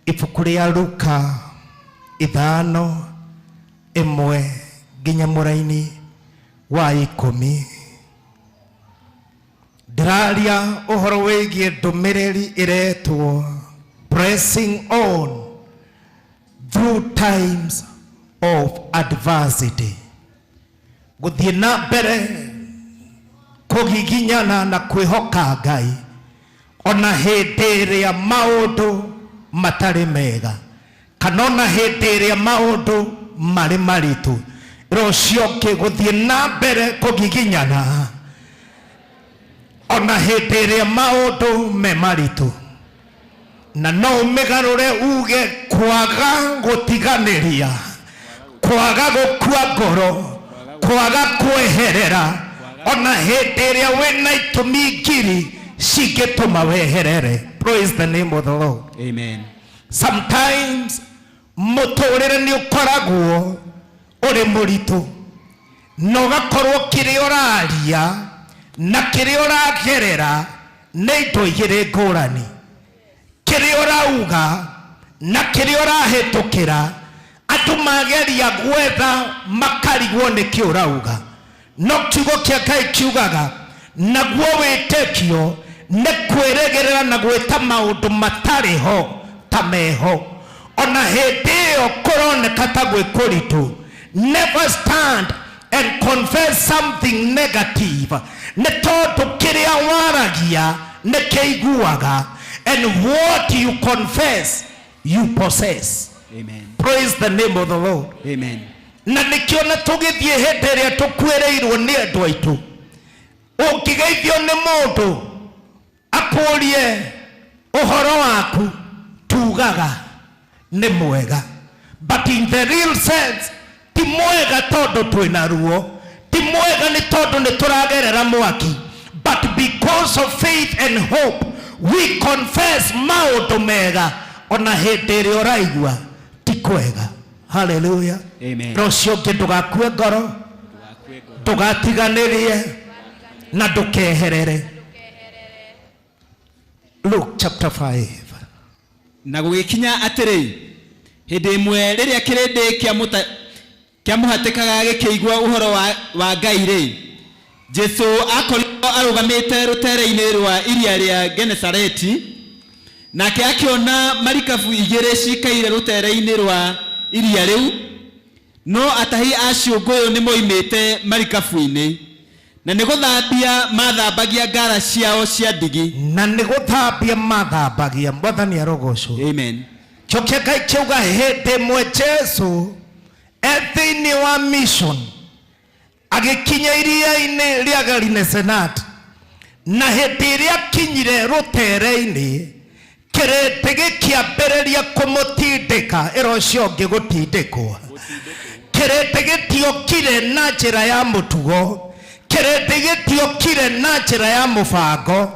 Ibuku rĩa Luka 5:1 nginya mũraini wa 10. Ndĩraria ũhoro wĩgiĩ ndũmĩrĩri ĩretwo pressing on through times of adversity. Gũthiĩ na mbere kũgiginyana na kwĩhoka Ngai ona hĩndĩ ĩrĩa maũndũ matarĩ mega kana ona hĩndĩ ĩrĩa maũndũ marĩ maritũ. Rũciũ ũngĩ gũthiĩ na mbere kũgiginyana ona hĩndĩ ĩrĩa maũndũ me maritũ, na no ũmĩgarũre uge kwaga gũtiganĩria, kwaga gũkua ngoro, kwaga kweherera ona hĩndĩ ĩrĩa wĩna itũmi ngiri cingĩtũma weherere. Praise the name of the Lord. Amen. Sometimes mũtũrĩre nĩ ũkoragwo ũrĩ mũritũ na ũgakorwo kĩrĩa ũraria na kĩrĩa ũragerera nĩ indo igĩrĩ ngũrani. Kĩrĩa ũrauga na kĩrĩa ũrahĩtũkĩra andũ mageria gwetha makarigwo nĩkĩ ũrauga, no kiugo kĩa Ngai kiugaga naguo wĩtĩkio nĩ kwĩrĩgĩrĩra na gwĩta maũndũ matarĩ ho ta meho ona hĩndĩ ĩyo kũroneka ta gwĩ kũritũ. Never stand and confess something negative, nĩ tondũ kĩrĩa waragia nĩ kĩiguaga, and what you confess you possess. Amen. Praise the name of the Lord. Amen. Na nĩkĩo na tũgĩthiĩ hĩndĩ ĩrĩa tũkuĩrĩirwo nĩ andũ aitũ. Ũngĩgeithio nĩ mũndũ akũrie ũhoro waku, tugaga nĩ mwega, but in the real sense ti mwega tondũ twĩna ruo, ti mwega nĩ tondũ nĩ tũragerera mwaki, but because of faith and hope we confess maũndũ mega ona hĩndĩ ĩrĩa ũraigua ti kwega. Haleluya. Amen. Rũciũ ũngĩ ndũgakue ngoro, ndũgatiganĩrie na ndũkeherere. Luke chapter 5. Na gũgĩkinya atĩrĩ, hĩndĩ ĩmwe rĩrĩa kĩrĩndĩ kĩamũhatĩkaga gĩkĩigua ũhoro wa Ngai-rĩ, Jesu akorirwo arũgamĩte rũtere-inĩ rwa iria rĩa Genesareti, nake akĩona marikabu igĩrĩ cikaire rũtere-inĩ rwa iria rĩu, no atahi a ciũngũyũ nĩmoimĩte marikabu-inĩ, na nĩ gũthambia mathambagia ngara ciao cia ndigi. Na nĩ gũthambia mathambagia. Mwathani arogocwo. Amen. Kĩo kĩa Ngai kiuga hĩndĩ ĩmwe Jesu e thĩinĩ wa mission agĩkinya iria-inĩ rĩa Genesaret, na hĩndĩ ĩrĩa akinyire rũtere-inĩ kĩrĩndĩ gĩkĩambĩrĩria kũmũtindĩka. Ĩra ũcio ũngĩ gũtindĩkwo. Kĩrĩndĩ gĩtiokire na njĩra ya mũtugo, kĩrĩndĩ gĩtiokire na njĩra ya mũbango,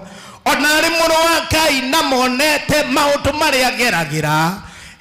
ona arĩ mũrũ wa Ngai na monete maũndũ marĩa ageragĩra.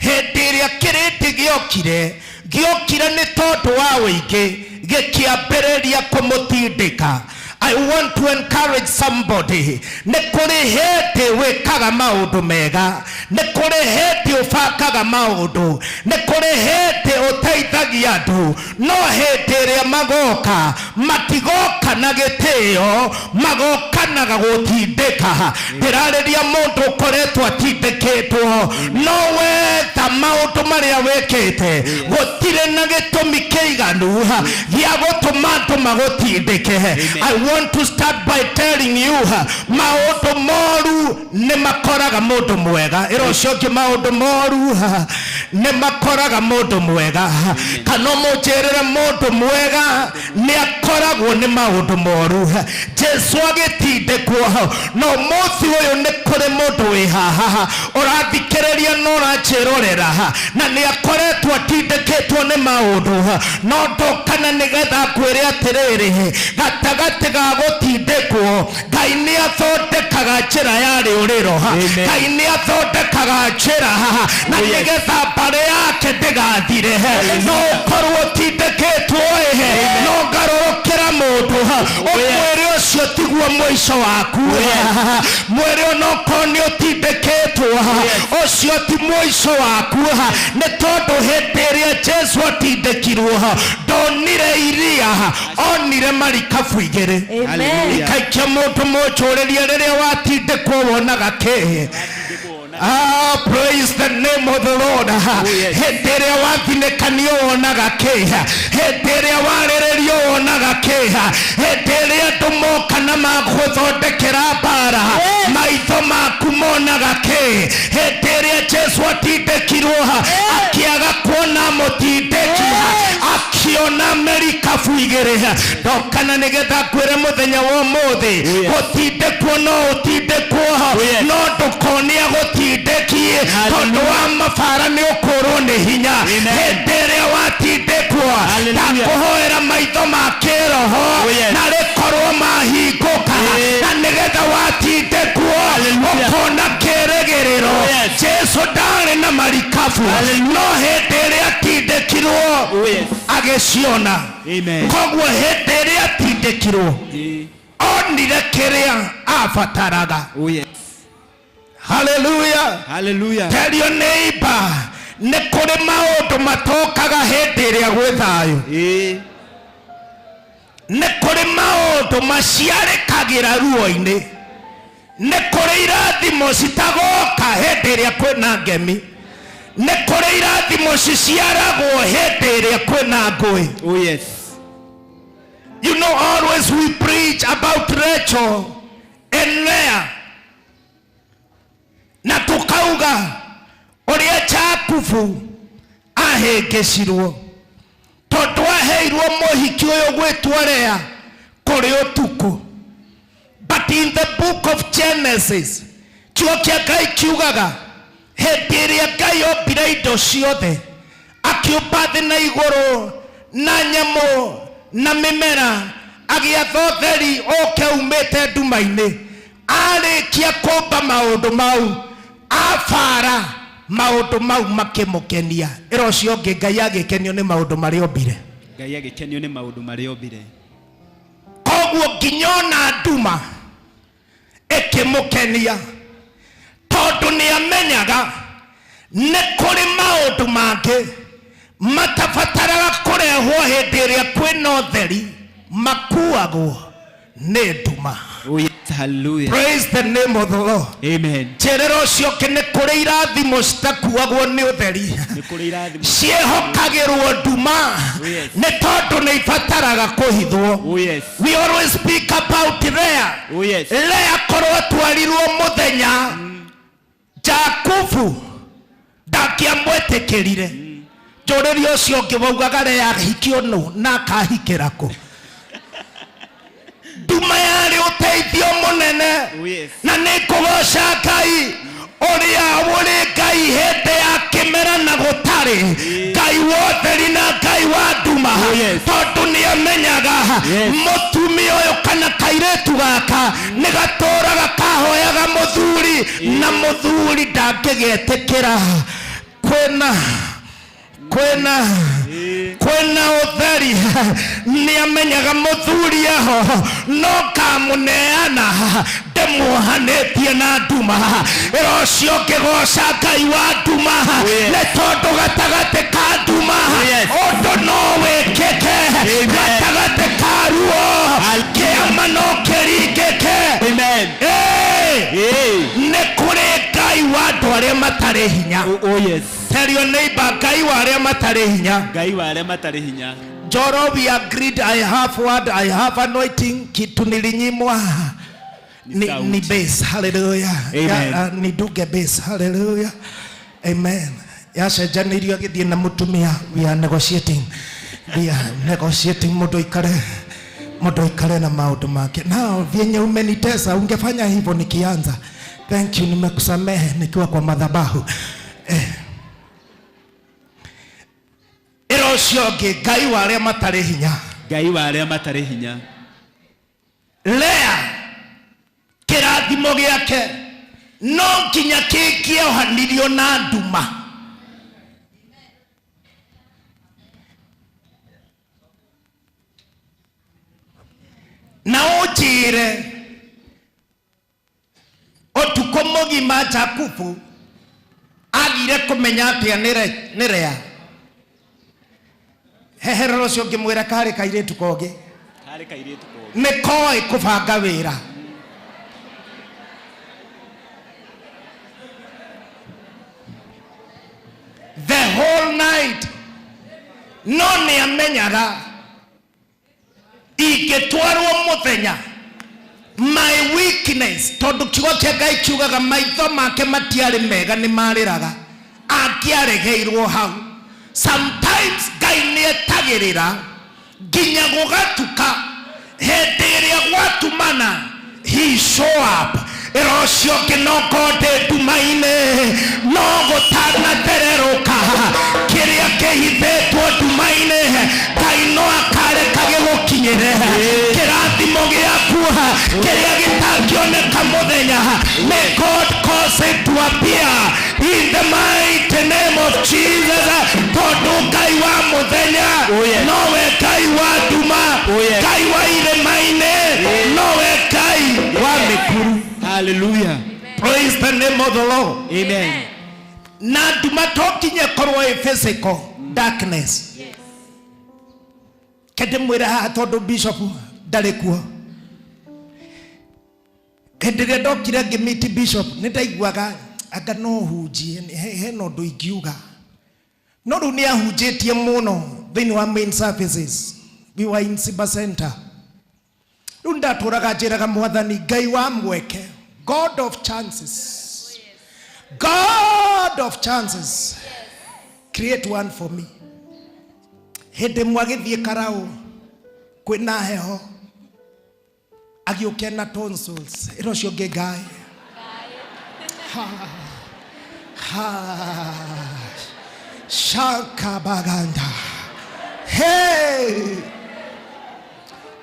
Hĩndĩ ĩrĩa kĩrĩndĩ gĩokire, gĩokire nĩ tondũ wa ũingĩ, gĩkĩambĩrĩria kũmũtindĩka. I want to encourage somebody. Nĩ kũrĩ hĩndĩ wĩkaga maũndũ mega, nĩ kũrĩ hĩndĩ ũbangaga maũndũ, nĩ kũrĩ hĩndĩ ũteithagia andũ, no hĩndĩ ĩrĩa magoka matigoka na gĩtĩo, magoka na gũtindĩka. Ndĩrarĩria mũndũ ũkoretwo atindĩkĩtwo, no wetha maũndũ marĩa wĩkĩte gũtirĩ na gĩtũmi kĩiganu gĩa gũtũma andũ magũtindĩke. I want to start by telling you, maũndũ moru nĩ makoraga mũndũ mwega. Ĩra ũcio ũngĩ, maũndũ moru nĩ makoraga mũndũ mwega, kana ũmũnjĩrĩre mũndũ mwega nĩ akoragwo nĩ maũndũ moru. Jesu agĩtindĩkwo, no mũthĩ ũyũ nĩ kũrĩ mũndũ wĩ haha ũrathikĩrĩria na ũranjĩrorera, na nĩ akoretwo atindĩkĩtwo nĩ maũndũ, no ndokana nĩgetha ngwĩre atĩrĩrĩ, gatagatĩ ga gũtindĩkwo Ngai nĩ athondekaga njĩra ya rĩũrĩro. Ngai nĩ athondekaga njĩra na nĩgetha mbarĩ yake ndĩgathire. No ũkorwo ũtindĩkĩtwo ĩhe, no ngarũrũkĩra mũndũ ũmwĩre ũcio tiguo mũico waku. Mwĩre onokorwo nĩ ũtindĩkĩtwo, ũcio ti mũico waku, nĩ tondũ hĩndĩ ĩrĩa Jesu atindĩkirwo ndonire iria, onire marikabu igĩrĩ. Amen. Ikaikia mũndũ mũnjũrĩrie, rĩrĩa watindĩkwo wonaga kĩ? Ah, praise the name of the Lord. Hĩndĩ ĩrĩa wathinĩkanio wonaga kĩ? Hĩndĩ ĩrĩa warĩrĩrio wonaga kĩ? Hĩndĩ ĩrĩa andũ moka na magũthondekera mbara, maitho maku monaga kĩ? Hĩndĩ ĩrĩa Jesu atindĩkirwo, akĩaga kuona mũtindĩki, akiona merikabu igĩrĩ. Ndokana nĩgetha ngwĩre mũthenya wa ũmũthĩ, gũtindĩkwo no ũtindĩkwo, no ndũkonia gũtindĩki, tondũ wa mabara nĩ ũkũrwo nĩ hinya. Hĩndĩ ĩrĩa watindĩkwo, ndakũhoera maitho ma kĩroho na rĩkorwo mahingũka, na nĩgetha watindĩkwo ũkona kĩrĩgĩrĩro. Jesu ndarĩ na marikabu, no hĩndĩ ĩrĩa atindĩkirwo agĩciona. Amen. Koguo hĩndĩ ĩrĩa atindĩkirwo onire kĩrĩa abataraga. Oh yes. Haleluya. Hallelujah. Tell your neighbor, nĩ kũrĩ maũndũ matokaga hĩndĩ ĩrĩa gwĩ thayũ. Nĩ kũrĩ maũndũ maciarĩkagĩra ruo-inĩ. Nĩ kũrĩ irathimo citagoka hĩndĩ ĩrĩa kwĩna ngemi. Nĩ kũrĩ irathimo ciciaragwo hĩndĩ ĩrĩa kwĩna ngũĩ. Oh yes. You know, always we preach about Rachel and Leah, na tukauga ũrĩa Jakubu ahĩngĩcirwo tondũ aheirwo mũhiki ũyũ gwĩtwo Lea kũrĩ ũtukũ. in the book of Genesis, kiugo kĩa Ngai kiugaga hĩndĩ ĩrĩa Ngai ombire indo ciothe, akĩũmba thĩ na igũrũ na nyamũ na mĩmera, agĩatha ũtheri ũke umĩte nduma-inĩ. Arĩkia kũmba maũndũ mau, abara maũndũ mau makĩmũkenia. Ĩra ũcio ũngĩ, Ngai agĩkenio nĩ maũndũ marĩa ombire. Ngai agĩkenio nĩ maũndũ marĩa ombire. Koguo nginya ona nduma ĩkĩmũkenia, tondũ nĩ amenyaga nĩ kũrĩ maũndũ mangĩ matabataraga kũrehwo hĩndĩ ĩrĩa kwĩna ũtheri, makuagwo nĩ nduma. Oh yes, hallelujah. Praise the name of the Lord. Amen. Njĩrĩra ũcio ũngĩ, nĩ kũrĩ irathimo citakuagwo nĩ ũtheri, Nĩ kũrĩ irathimo ciĩhokagĩrwo nduma, Oh yes. nĩ tondũ nĩ ibataraga kũhithwo. Oh yes. We always speak about Leah. Oh yes. Leah korwo atwarirwo mũthenya, Jakubu ndangĩamwĩtĩkĩrire. Njũrĩria ũcio ũngĩ, waugaga Leah ahikio nũ na akahikĩra kũ? Nduma yarĩ ũteithio mũnene. Oh yes. Na nĩ ngũgoca Ngai ũrĩa ũrĩ Ngai hĩndĩ ya kĩmera na gũtarĩ, Ngai wa ũtheri na Ngai wa nduma, tondũ nĩ amenyaga mũtumia ũyũ kana kairĩtu gaka nĩ gatũraga kahoyaga mũthuri, na mũthuri ndangĩgetĩkĩra. Kwĩna kwĩna kwĩna ũtheri, nĩ amenyaga mũthuri eho no kamũneana ndĩmuohanĩtie na nduma. Ĩra ũcio ũngĩgoca Ngai wa nduma, nĩ tondũ gatagatĩ ka nduma ũndũ no wĩkĩke, gatagatĩ ka ruo kĩama no kĩringĩke. Nĩ kũrĩ Ngai wa andũ arĩa matarĩ hinya. Oh yes. Tell your neighbor, Ngai wa arĩa matarĩ hinya. Ngai wa arĩa matarĩ hinya. Njoro, we agreed, I have word, I have anointing. Kitu nilinyimwa ni base. Hallelujah. Amen. Ya, nidunge base. Hallelujah. Amen. Yacenjanirio agĩthiĩ na mũtumia. We are negotiating. We are negotiating. Mũndũ aikare, mũndũ aikare na maũndũ make. Now vyenye umenitesa ungefanya hivyo nikianza. Thank you, nimekusamehe nikiwa kwa madhabahu. Ĩra ũcio ũngĩ, Ngai wa arĩa matarĩ hinya. Ngai wa arĩa matarĩ hinya. Lea kĩrathimo gĩake no nginya kĩngĩohanirio na nduma. Na ũnjĩre ũtukũ mũgima Jakubu agire kũmenya atĩa nĩ Lea. Heherera ũcio ũngĩmwĩra karĩ kairĩtu kogĩ. Karĩ kairĩtu kogĩ. Nĩ koĩ kũbanga wĩra. The whole night no nĩ amenyaga ingĩtwarwo mũthenya, my weakness, tondũ kiugo kĩa Ngai kiugaga maitho make matiarĩ mega, nĩ marĩraga, angĩaregeirwo hau. Sometimes Ngai nĩ etagĩrĩra nginya gũgatuka, hĩndĩ ĩrĩa gwatumana he show up. Ĩra ũcio ũngĩ, no ngondĩ nduma-inĩ, no gũtanatererũka, kĩrĩa kĩhithĩtwo nduma-inĩ Ngai no akareka gĩgũkinyĩre. Kĩrathimo gĩaku kĩrĩa gĩtangĩoneka mũthenya, may God cause it to appear in the mighty name of Jesus. Tondũ Ngai wa mũthenya nowe Ngai wa nduma, Ngai wa irĩma-inĩ nowe Ngai wa mĩkuru. Hallelujah. Praise the name of the Lord. Amen. Na nduma to nginya ĩkorwo ĩ physical darkness. Kende mwĩre haha tondũ bishop ndarĩ kuo. Hĩndĩ ĩrĩa ndokire ngĩmiti bishop, nĩ ndaiguaga anga no hunjie, hena ũndũ ingiuga. No rĩu nĩ ahunjĩtie mũno thĩinĩ wa main services. We were in Simba Center. Rĩu ndatũraga njĩraga Mwathani, Ngai wa mweke, God of chances, God of chances, create one for me. Hĩndĩ ĩmwe agĩthiĩ karaũ kwĩna heho, Agĩũka na tonsils. Ĩra ũcio ũngĩ Ngai. Ha. Ha. Shakabaganda. Hey!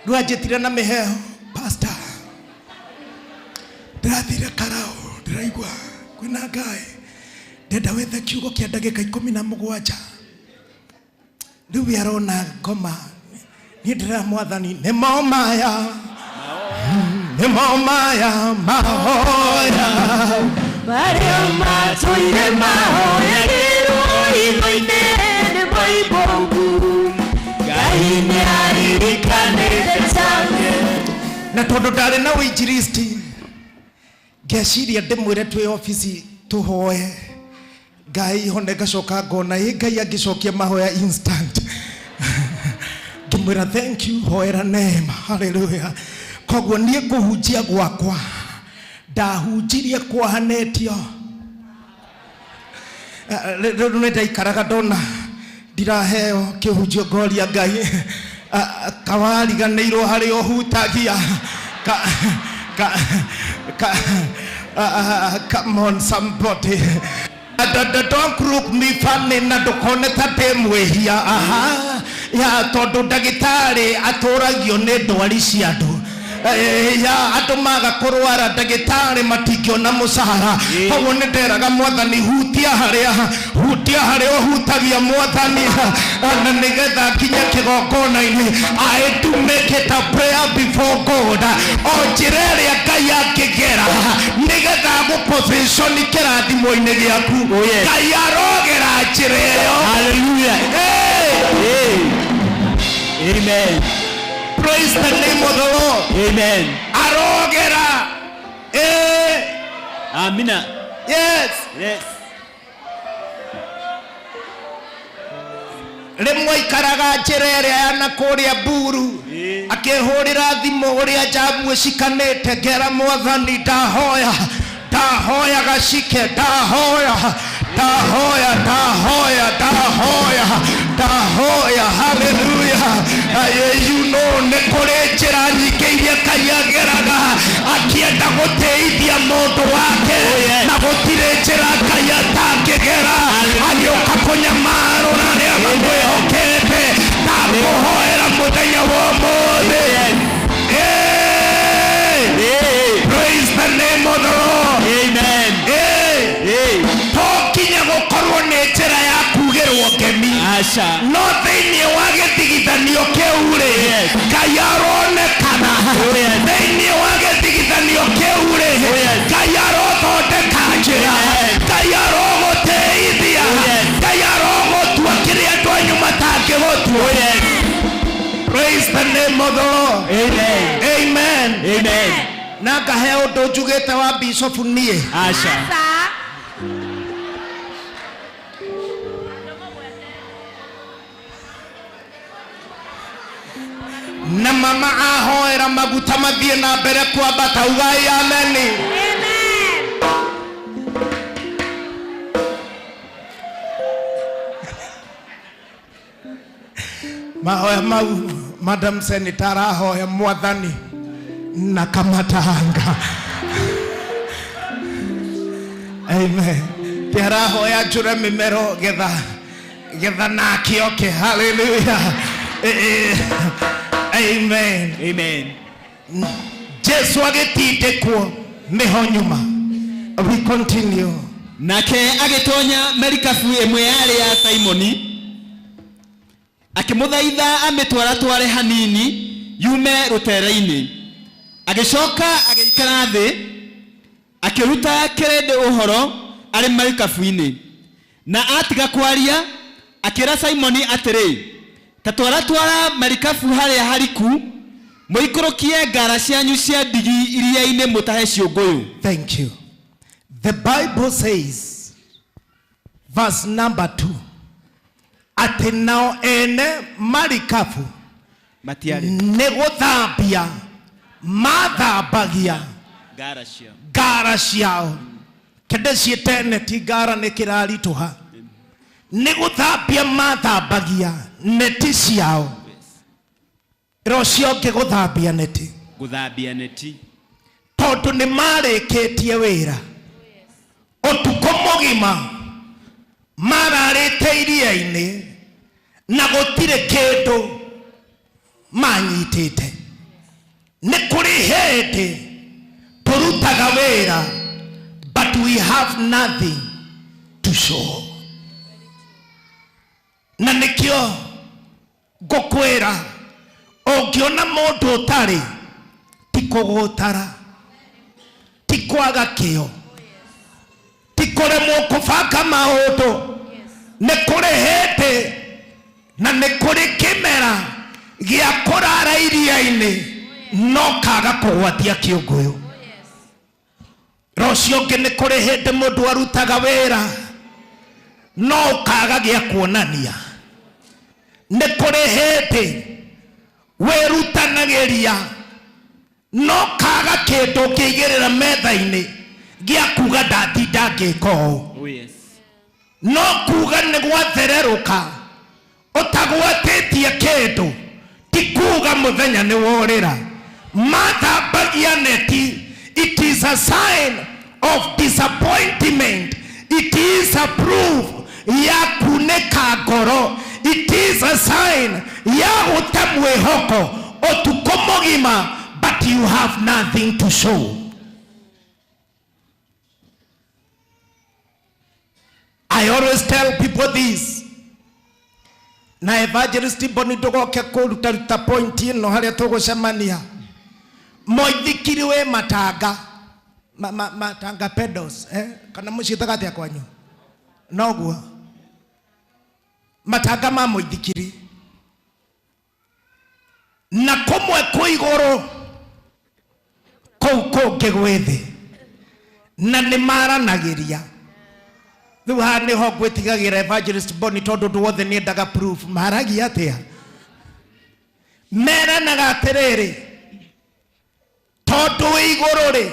Rĩu anjĩtire na mĩheho, pastor. Ndĩrathire karau, ndĩraigua kwĩna Ngai. Ndenda wethe kiugo kĩa ndagĩka 17. Rĩu we arona ngoma. Niĩ ndĩrera mwathani nĩmo maya. Nĩmo maya mahoya. Marĩa matũire mahoyagĩrwo hitho-inĩ nĩ moimbũku. Ngai nĩaririkanĩte Jabezi. Na tondũ ndarĩ na ũinjilisti ngeciria ndĩmwĩre twĩ obici tũhoe Ngai hone, ngacoka ngona ĩ Ngai angĩcokia mahoya instant. Ngĩmwĩra thank you, hoera neema, haleluya. Koguo niĩ kũhunjia gwakwa ndahunjirie kwahanĩtio. Rĩu nĩ ndaikaraga ndona ndiraheo kĩhunjio ngoria Ngai, kawariganĩirwo harĩa ũhutagia ka, ka, ka, come on somebody. Don't look me funny na ndũkone ta ndĩ mwĩhia. Aha ya tondũ ndagĩtarĩ atũragio nĩ ndwari cia andũ. Ya andũ maga kũrwara ndagĩtarĩ matingĩona mũcara. Koguo nĩ nderaga mwathani hutia harĩa, hutia harĩa ũhutagia mwathani, na nĩgetha nginye kĩgongona-inĩ. I do make it a prayer before God. O njĩra ĩrĩa Ngai angĩgera nĩgetha agũposition kĩrathimo-inĩ gĩaku. Ngai arogera njĩra ĩyo. Hallelujah. Hey. Amen. Praise the name of the Lord. Amen. Arogera. Amina. Yes. Yes. Rĩmwe aikaraga njĩra ĩrĩa ya na kũrĩa Mburu, akĩhũrĩra thimũ ũrĩa njamu ĩcikanĩte, ngera mwathani ndahoya, ndahoya gacike, ndahoya, ndahoya, ndahoya, ndahoya, ndahoya, haleluya. You know nĩ kũrĩ njĩra nyingĩ iria Ngai ageraga akĩenda gũteithia mũndũ wake, na gũtirĩ njĩra Ngai atangĩgera agĩũka kũnyamarũra arĩa mamwĩhokete. Ndakũhoera mũthenya wa ũmũthĩ. Hey! Praise the name of the Lord. Amen. Hey! To nginya gũkorwo nĩ njĩra ya kugĩrwo ngemi. Aca. No thĩinĩ wa gĩthigithanio kĩu rĩ, Ngai aronekana. Thĩinĩ wa gĩthigithanio kĩu rĩ, Ngai arothondeka njĩra. Ngai arogũteithia. Ngai arogũtua kĩrĩa andũ anyu matangĩgũtua. Praise the name of the Lord. Amen. Amen. Amen. Na ngahe ũndũ njugĩte wa bishop niĩ. Aca. Na mama ahoera maguta mathiĩ na mbere kwambata, ugai ameni. Mahoya mau Madam Senator arahoya mwathani na kamatanga. Amen. Ti arahoya njure mĩmero getha getha nake oke. Hallelujah. Amen. Amen. Jesu agĩtindĩkwo nĩho nyuma. We continue. Nake agĩtonya merikabu ĩmwe yarĩ ya Simoni, akĩmũthaitha amĩtwaratware hanini yume rũtere-inĩ. Agĩcoka agĩikara thĩ, akĩruta kĩrĩndĩ ũhoro arĩ marikabu-inĩ. Na atiga kwaria, akĩra Simoni atĩrĩ, ta twaratwara marikabu harĩa hariku, mũikũrũkie ngara cianyu cia ndigi iria-inĩ mũtahe ciũngũyũ. Thank you. The Bible says, verse number 2, atĩ nao ene marikabu matiarĩ nĩ gũthambia mathambagia ngara ciao. Ngara ciao. Kende ciĩtene ti ngara nĩ kĩraritũha. Nĩ gũthambia mathambagia neti ciao. Ĩra ũcio ũngĩ gũthambia neti. Gũthambia neti. Tondũ nĩ marĩkĩtie wĩra ũtukũ mũgima, mararĩte iria-inĩ na gũtirĩ kĩndũ manyitĩte. Nĩ kũrĩ hĩndĩ tũrutaga wĩra, but we have nothing to show. Na nĩkĩo ngũkwĩra, ũngĩona mũndũ ũtarĩ, ti kũgũtara, ti kwaga kĩo, ti kũremwo kũbanga maũndũ. Nĩ kũrĩ hĩndĩ na nĩ kũrĩ kĩmera gĩa kũrara iria-inĩ no kaga kũgwatia kĩũngũyũ. Rũciũ ũngĩ nĩ kũrĩ hĩndĩ mũndũ arutaga wĩra no ũkaga gĩa kuonania. Nĩ kũrĩ hĩndĩ wĩrutanagĩria no kaga kĩndũ ũngĩigĩrĩra metha-inĩ gĩa kuga ndatinda ngĩka ũũ. Oh yes. No kuga nĩ gwathererũka ũtagwatĩtie kĩndũ ti kuga mũthenya nĩ worĩra. Mathambagia neti, it is a sign of disappointment, it is a proof ya kunĩka ngoro, it is a sign ya gũte mwĩhoko ũtukũ mũgima, but you have nothing to show. I always tell people this. Na evangelist Boni, ndũgoke kũrutaruta point ĩno harĩa tũgũcemania. Moithikiri wĩ matanga matanga pedals, eh? Kana mũciĩtaga atĩa kwanyu? Noguo matanga ma mũithikiri, na kũmwe kwĩ igũrũ, kũu kũngĩ gwĩ thĩ, na nĩ maranagĩria. Rĩu haha nĩho ngwĩtigagĩra evangelist Boni, tondũ ũndũ wothe nĩendaga proof. Maragia atĩa? Meranaga atĩrĩrĩ, tondũ wĩ igũrũ rĩ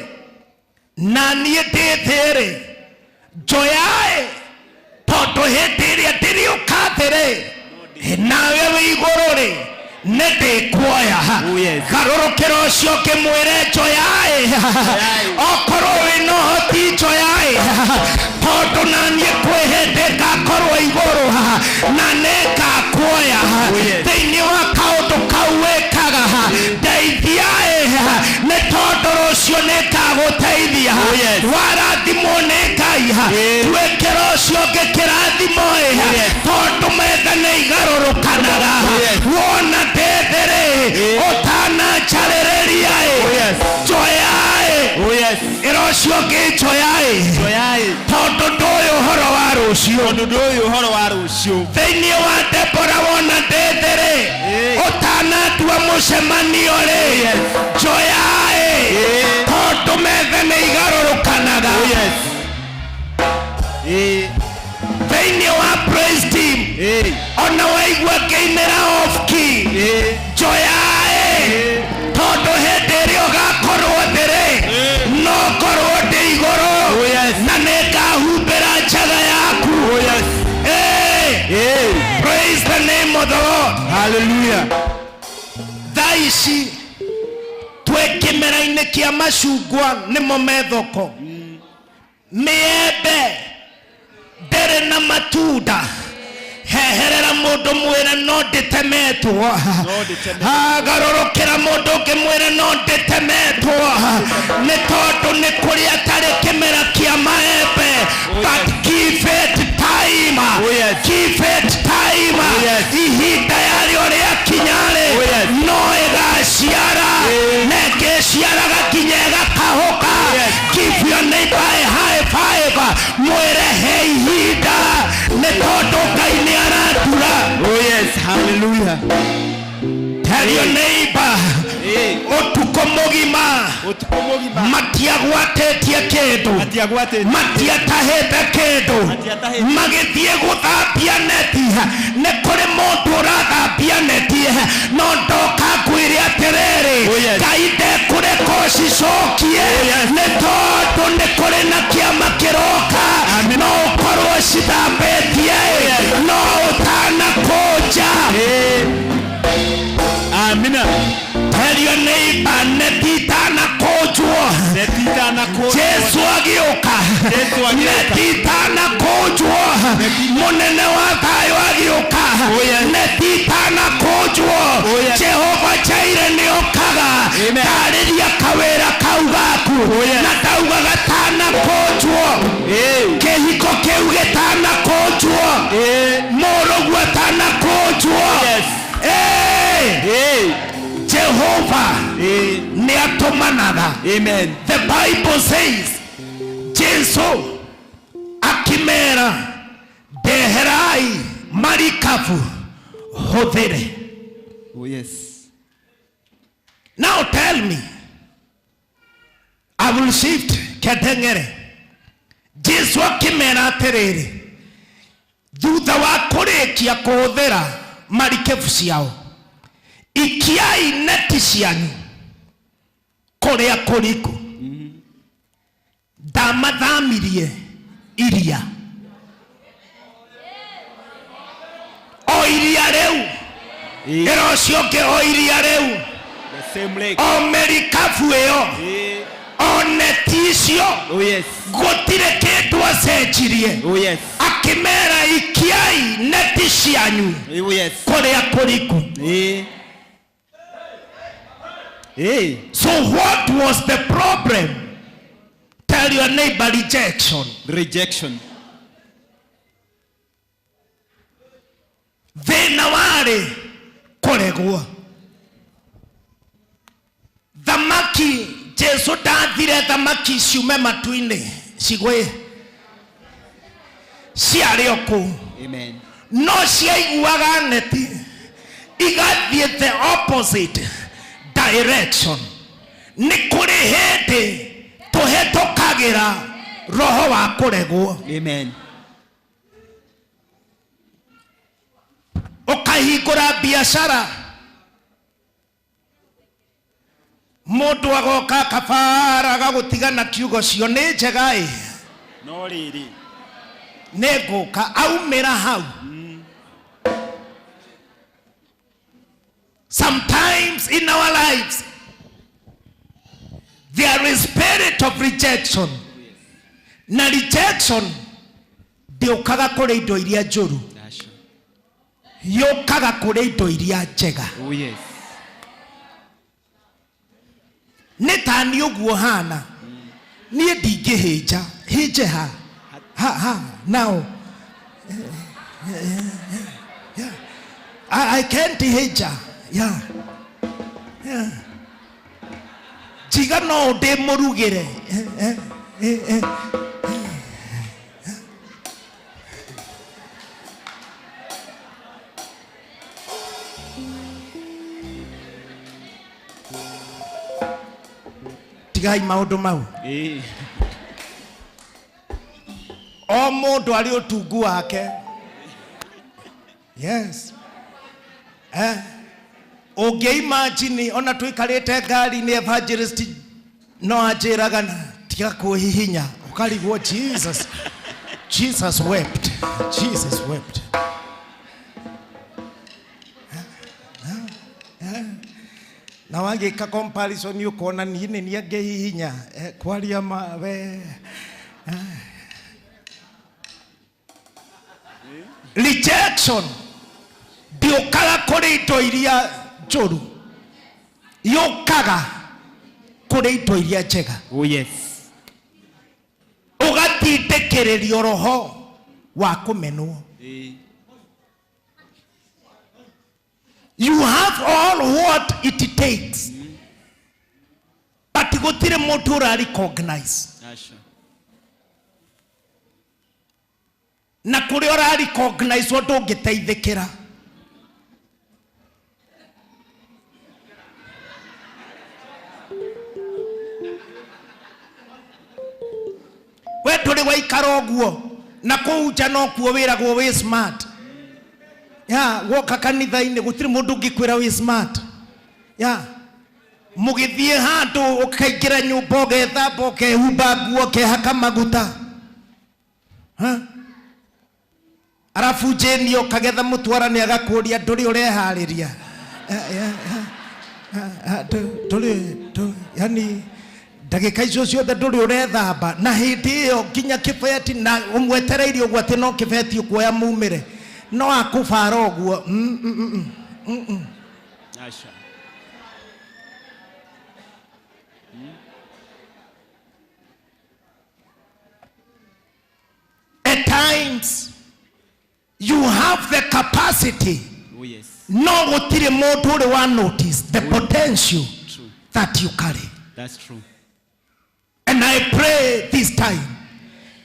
na niĩ ndĩ thĩ rĩ, njoyaĩ, tondũ hĩndĩ ĩrĩa ndĩrĩũka thĩ rĩ, nawe wĩ igũrũ rĩ, nĩ ndĩkuoya. Garũrũkĩra ũcio ũngĩmwĩre, njoyaĩ, okorwo wĩna ũhoti, njoyaĩ, tondũ na niĩ kwĩ hĩndĩ ngakorwo igũrũ na nĩ ngakuoya. Thĩinĩ wa kaũndũ kau wĩkaga, ndeithiaĩ, nĩ tondũ rũciũ nĩ ngagũteithia. Warathimwo nĩ Ngai, twĩkĩra ũcio ũngĩ kĩrathimo ĩ, tondũ metha nĩ igarũrũkanaga. Wona ndĩthĩ-rĩ, ũtananjarĩrĩria ĩ, njoyaĩ. Ĩra ũcio ũngĩ, njoyaĩ, tondũ ndũĩ ũhoro wa rũciũ. Tondũ ndũĩ ũhoro wa rũciũ. Thĩinĩ wa Debora, wona ndĩthĩ-rĩ, ũtanatua mũcemanio rĩ, njoyaĩ, tondũ metha nĩ igarũrũkanaga. Thĩinĩ wa praise team, ona waigua ngĩinĩra off key, njoyaĩ, tondũ hĩndĩ ĩrĩa ũgakorwo thĩ-rĩ, no ngorwo ndĩ igũrũ na nĩ ngahumbĩra njaga yaku. Hey. Praise the name of the Lord. Hallelujah. Thaa ici twĩ kĩmera-inĩ kĩa macungwa, nĩmo me thoko. Mĩembe ndĩrĩ na matunda. Heherera mũndũ mwĩre, no ndĩtemetwo. Garũrũkĩra mũndũ ũngĩ mwĩre, no ndĩtemetwo, nĩ tondũ nĩ kũrĩ atarĩ kĩmera kĩa maembe, but give it time, give it time. Ihinda yarĩo rĩakinya-rĩ, no ĩgaciara, na ĩngĩciaraga nginya ĩgakahũka. Give your neighbor a high five, mwĩre he ihinda, nĩ tondũ Ngai nĩ aratura. Oh yes, hallelujah. Tell your neighbor, ũtukũ mũgima matiagwatĩtie kĩndũ, matiatahĩte kĩndũ, magĩthiĩ gũthambia neti. Nĩ kũrĩ mũndũ ũrathambia neti, no ndoka ngwĩre atĩrĩrĩ, Ngai ndekũreka ũcicokie, nĩ tondũ nĩ kũrĩ na kĩama kĩroka. No ũkorwo cithambĩtie no ũtanakũnja. Amina. Tell Tell your neighbor, neti itanakũnjwo. Jesu agĩũka. Neti itanakũnjwo. Mũnene wa thayũ agĩũka. Neti itanakũnjwo. Jehova Jaire nĩokaga. Tarĩria kawĩra kau gaku. Na ndauga gatanakũnjwo. Kĩhiko kĩu gĩtanakũnjwo. Mũrũguo atanakũnjwo. Hey! Jehova nĩ atũmanaga. Amen. The Bible says Jesu akimera ndeherai marikabu hũthĩre. Oh yes. Now tell me, I will shift keteng'ere. Jesu akimera atĩrĩrĩ, thutha wa kũrĩkia kũhũthĩra marikabu ciao, ikiai neti cianyu kũrĩa kũriku. Ndamathamirie iria, o iria rĩu, ĩra ũcio ũngĩ, o iria rĩu, The same lake. o merikabu ĩyo, o neti icio. Oh yes. Gũtirĩ kĩndũ acenjirie. Oh yes. Akĩmera ikiai neti cianyu Oh yes. kũrĩa kũriku. Hey. So what was the problem? Tell your neighbor, rejection. Rejection. Thĩna warĩ kũregwo. Thamaki, Jesu ndathire thamaki ciume matu-inĩ cigwe, ciarĩ o kũu. Amen. No ciaiguaga neti igathiĩ the opposite direction. Nĩ kũrĩ hĩndĩ tũhetũkagĩra roho wa kũregwo. Amen. Ũkahingũra biacara, mũndũ agoka kabara agagũtiga na kiugo cio nĩ njega ĩ. No rĩrĩ. Nĩ ngũka aumĩra hau. Sometimes in our lives there is spirit of rejection, na rejection ndĩũkaga kũrĩ indo iria njũru, yũkaga kũrĩ indo iria njega. Oh yes. Nĩ tani ũguo hana, niĩ ndingĩhĩnja hĩnje ha ha ha now. Yeah. I can't hĩnja. Yeah. Njiga no ndĩmũrugĩre. Eh, eh, eh, eh. Tigai maũndũ mau. O mũndũ arĩ ũtungu wake. Yes, eh. Ũngĩ imagine ona tũikarĩte ngari-inĩ, evangelist no anjĩraga na tiga kũhihinya, ũkarigwo Jesus, Jesus wept, Jesus wept. Na wagĩka comparison ũkona niĩ nĩ niĩ angĩhihinya. Kwaria ma we. Rejection ndĩũkaga kũrĩ indo iria njũru, yũkaga kũrĩ indo iria njega. Oh yes. Ũgatindĩkĩrĩrio roho wa kũmenwo. You have all what it takes, but gũtirĩ mũndũ ũra recognize. Aca. Na kũrĩa ũra recognize ndũngĩteithĩkĩra. We ndũrĩ waikara ũguo na kũu nja nokuo wĩragwo wĩ smart ya woka kanitha-inĩ gũtirĩ mũndũ ũngĩkwĩra wĩ smart ya mũgĩthiĩ handũ ũkaingĩra nyũmba ũgethamba ũkehumba nguo ũkehaka maguta. Ha? Arabu Jane ũkagetha mũtwarani agakũria ndũrĩ ũreharĩria. Ndũrĩ yani ndagĩka icio ciothe ndũrĩ ũrethamba na hĩndĩ ĩyo nginya kĩbeti na ũmwetereire ũguo atĩ no kĩbeti ũkuoya mumĩre no akũbara ũguo. Aca. At times you have the capacity. Oh yes. No gũtirĩ mũndũ ũrĩ wa notice the potential True. that you carry. That's true. And I pray this time,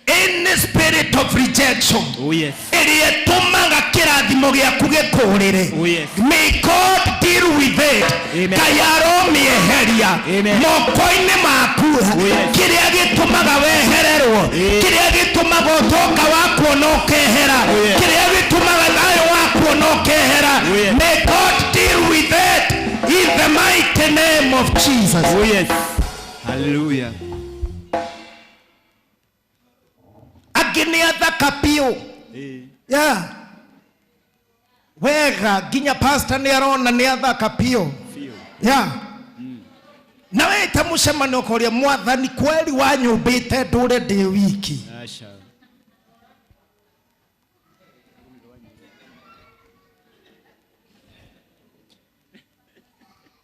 any spirit of rejection Oh yes. ĩrĩa ĩtũmaga kĩrathimo gĩaku gĩkũrĩre, Oh yes. may God deal with it. Amen. Ngai aromĩeheria Amen. moko-inĩ maku. Oh, yes. Kĩrĩa gĩtũmaga wehererwo, kĩrĩa gĩtũmaga ũtonga waku ona ũkehera, Oh, yes. kĩrĩa gĩtũmaga thayũ waku ona ũkehera, Oh, yes. may God deal with it in the mighty name of Jesus. Oh yes. Hallelujah. Angĩ nĩ athaka biũ. Yeah. Wega nginya pastor nĩ arona nĩ athaka biũ. Yeah. Na weta mũcemanio ũkoria mwathani kweli wanyũmbĩte ndũre ndĩ wiki. Aca.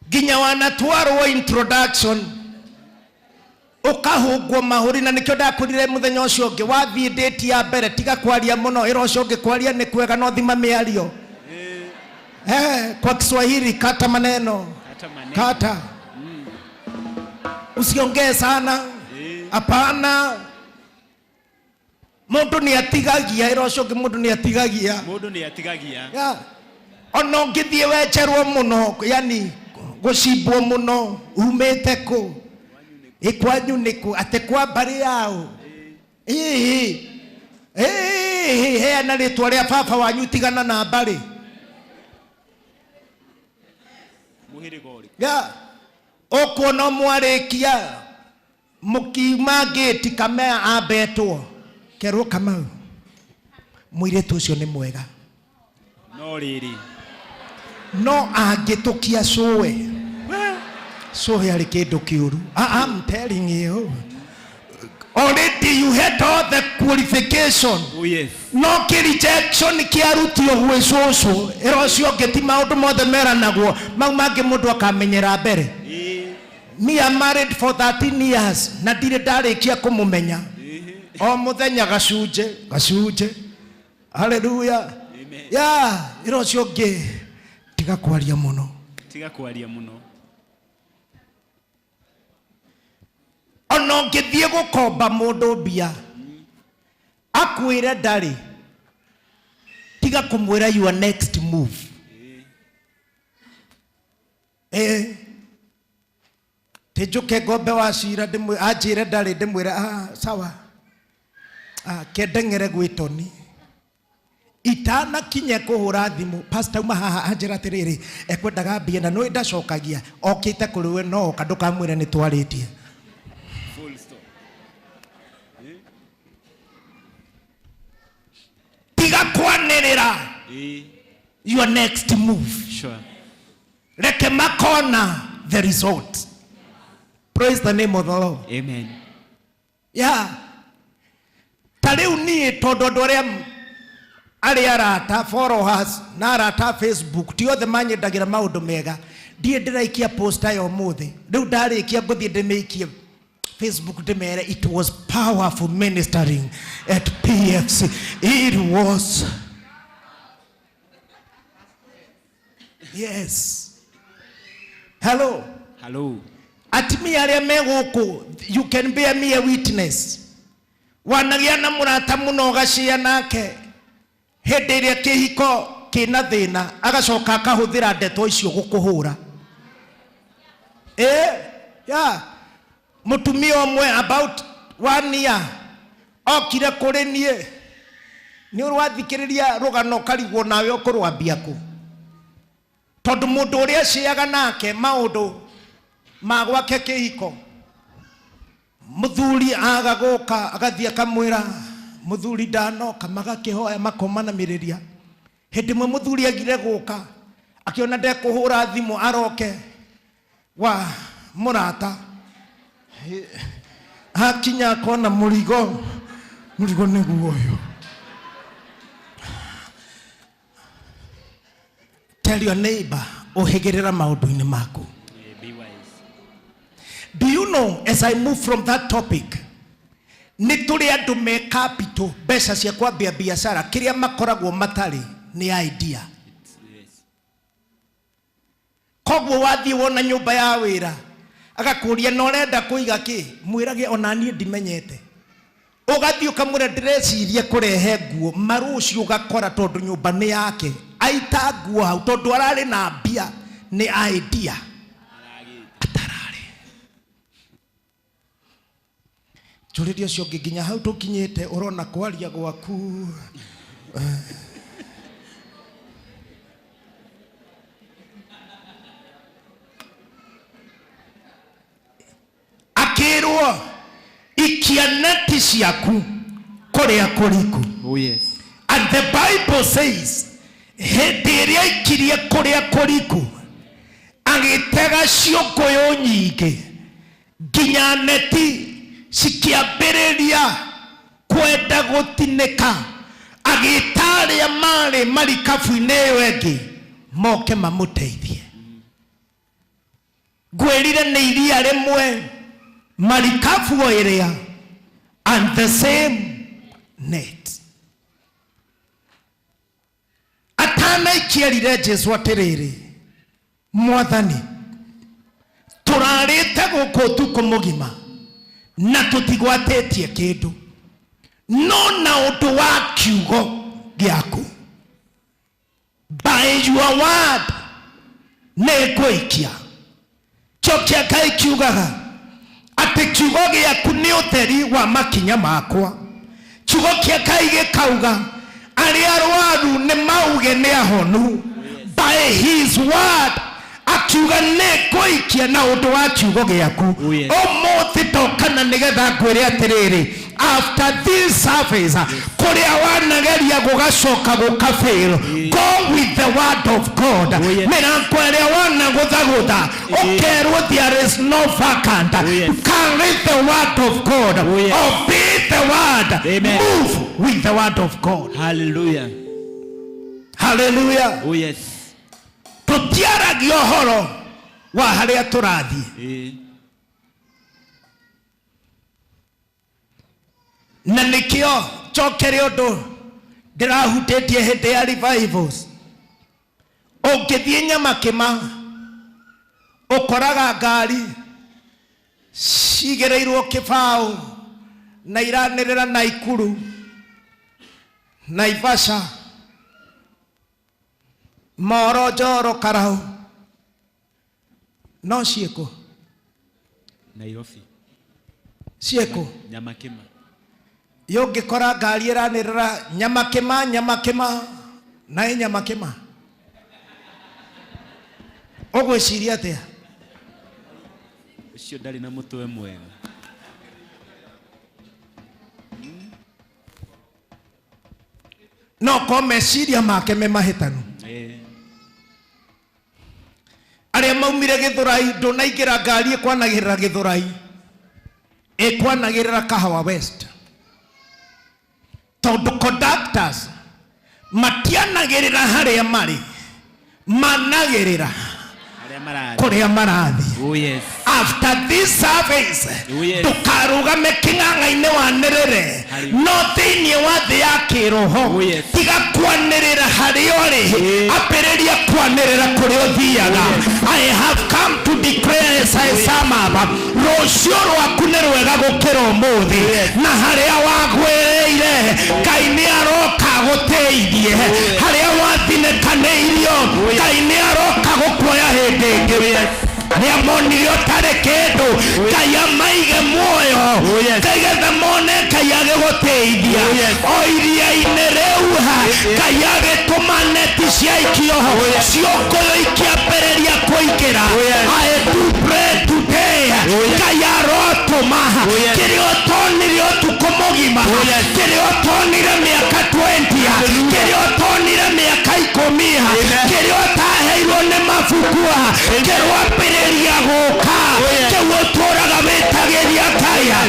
Nginya wanatwarwo introduction ukahungwo mahũri, na nĩkĩo ndakwĩrire mũthenya ũcio ũngĩ wathiĩ date ya mbere tiga kwaria mũno, ĩra ũcio ũngĩ kwaria nĩ kwega no thima mĩario. Kwa Kiswahili kata maneno. Kata maneno. Kata. Usiongee sana. Hapana. Mũndũ nĩ atigagia, ĩra ũcio ũngĩ mũndũ nĩ atigagia. Mũndũ nĩ atigagia. Yeah. Ona ũngĩthiĩ wenjerwo mũno, yani gũcimbwo mũno, umĩte kũ? Ĩ kwanyu nĩ kũ? Atĩ kwa mbarĩ yao? Ĩĩ. Ĩĩ, heana rĩtwa rĩa baba wanyu, tigana na mbarĩ. Mũhĩrĩga ũrĩkũ? Yeah. Ũkuona mwarĩkia mũkiuma ngĩti Kamea ambetwo kerwo Kamau mũirĩtu ũcio nĩ mwega. No rĩrĩ. No angĩtũkia cũwe, cũwe arĩ kĩndũ kĩũru. I'm telling you. Already you had all the qualification. Oh yes. No kĩ rejection kĩarutio gwĩ cũcũ, ĩra ũcio ũngĩ ti maũndũ mothe meranagwo, mau mangĩ mũndũ akamenyera mbere. Me I'm married for 13 years na ndirĩ ndarĩkia kũmũmenya. O mũthenya gacunjĩ, gacunjĩ. Hallelujah. Amen. Yeah, ĩra ũcio ũngĩ tiga kwaria mũno. Tiga kwaria mũno. Ona ũngĩthiĩ gũkomba mũndũ mbia akwĩre ndarĩ, tiga kũmwĩra your next move. Ti njũke ngombe wa cira anjĩre ndarĩ, ndĩmwĩre, sawa. Kendeng'ere gwĩ Tony. Itanakinye kũhũra thimũ, pastor uma haha anjĩra atĩrĩrĩ, ekwendaga mbia na nĩũĩ ndacokagia, okĩte kũrĩ we no oka, ndũkamwĩre nĩ twarĩtie. Full stop. Tiga kwanĩrĩra your next move. Sure. Reke makona the result. Praise the name of the Lord. Amen. Yeah. Ta rĩu niĩ tondũ andũ arĩa arĩa arata followers na arata Facebook ti othe manyendagĩra maũndũ mega, ndiĩ ndĩraikia poster ya ũmũthĩ. Rĩu ndarĩkia ngũthiĩ ndĩmĩikie Facebook ndĩmere it was powerful ministering at PFC. It was. Yes. Hello. Hello. Atumia arĩa me gũkũ, you can bear me a witness. Wanagĩa na mũrata mũno ũgacia nake hĩndĩ ĩrĩa kĩhiko kĩna thĩna, agacoka akahũthĩra ndeto icio gũkũhũra. Yeah. Mũtumia ũmwe about 1 year okire kũrĩ niĩ, nĩ ũrathikĩrĩria rũgano ũkarigwo nawe ũkũrwambia kũ, tondũ mũndũ ũrĩa aciaga nake maũndũ ma gwake kĩhiko, mũthuri aga gũka agathiĩ akamwĩra mũthuri ndanoka, magakĩhoya makomanamĩrĩria. Hĩndĩ ĩmwe mũthuri agire gũka, akĩona ndekũhũra thimũ aroke, Wa mũrata hakinya akona mũrigo, mũrigo nĩguo ũyũ. Tell your neighbor, ũhĩgĩrĩra maũndũ-inĩ maku. Be wise. Do you know, as I move from that topic, nĩ tũrĩ andũ me capital, mbeca cia kwambia biacara, kĩrĩa makoragwo matarĩ nĩ idea. Yes. Koguo wathiĩ wona nyũmba ya wĩra, agakũria na ũrenda kũiga kĩ, mwĩrage ona niĩ ndimenyete. Ũgathiĩ ũkamwĩra ndĩreciria kũrehe nguo, marũcio ũgakora tondũ nyũmba nĩ yake, aita nguo hau tondũ ararĩ na mbia nĩ idea. Atararĩ. Njũrĩria ũcio ũngĩ nginya hau tũkinyĩte ũrona kwaria gwaku. Akĩrwo ikia neti ciaku kũrĩa kũriku. Oh yes. And the Bible says hĩndĩ ĩrĩa aikirie kũrĩa kũriku agĩtega ciũngũyũ nyingĩ nginya neti cikĩambĩrĩria kwenda gũtinĩka, agĩta arĩa marĩ marikabu-inĩ ĩyo ĩngĩ moke mamũteithie. Ngwĩrire nĩ iria rĩmwe, marikabu o ĩrĩa, and the same net. Atanaikia erire Jesu atĩrĩrĩ, Mwathani, tũrarĩte gũkũ ũtukũ mũgima na tũtigwatĩtie kĩndũ, no na ũndũ wa kiugo gĩaku, by your word nĩ ngũikia. Kĩo kĩa Ngai kiugaga atĩ kiugo gĩaku nĩ ũtheri wa makinya makwa. Kiugo kĩa Ngai gĩkauga arĩa arwaru nĩ mauge nĩ ahonu, by his word. Akiuga nĩ ngũikia na ũndũ wa kiugo gĩaku. Ũmũthĩ ndokana nĩgetha ngwĩre atĩrĩrĩ, after this service, kũrĩa wanageria gũgacoka gũkafail, go with the word of God. Mĩrango ĩrĩa wanagũthagũtha ũkerwo there is no vacant, carry the word of God. Obey the word. Amen. Move with the word of God. Hallelujah. Hallelujah. Oh yes. Tũtiaragia ũhoro wa harĩa tũrathiĩ. Na nĩkĩo njokere ũndũ ndĩrahutĩtie hĩndĩ ya revivals. Ũngĩthiĩ Nyamakĩma ũkoraga ngari cigĩrĩirwo kĩbaũ na iranĩrĩra Naikuru, Naivasha, Moro, Njoro, Karau, no ciĩkũ? Nairobi. Ciĩkũ? Nyamakĩma. Yũngĩkora ngari ĩranĩrĩra Nyamakĩma, Nyamakĩma, na ĩ Nyamakĩma, ũgwĩciria atĩa? Ũcio ndarĩ na mũtwe mwega. No ko meciria make me mahĩtanu. Arĩa maumire Gĩthũrai, ndũnaingĩra ngari ĩkwanagĩrĩra Gĩthũrai, ĩkwanagĩrĩra Kahawa West, tondũ conductors matianagĩrĩra harĩa marĩ, managĩrĩra Harĩa marathiĩ. Kũrĩa marathiĩ. Oh yes. After this service, Oh yes. ndũkarũgame kĩng'ang'a-inĩ wanĩrĩre, no thĩinĩ wa thĩ ya kĩroho tiga kwanĩrĩra harĩa ũrĩ, ambĩrĩria kwanĩrĩra kũrĩa ũthiaga. I have come to declare as I sum up, rũciũ rwaku nĩ rwega gũkĩra ũmũthĩ, na harĩa wagwĩrĩire Ngai nĩ aroka gũteithie, harĩa wathinĩkanĩirio Ngai nĩ aroka gũkuoya hĩndĩ ĩngĩ, arĩa monire ũtarĩ kĩndũ Ngai amaige muoyo nĩgetha mone Ngai agĩgũteithia. O iria-inĩ rĩu ha Ngai agĩtũma neti ciaikio ciũngũyũ ikĩambĩrĩria kũingĩra. I do pray today, Ngai arotũma kĩrĩa ũtonire ũtukũ mũgima, kĩrĩa ũtonire mĩaka 20, kĩrĩa ũtonire mĩaka 10, kĩrĩa ũtaheirwo nĩ mababa. mabuku haha kĩrwambĩrĩria gũka kĩu ũtũraga wĩtagĩria kaya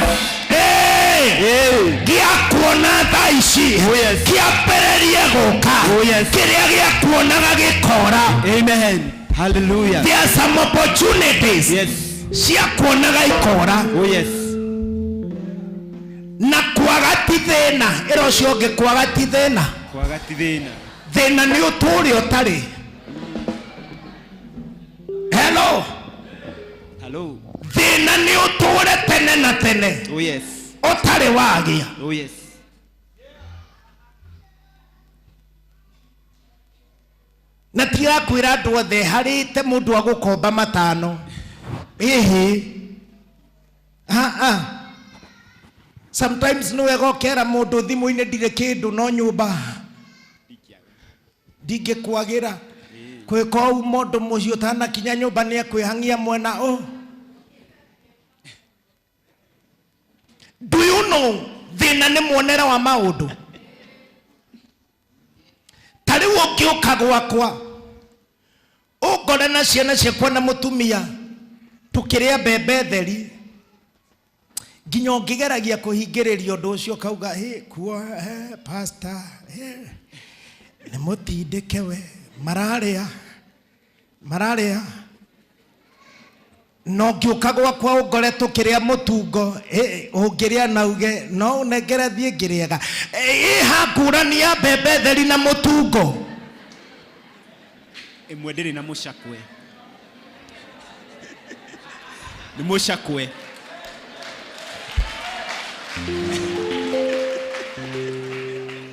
gĩakuona thaa ici kĩambĩrĩrie gũka kĩrĩa gĩakuonaga gĩkora. Amen. Hallelujah. There are some opportunities cia kuonaga ikora. Oh yes. Na kwaga ti thĩna, ĩra ũcio ũngĩ, kwaga ti thĩna. Kwaga ti thĩna. Thĩna nĩ ũtũũre ũtarĩ. Hello. Hello. Thĩna nĩ ũtũũre tene na tene Oh yes. ũtarĩ wagĩa. Oh yes. Na tiga kwĩra andũ othe harĩte mũndũ agũkomba matano ĩhĩ. Ah, ah. Sometimes nĩ wega ũkera mũndũ thimũ-inĩ, ndirĩ kĩndũ, no nyũmba ndingĩkwagĩra kwĩka ũũ. Mũndũ mũciĩ ũtanakinya nyũmba nĩ ekwĩhang'ia mwena ũ. Do you know thĩna nĩ muonere wa maũndũ? Ta rĩu ũngĩũka gwakwa ũngore na ciana ciakwa na mũtumia tũkĩrĩa mbembe theri, nginya ũngĩgeragia kũhingĩrĩria ũndũ ũcio ũkauga, "Hĩ, kuo he, pastor, he, nĩ mũtindĩke we mararĩa mararĩa." No ngĩũka gwakwa ũngore tũkĩrĩa mũtungo, ũngĩrĩa na uge no ũnengere thiĩ ngĩrĩaga ĩha ngũrani ya mbembe theri na mũtungo. Ĩmwe ndĩrĩ na mũcakwe. Nĩ mũcakwe.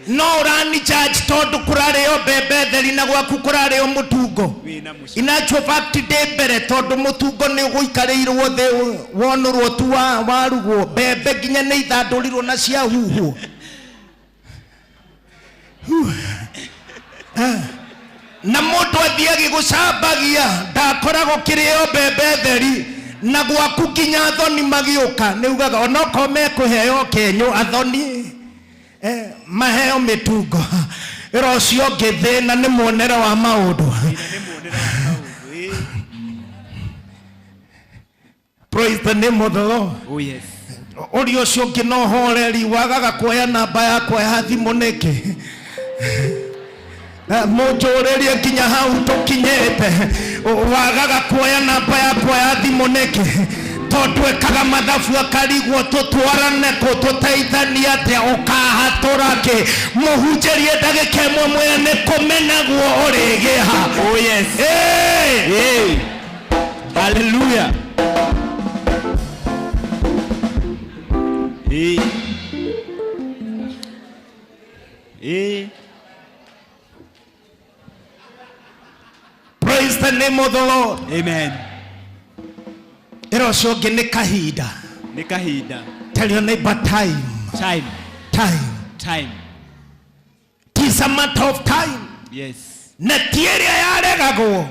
No ũrani judge tondũ kũrarĩo mbembe theri na gwaku kũrarĩo mũtungo. Wĩna mũcakwe. In actual fact, ndĩ mbere tondũ mũtungo nĩ ũgũikarĩirwo thĩ wonũrwo tu warugwo, mbembe nginya nĩ ithandũrirwo na ciahuhwo. Na mũndũ athiĩ agĩgũcambagia ndakoragwo kĩrĩo mbembe theri na gwaku nginya athoni magĩũka nĩ ugaga onokorwo mekũheo kenyũ athoni maheo mĩtungo. Ĩra ũcio ũngĩ, thĩna nĩ muonere wa maũndũ. Praise the name of the Lord. Oh yes. Ũrĩa ũcio ũngĩ no horeri wagaga kuoya namba yakwa ya thimũ nĩkĩ? Mũnjũrĩrie nginya hau tũkinyĩte, wagaga kuoya namba yakwa ya thimũ nĩkĩ? Tondũ ekaga mathabu akarigwo tũtwarane kũ, tũteithanie atĩa, ũkahatũra kĩ? Mũhunjĩrie ndagĩka ĩmwe, mwĩre nĩ kũmenagwo ũrĩgĩha. Oh yes. Hey! Hey. Hallelujah. Hey. Hey. Praise the name of the Lord. Amen. Ĩra ũcio ũngĩ, nĩ kahinda. Nĩ kahinda. Tell your neighbor, time. Time. Time. Time. It is a matter of time. Yes. Na ti ĩrĩa yaregagwo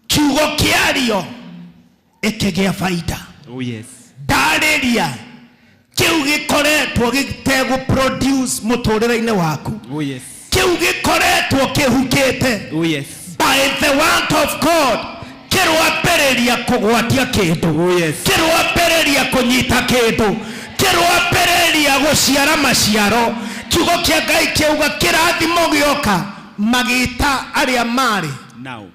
kiugo kĩario ĩkĩgĩa baida. Oh yes. Ndarĩria kĩu gĩkoretwo gĩtegũ produce mũtũrĩre-inĩ waku, Oh yes. kĩu gĩkoretwo kĩhukĩte, Oh yes. by the word of God kĩrwambĩrĩria kũgwatia kĩndũ. Oh yes. Kĩrwambĩrĩria kũnyita kĩndũ, kĩrwambĩrĩria gũciara maciaro. Kiugo kĩa Ngai kĩauga kĩrathimo gĩoka magĩta arĩa marĩ Now.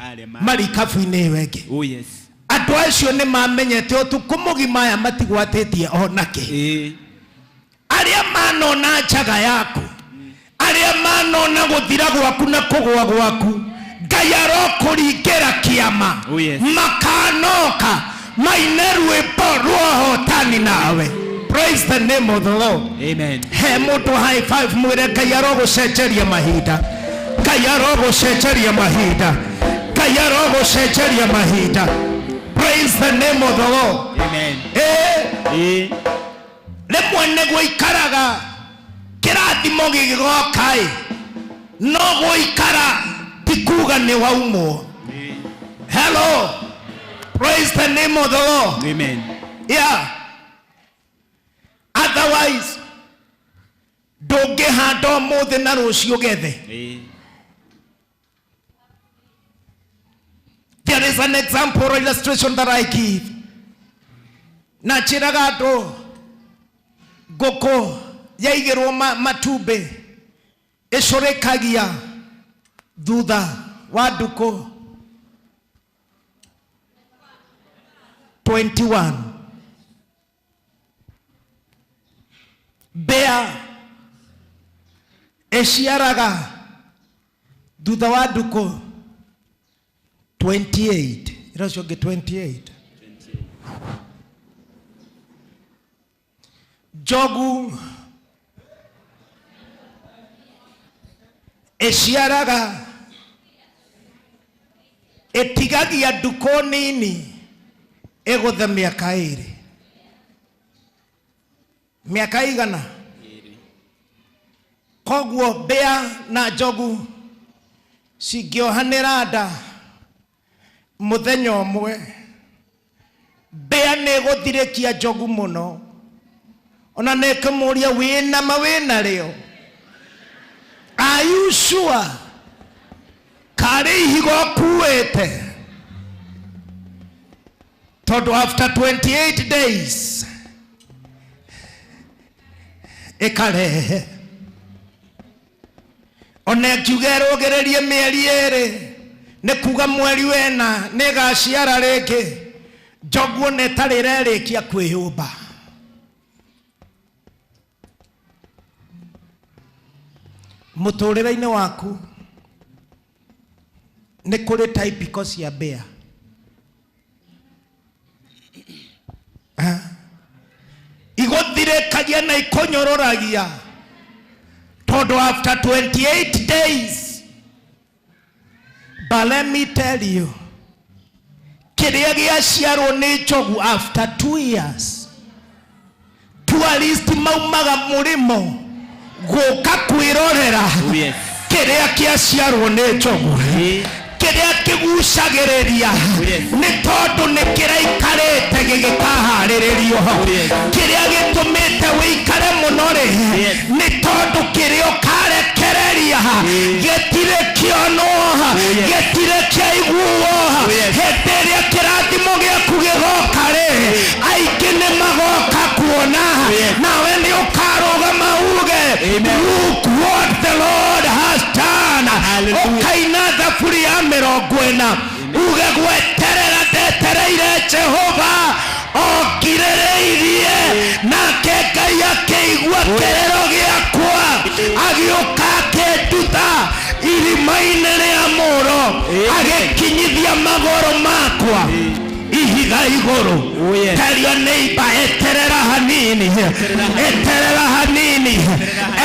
Arĩa ma. marikabu-inĩ ĩyo ĩngĩ. Oh yes. Andũ acio nĩ mamenyete ũtukũ mũgima aya matigwatĩtie onake. Arĩa manona njaga yaku, arĩa manona gũthira gwaku na kũgũa gwaku, Ngai arokũringĩra kĩama. Oh yes. Makanoka maine rwĩmbo rwa ũhotani nawe. Praise the name of the Lord. Amen. He mũndũ high five, mwĩre Ngai arogũcenjeria mahinda, Ngai arogũcenjeria mahinda, Ngai arogũcenjeria mahinda. Praise the name of the Lord. Amen. Eh, rĩmwe nĩ gũikaraga kĩrathimo gĩgĩgoka ĩ, no gũikara ti kuga nĩ waumwo. Hello. Praise the name of the Lord. Amen. Yeah, otherwise ndũngĩhanda ũmũthĩ na rũciũ gethe. There is an example or illustration that I give. Na njĩraga andũ ngũkũ yaigĩrwo matumbĩ ĩcũrĩkagia thutha wa ndukũ 21. Mbĩa ĩciaraga thutha wa ndukũ 28. Ĩra ũcio ũngĩ 28. Njogu ĩciaraga ĩtigagia ndukũ nini ĩgũthe mĩaka ĩrĩ. Mĩaka igana? Koguo mbĩa na njogu cingĩohanĩra nda mũthenya ũmwe, mbĩa nĩ ĩgũthirĩkia njogu mũno, ona nĩ ĩkĩmũria wĩna ma wĩna rĩo. Are you sure? Karĩ ihiga ũkuĩte? Tondũ after 28 days ĩkarehe. Ona ĩngiuga ĩrũgĩrĩrie mĩeri ĩrĩ, nĩ kuga mweri wena nĩ ĩgaciara rĩngĩ. Njogu ona ĩtarĩ ĩrerĩkia kwĩyũmba. Mũtũrĩre-inĩ waku nĩ kũrĩ typical cia mbĩa. Igũthirĩkagia na ikũnyũrũragia tondũ after 28 days. But let me tell you, kĩrĩa gĩaciarwo nĩ njogu after 2 years, tourist maumaga mũrĩmo gũka kwĩrorera kĩrĩa kĩaciarwo nĩ njogu. Kĩrĩa kĩgucagĩrĩria nĩ tondũ nĩ kĩraikarĩte gĩgĩkaharĩrĩrio. Kĩrĩa gĩtũmĩte wĩikare mũno rĩ, nĩ tondũ kĩrĩa ũkarekereria gĩtirĩ kĩonwo, gĩtirĩ kĩaiguo. Hĩndĩ ĩrĩa kĩrathimo gĩaku gĩgoka rĩ, aingĩ nĩ magoka kuona, nawe nĩ ũkarũgama uge, look what the Lord has done. Ũkaina thaburi ya 40 uge, gweterera ndetereire Jehova okirĩrĩirie, nake Ngai akĩigua kĩrĩro gĩakwa, agĩũka akĩnduta irima-inĩ rĩa mũro, agĩkinyithia magũrũ makwa ihiga igũrũ. Tell your neighbor, eterera hanini, eterera hanini,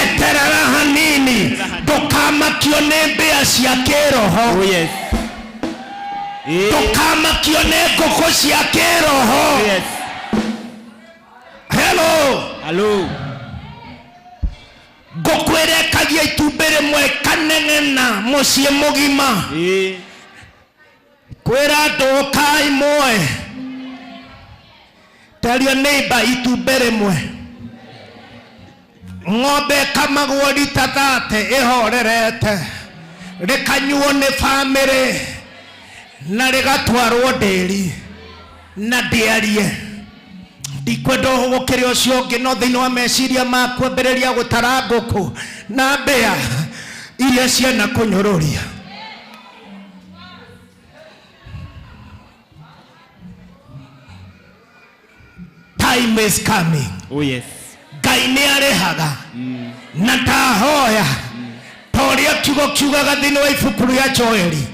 eterera hanini. Ndũkamakio nĩ mbĩa cia kĩroho, ndũkamakio nĩ ngũkũ cia kĩroho. Hello. Hello. Ngũkũ ĩrekagia itumbĩ rĩmwe kaneng'ena mũciĩ mũgima. Kwĩra andũ ũkai muoe. Tell your neighbor, itumbĩ rĩmwe. Ng'ombe ĩkamagwo rita 30 ĩhorerete, rĩkanyuo nĩ bamĩrĩ na rĩgatwarwo ndĩri na ndĩarie. Ndikwenda gũkĩrĩ ũcio ũngĩ, no thĩinĩ wa meciria maku ambĩrĩria gũtara ngũkũ na mbĩa iria ciana kũnyũrũria. Time is coming. Oh yes. Ngai nĩ arĩhaga na ndahoya ta ũrĩa kiugo kiugaga thĩinĩ wa ibuku rĩa Joeli,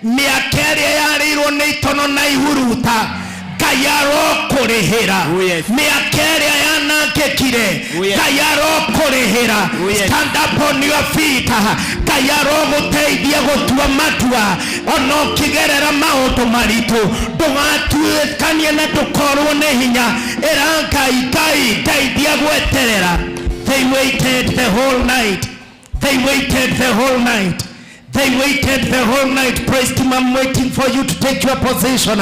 mĩaka ĩrĩa yarĩirwo nĩ itono na ihuruta, Ngai arokũrĩhĩra. Mĩaka ĩrĩa yanangĩkire, Ngai arokũrĩhĩra. Stand up on your feet. Ngai arogũteithia gũtua matua ona ũkĩgerera maũndũ maritũ. Ndũgatuĩkanie na ndũkorwo nĩ hinya. Ĩra Ngai, Ngai ndeithia gweterera. They waited the whole night. They waited the whole night. They waited the whole night. Praise team, I'm waiting for you to take your position.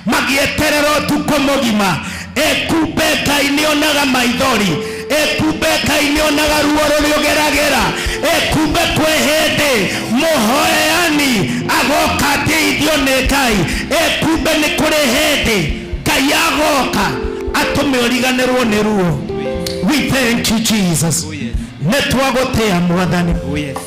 Magĩeterera ũtukũ mũgima. Ekumbe Ngai nĩonaga maithori. Ekumbe Ngai nĩonaga ruo rũrĩa ũgeragĩra. Ĩ kumbe kwĩ hĩndĩ mũhoeani agoka ateithio nĩ Ngai. Ĩ kumbe nĩ kũrĩ hĩndĩ Ngai agoka atũme ũriganĩrwo nĩ ruo. We thank you, Jesus. Nĩ twagũtĩa Mwathani.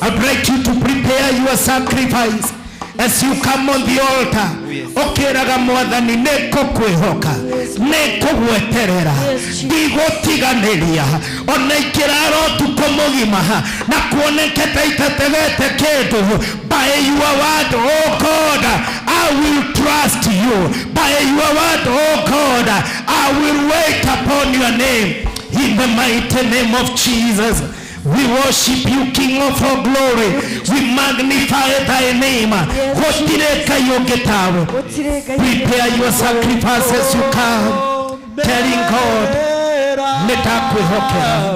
I'd like you to prepare your sacrifice as you come on the altar. Ũkĩraga Mwathani, nĩ ngũkwĩhoka, nĩ ngũgweterera, ndigũtiganĩria ona ingĩrara ũtukũ mũgima na kuoneke ta itategete kĩndũ. By your word, oh God, I will trust you. By your word, oh God, I will wait upon your name. In the mighty name of Jesus, we worship you, King of all glory. We magnify thy name. Gũtirĩ Ngai ũngĩ tawe. Prepare your sacrifice as you come, telling God, nĩ ndakwĩhokera.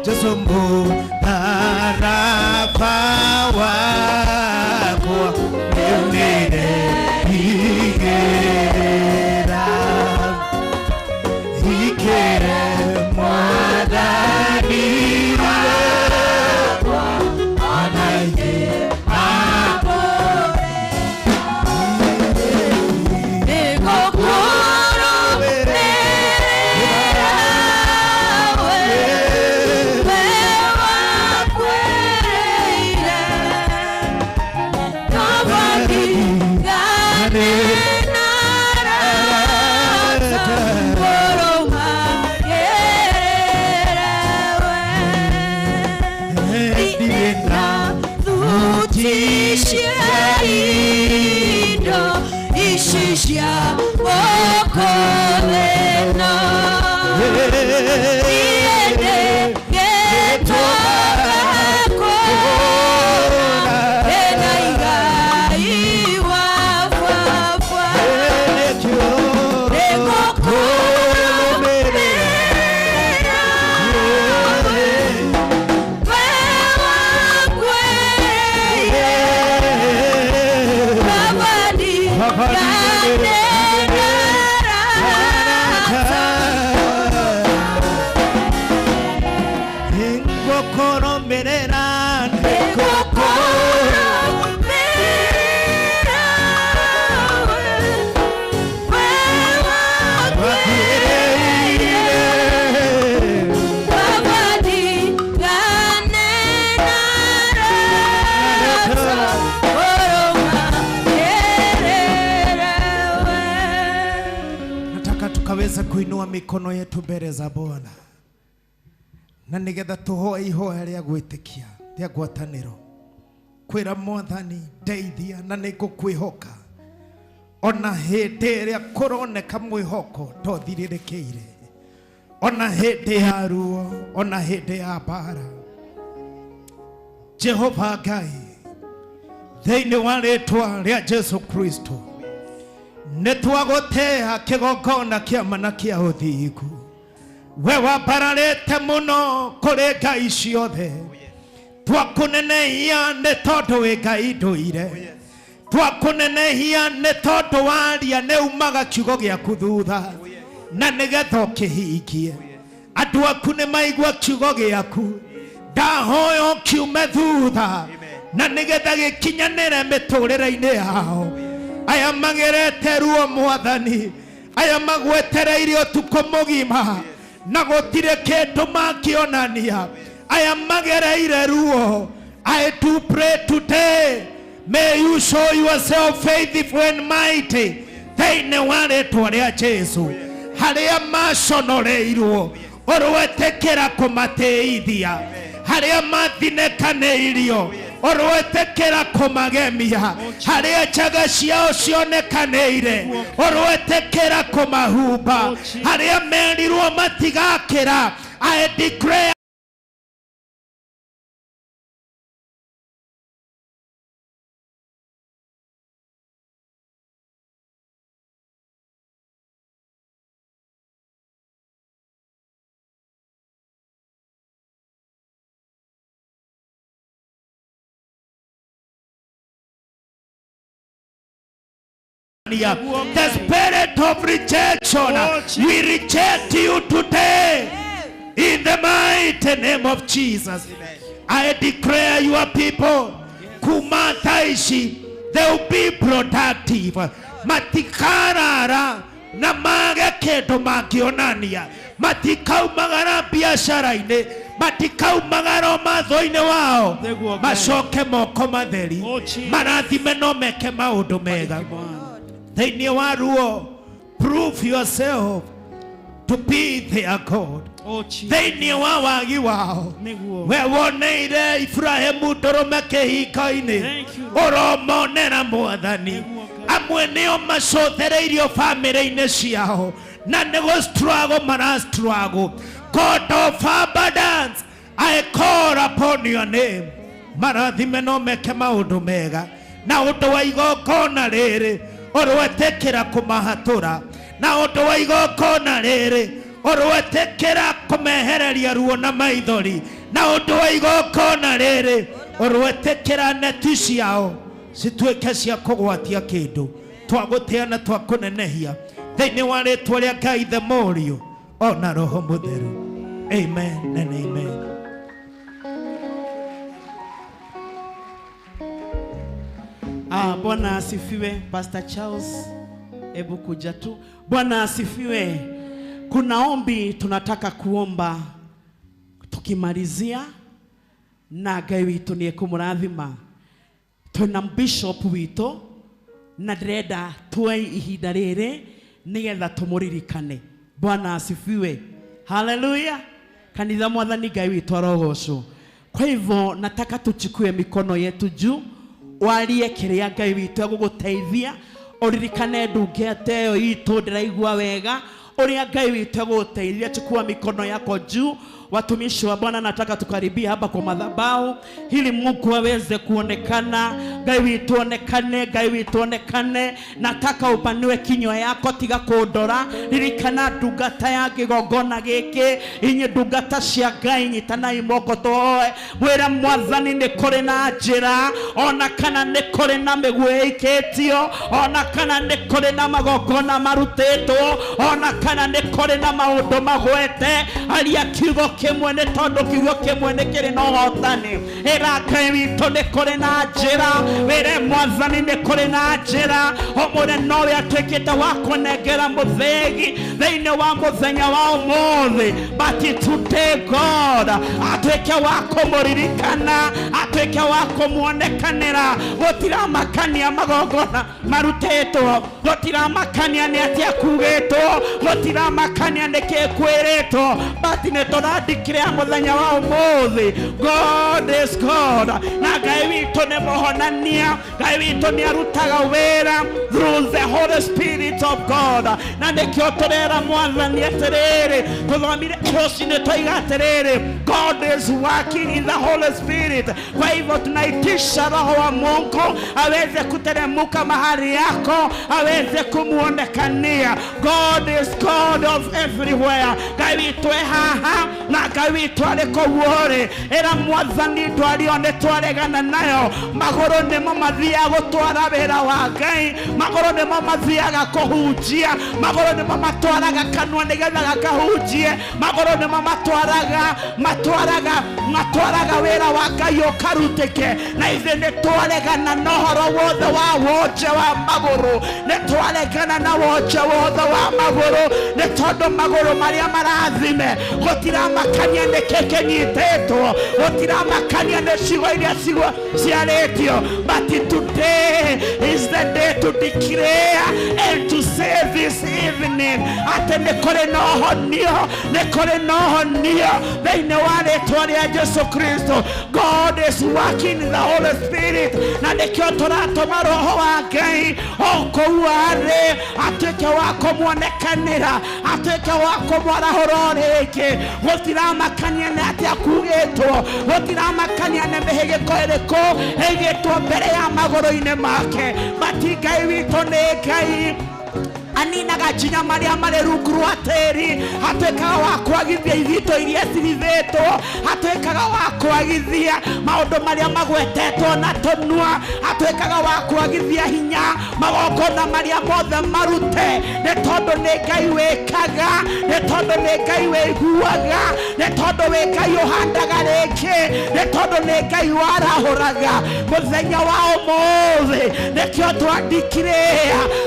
Jesu mũtharaba wakwa nĩumire igĩra ikĩre Mwathani wakwa ona ingĩ Nĩngũkũrũmĩrĩra, Nataka tukaweza kuinua mikono yetu mbele za Bwana na nigetha tuhoe ihoya rĩa gwĩtĩkia rĩa ngwatanĩro kwĩra Mwathani, ndeithia na nĩngũkwĩhoka ona hĩndĩ ĩrĩa kũroneka mwĩhoko tothirĩrĩkĩire, ona hĩndĩ ya ruo, ona hĩndĩ ya mbara. Jehova Ngai, thĩinĩ wa rĩtwa rĩa Jesu Kristo, nĩ twagũtĩa kĩgongona kĩa ma na kĩa ũthingu. We wambararĩte mũno kũrĩ ngai ciothe, twakũnenehia nĩ tondũ wĩ Ngai ndũire, twakũnenehia nĩ tondũ waria nĩ umaga kiugo gĩaku thutha na nĩgetha ũkĩhingie. Andũ aku nĩ maigua kiugo gĩaku, ndahoya ũkiume thutha na nĩgetha gĩkinyanĩre mĩtũrĩre-inĩ yao. Aya magerete ruo Mwathani, Aya magwetereire ũtukũ mũgima na gũtirĩ kĩndũ makĩonania. Aya magereire ruo. I do pray today, may you show yourself faithful and mighty thĩinĩ wa rĩtwa rĩa Jesu. Harĩa maconoreirwo ũrwetĩkĩra kũmatĩithia, harĩa mathinĩkanĩirio ũrwetĩkĩra kũmagemia, harĩa njaga ciao cionekanĩire ũrwetĩkĩra kũmahumba, harĩa merirwo matigakĩra. I declare the spirit of rejection, we reject you today in the mighty name of Jesus. I declare your people, kuma thaa ici, they will be productive. Matikarara na mage kĩndũ mangĩonania, matikaumagara biacara-inĩ, matikaumagara matho-inĩ wao, macoke moko matheri, marathime no meke maũndũ mega. Thĩinĩ wa ruo, prove yourself to be their God. Thĩinĩ wa wagi wao, we woneire Ibrahimu ndũrũme kĩhingo-inĩ, ũromonera Mwathani. Amwe nĩo macothereirio bamĩrĩ-inĩ ciao na nĩ gũ struggle mara struggle. God of abundance, I call upon your name. Marathime no meke maũndũ mega na ũndũ wa igongona rĩrĩ ũrwetĩkĩra kũmahatũra, na ũndũ wa igongona rĩrĩ ũrwetĩkĩra kũmehereria ruo na maithori, na ũndũ wa igongona rĩrĩ ũrwetĩkĩra neti ciao cituĩke cia kũgwatia kĩndũ. Twagũtĩa na twakũnenehia thĩinĩ wa rĩtwa rĩa Ngai the Mũriũ ona Roho Mũtheru. Amen and amen. Bwana asifiwe. Pastor Charles, hebu kuja tu. Bwana asifiwe. Kuna ombi tunataka kuomba tukimalizia, na Ngai witũ nĩ ekũmũrathima. Twĩna bishop witũ na ndĩrenda tuoe ihinda rĩrĩ nĩgetha tũmũririkane. Bwana asifiwe. Haleluya. Kanitha Mwathani Ngai witũ arogocwo. Kwa hivyo nataka tuchukue mikono yetu juu, warie kĩrĩa Ngai witũ egũgũteithia, ũririkane ndungata ĩyo itũ ndĩraigua wega ũrĩa Ngai witũ egũgũteithia. Chukua mikono yako juu. Watumishi wa Bwana, nataka tukaribia hapa kwa madhabahu ili Mungu aweze kuonekana. Ngai witũ onekane, Ngai witũ onekane. Nataka upanue kinywa yako, tiga kũndora. Ririkana ndungata ya kĩgongona gĩkĩ, inyuĩ ndungata cia Ngai, nyitanai moko tũhoe. Mwĩre Mwathani nĩ kũrĩ na njĩra, ona kana nĩ kũrĩ na mĩguĩ ĩikĩtio, ona kana nĩ kũrĩ na magongona marutĩtwo, ona kana nĩ kũrĩ na maũndũ magwete. Aria kiugo kĩmwe nĩ tondũ kiugo kĩmwe nĩ kĩrĩ na ũhotani. Ĩra Ngai witũ nĩ kũrĩ na njĩra, wĩre Mwathani nĩ kũrĩ na njĩra. Ũmũre nowe atuĩkĩte wa kũnengera mũthĩgi thĩinĩ wa mũthenya wa ũmũthĩ, but today God atuĩke wa kũmũririkana, atuĩke wa kũmuonekanĩra. Gũtiramakania magongona marutĩtwo, gũtiramakania nĩ atĩa kugĩtwo, gũtiramakania nĩ kĩ kwĩrĩtwo, but nĩ tũrandĩkire mũthenya wa ũmũthĩ. God is God, na Ngai witũ nĩ mũhonania, Ngai witũ nĩ arutaga wĩra through the Holy Spirit of God. Na nĩkĩo tũrera Mwathani atĩrĩrĩ, tũthomire rũcinĩ twaiga atĩrĩrĩ, God is working in the Holy Spirit. Kwa hivyo tunaitisha Roho wa Mungu aweze kuteremuka mahali yako, aweze kumuonekania. God is God of everywhere. Ngai witũ e haha na Na Ngai witũ arĩ kũu ũrĩ, ĩra Mwathani ndwari ĩyo nĩ twaregana nayo. Magũrũ nĩmo mathiaga gũtwara wĩra wa Ngai, magũrũ nĩmo mathiaga kũhunjia, magũrũ nĩmo matwaraga kanua nĩgetha gakahunjie, magũrũ nĩmo matwaraga matwaraga matwaraga wĩra wa Ngai ũkarutĩke. Na ithuĩ nĩ twaregana na ũhoro wothe wa wonje wa magũrũ, nĩ twaregana na wonje wothe wa magũrũ, nĩ tondũ magũrũ marĩa marathime gũtiramakania nĩkĩ kĩnyitĩtwo, gũtiramakania nĩ ciugo iria ciugo ciarĩtio. But today is the day to declare and to say this evening atĩ nĩ kũrĩ na ũhonio, nĩ kũrĩ na ũhonio thĩinĩ wa rĩtwa rĩa Jesu Kristo. God is working in the Holy Spirit, na nĩkĩo tũratũma Roho wa Ngai o kũu arĩ atuĩke wa kũmuonekanĩra, atuĩke wa kũmwarahũra o rĩngĩ. Gũtiramakania nĩ atĩa kugĩtwo, gũtiramakania nĩ mĩhĩgĩko ĩrĩkũ ĩigĩtwo mbere ya magũrũ-inĩ make, but Ngai witũ nĩ Ngai aninaga nginya marĩa marĩ rungu rwa tĩri, atuĩkaga wa kwagithia ithito iria cirithĩtwo, atuĩkaga wa kwagithia maũndũ marĩa magwetetwo na tũnua, atuĩkaga wa kwagithia hinya magongona marĩa mothe marute, nĩ tondũ nĩ Ngai wĩkaga, nĩ tondũ nĩ Ngai wĩiguaga, nĩ tondũ wĩ Ngai ũhandaga rĩngĩ, nĩ tondũ nĩ Ngai warahũraga. Mũthenya wa ũmũthĩ nĩkĩo twandikire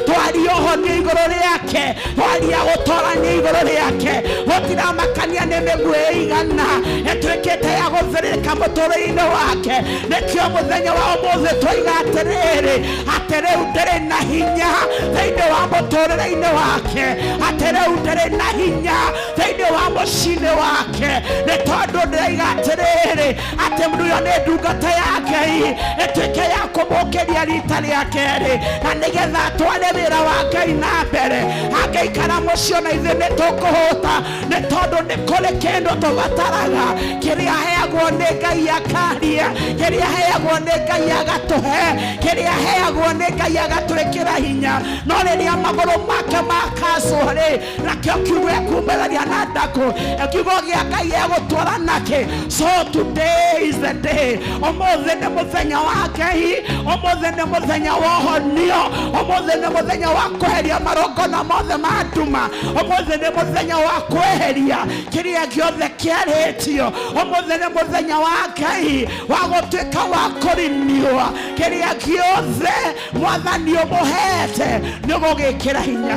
twaria ũhonio igũrũ rĩake, twaria gũtorania igũrũ rĩake. Gũtiramakania nĩ mĩguĩ ĩigana ĩtuĩkĩte ya gũthĩrĩka mũtũrĩre-inĩ wake. Nĩkĩo mũthenya wa ũmũthĩ twoiga atĩrĩrĩ, atĩ rĩu ndĩrĩ na hinya thĩinĩ wa mũtũrĩre-inĩ wake, atĩ rĩu ndĩrĩ na hinya thĩinĩ wa mũciĩ-inĩ wake, nĩ tondũ ndĩraiga atĩrĩrĩ, atĩ mũndũ ũyũ nĩ ndungata ya Ngai ĩtuĩke ya kũmũkĩria rita rĩa kerĩ, na nĩgetha atware wĩra wa Ngai na mbere. Angĩikara mũciĩ ona ithuĩ nĩ tũkũhũta, nĩ tondũ nĩ kũrĩ kĩndũ tũbataraga, kĩrĩa aheagwo nĩ Ngai akaria, kĩrĩa aheagwo nĩ Ngai agatũhe, kĩrĩa aheagwo nĩ Ngai agatwĩkĩra hinya. No rĩrĩa magũrũ make makacwo rĩ, nakĩo kiugo ekumĩrania na ndakũ, kiugo gĩa Ngai egũtwara nakĩ. So today is the day. Ũmũthĩ nĩ mũthenya wa Ngai, ũmũthĩ nĩ mũthenya wa ũhonio, ũmũthĩ nĩ mũthenya wa kweheria marongona mothe ma nduma, ũmũthĩ nĩ mũthenya wa kweheria kĩrĩa gĩothe kĩarĩtio, ũmũthĩ nĩ mũthenya wa Ngai wa gũtuĩka wa kũriniwa kĩrĩa gĩothe Mwathani ũmũhete nĩ ũgũgĩkĩra hinya.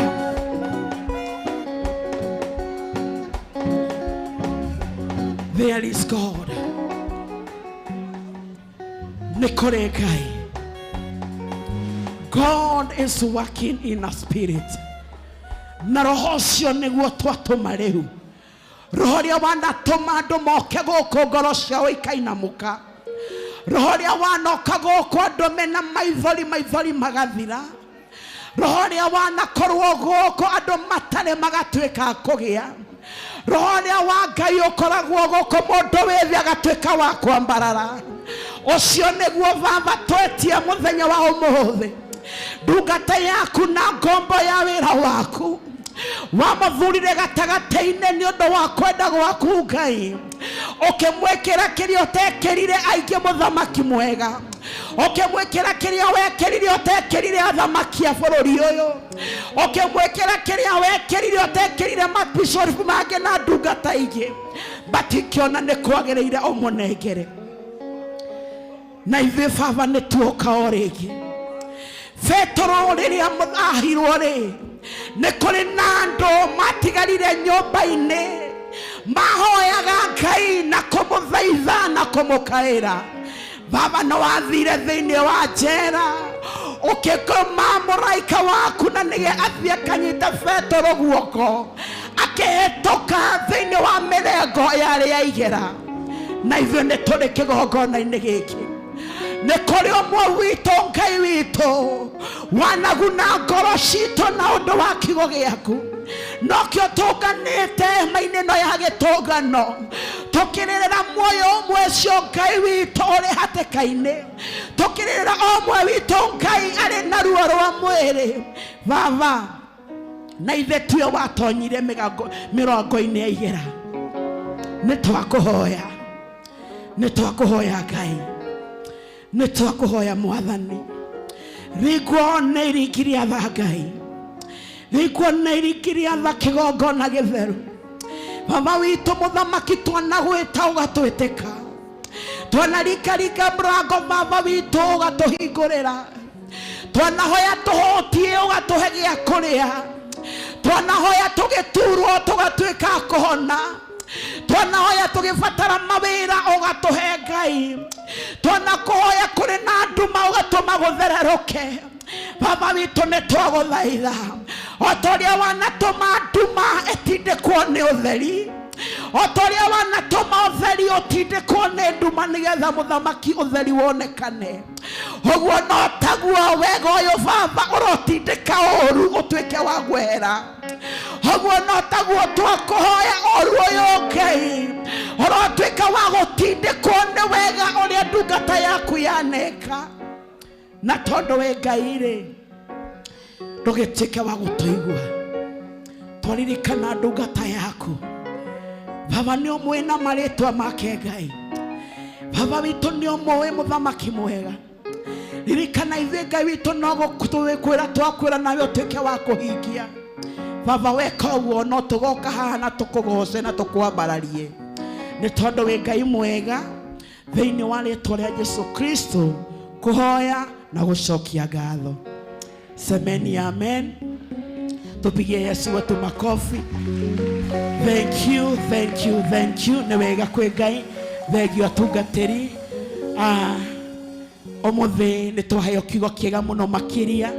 There is God. Nĩ kũrĩ Ngai. God is working in a spirit. Na roho ũcio nĩguo twatũma rĩu. Roho ũrĩa wanatũma andũ moke gũkũ ngoro ciao ikainamũka. Roho ũrĩa wanoka gũkũ andũ mena maithori, maithori magathira. Roho ũrĩa wanakorwo gũkũ andũ matarĩ magatuĩka a kũgĩa. Roho ũrĩa wa Ngai ũkoragwo gũkũ mũndũ wĩthĩ agatuĩka wa kwambarara. Ũcio nĩguo Baba twetie mũthenya wa ũmũthĩ. Ndungata yaku na ngombo ya wĩra waku wamũthurire gatagatĩ-inĩ nĩ ũndũ wa kwenda gwaku Ngai, ũkĩmwĩkĩra kĩrĩa ũtekĩrire aingĩ mũthamaki mwega, ũkĩmwĩkĩra kĩrĩa wekĩrire ũtekĩrire athamaki a bũrũri ũyũ, ũkĩmwĩkĩra kĩrĩa wekĩrire ũtekĩrire mabishopu mangĩ na ndungata ingĩ, matikĩona nĩ kwagĩrĩire ũmũnengere. Na ithuĩ Baba nĩ tuoka o rĩngĩ. Petero rĩrĩa ahirwo rĩ, nĩ kũrĩ na andũ matigarire nyũmba-inĩ mahoyaga Ngai na kũmũthaitha na kũmũkaĩra. Baba no wathire thĩinĩ wa njera ũkĩkoma mũraika waku na nĩge athiĩ akanyita Petero guoko akĩhĩtũka thĩinĩ wa mĩrengo yarĩ ya igera. Na ithuĩ nĩ tũrĩ kĩgongona-inĩ gĩkĩ, nĩ kũrĩ ũmwe witũ Ngai witũ wanaguna ngoro citũ na ũndũ wa kiugo gĩaku, nokĩo tũnganĩte hema-inĩ ĩno ya gĩtũngano tũkĩrĩrĩra muoyo ũmwe ũcio Ngai witũ ũrĩ hatĩka-inĩ, tũkĩrĩrĩra ũmwe witũ Ngai arĩ na ruo rwa mwĩrĩ. Baba, na ithe tiwe watonyire mĩrongo-inĩ ya igera. Nĩ twakũhoya, nĩ twakũhoya Ngai, nĩ twakũhoya Mwathani. Ringwo nĩ iringi rĩa tha Ngai, ringwo nĩ iringi rĩa tha kĩgongona gĩtheru. Baba witũ mũthamaki, twanagwĩta ũgatwĩtĩka, twanarikaringa mũrango Baba witũ ũgatũhingũrĩra, twanahoya tũhũtie ũgatũhe gĩa kũrĩa, twanahoya tũgĩturwo tũgatuĩka a kũhona, twanahoya tũgĩbatara mawĩra ũgatũhe Ngai, twanakũhoya kũrĩ na nduma ũgatũma gũthererũke. Baba witũ nĩ twagũthaitha, o ta ũrĩa wanatũma nduma ĩtindĩkwo nĩ ũtheri, o ta ũrĩa wanatũma ũtheri ũtindĩkwo nĩ nduma, nĩgetha mũthamaki ũtheri wonekane. Ũguo no taguo wega ũyũ Baba ũrotindĩka ũru ũtuĩke wa gwehera. Ũguo no taguo twakũhoya ũru ũyũ Ngai ũrotuĩka wa gũtindĩkwo nĩ wega ũrĩa ndungata yaku yaneka. Na tondũ wĩ Ngai rĩ, ndũgĩtuĩke wa gũtũigua. Twaririkana ndungata yaku Baba, nĩ ũmũĩ na marĩtwa make Ngai. Baba witũ nĩ ũmũĩ mũthamaki mwega. Ririkana ithuĩ Ngai witũ no gũkwĩra twakwĩra nawe ũtuĩke wa kũhingia. Baba weka ũguo no tũgoka haha na tũkũgoce na tũkwambararie, nĩ tondũ wĩ Ngai mwega. Thĩinĩ wa rĩtwa rĩa Jesu Kristo kũhoya na gũcokia ngatho. Semeni amen. Tupigie Yesu wetu makofi. Thank you, thank you, thank you. Nĩ wega kwĩ Ngai. Thengiũ atungatĩri. Ũmũthĩ nĩ twaheo kiugo kĩega mũno makĩria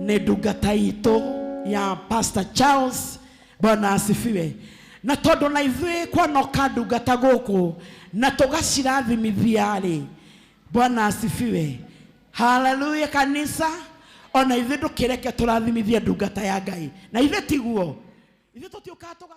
nĩ ndungata itũ ya Pastor Charles. Bwana asifiwe. Na tondũ na ithuĩ kwanoka ndungata gũkũ na tũgacirathimithia rĩ, Bwana asifiwe. Haleluya kanisa. Ona ithuĩ ndũkĩreke tũrathimithie ndungata ya Ngai. Na ithuĩ tiguo, ithuĩ tũtiũkaga tũga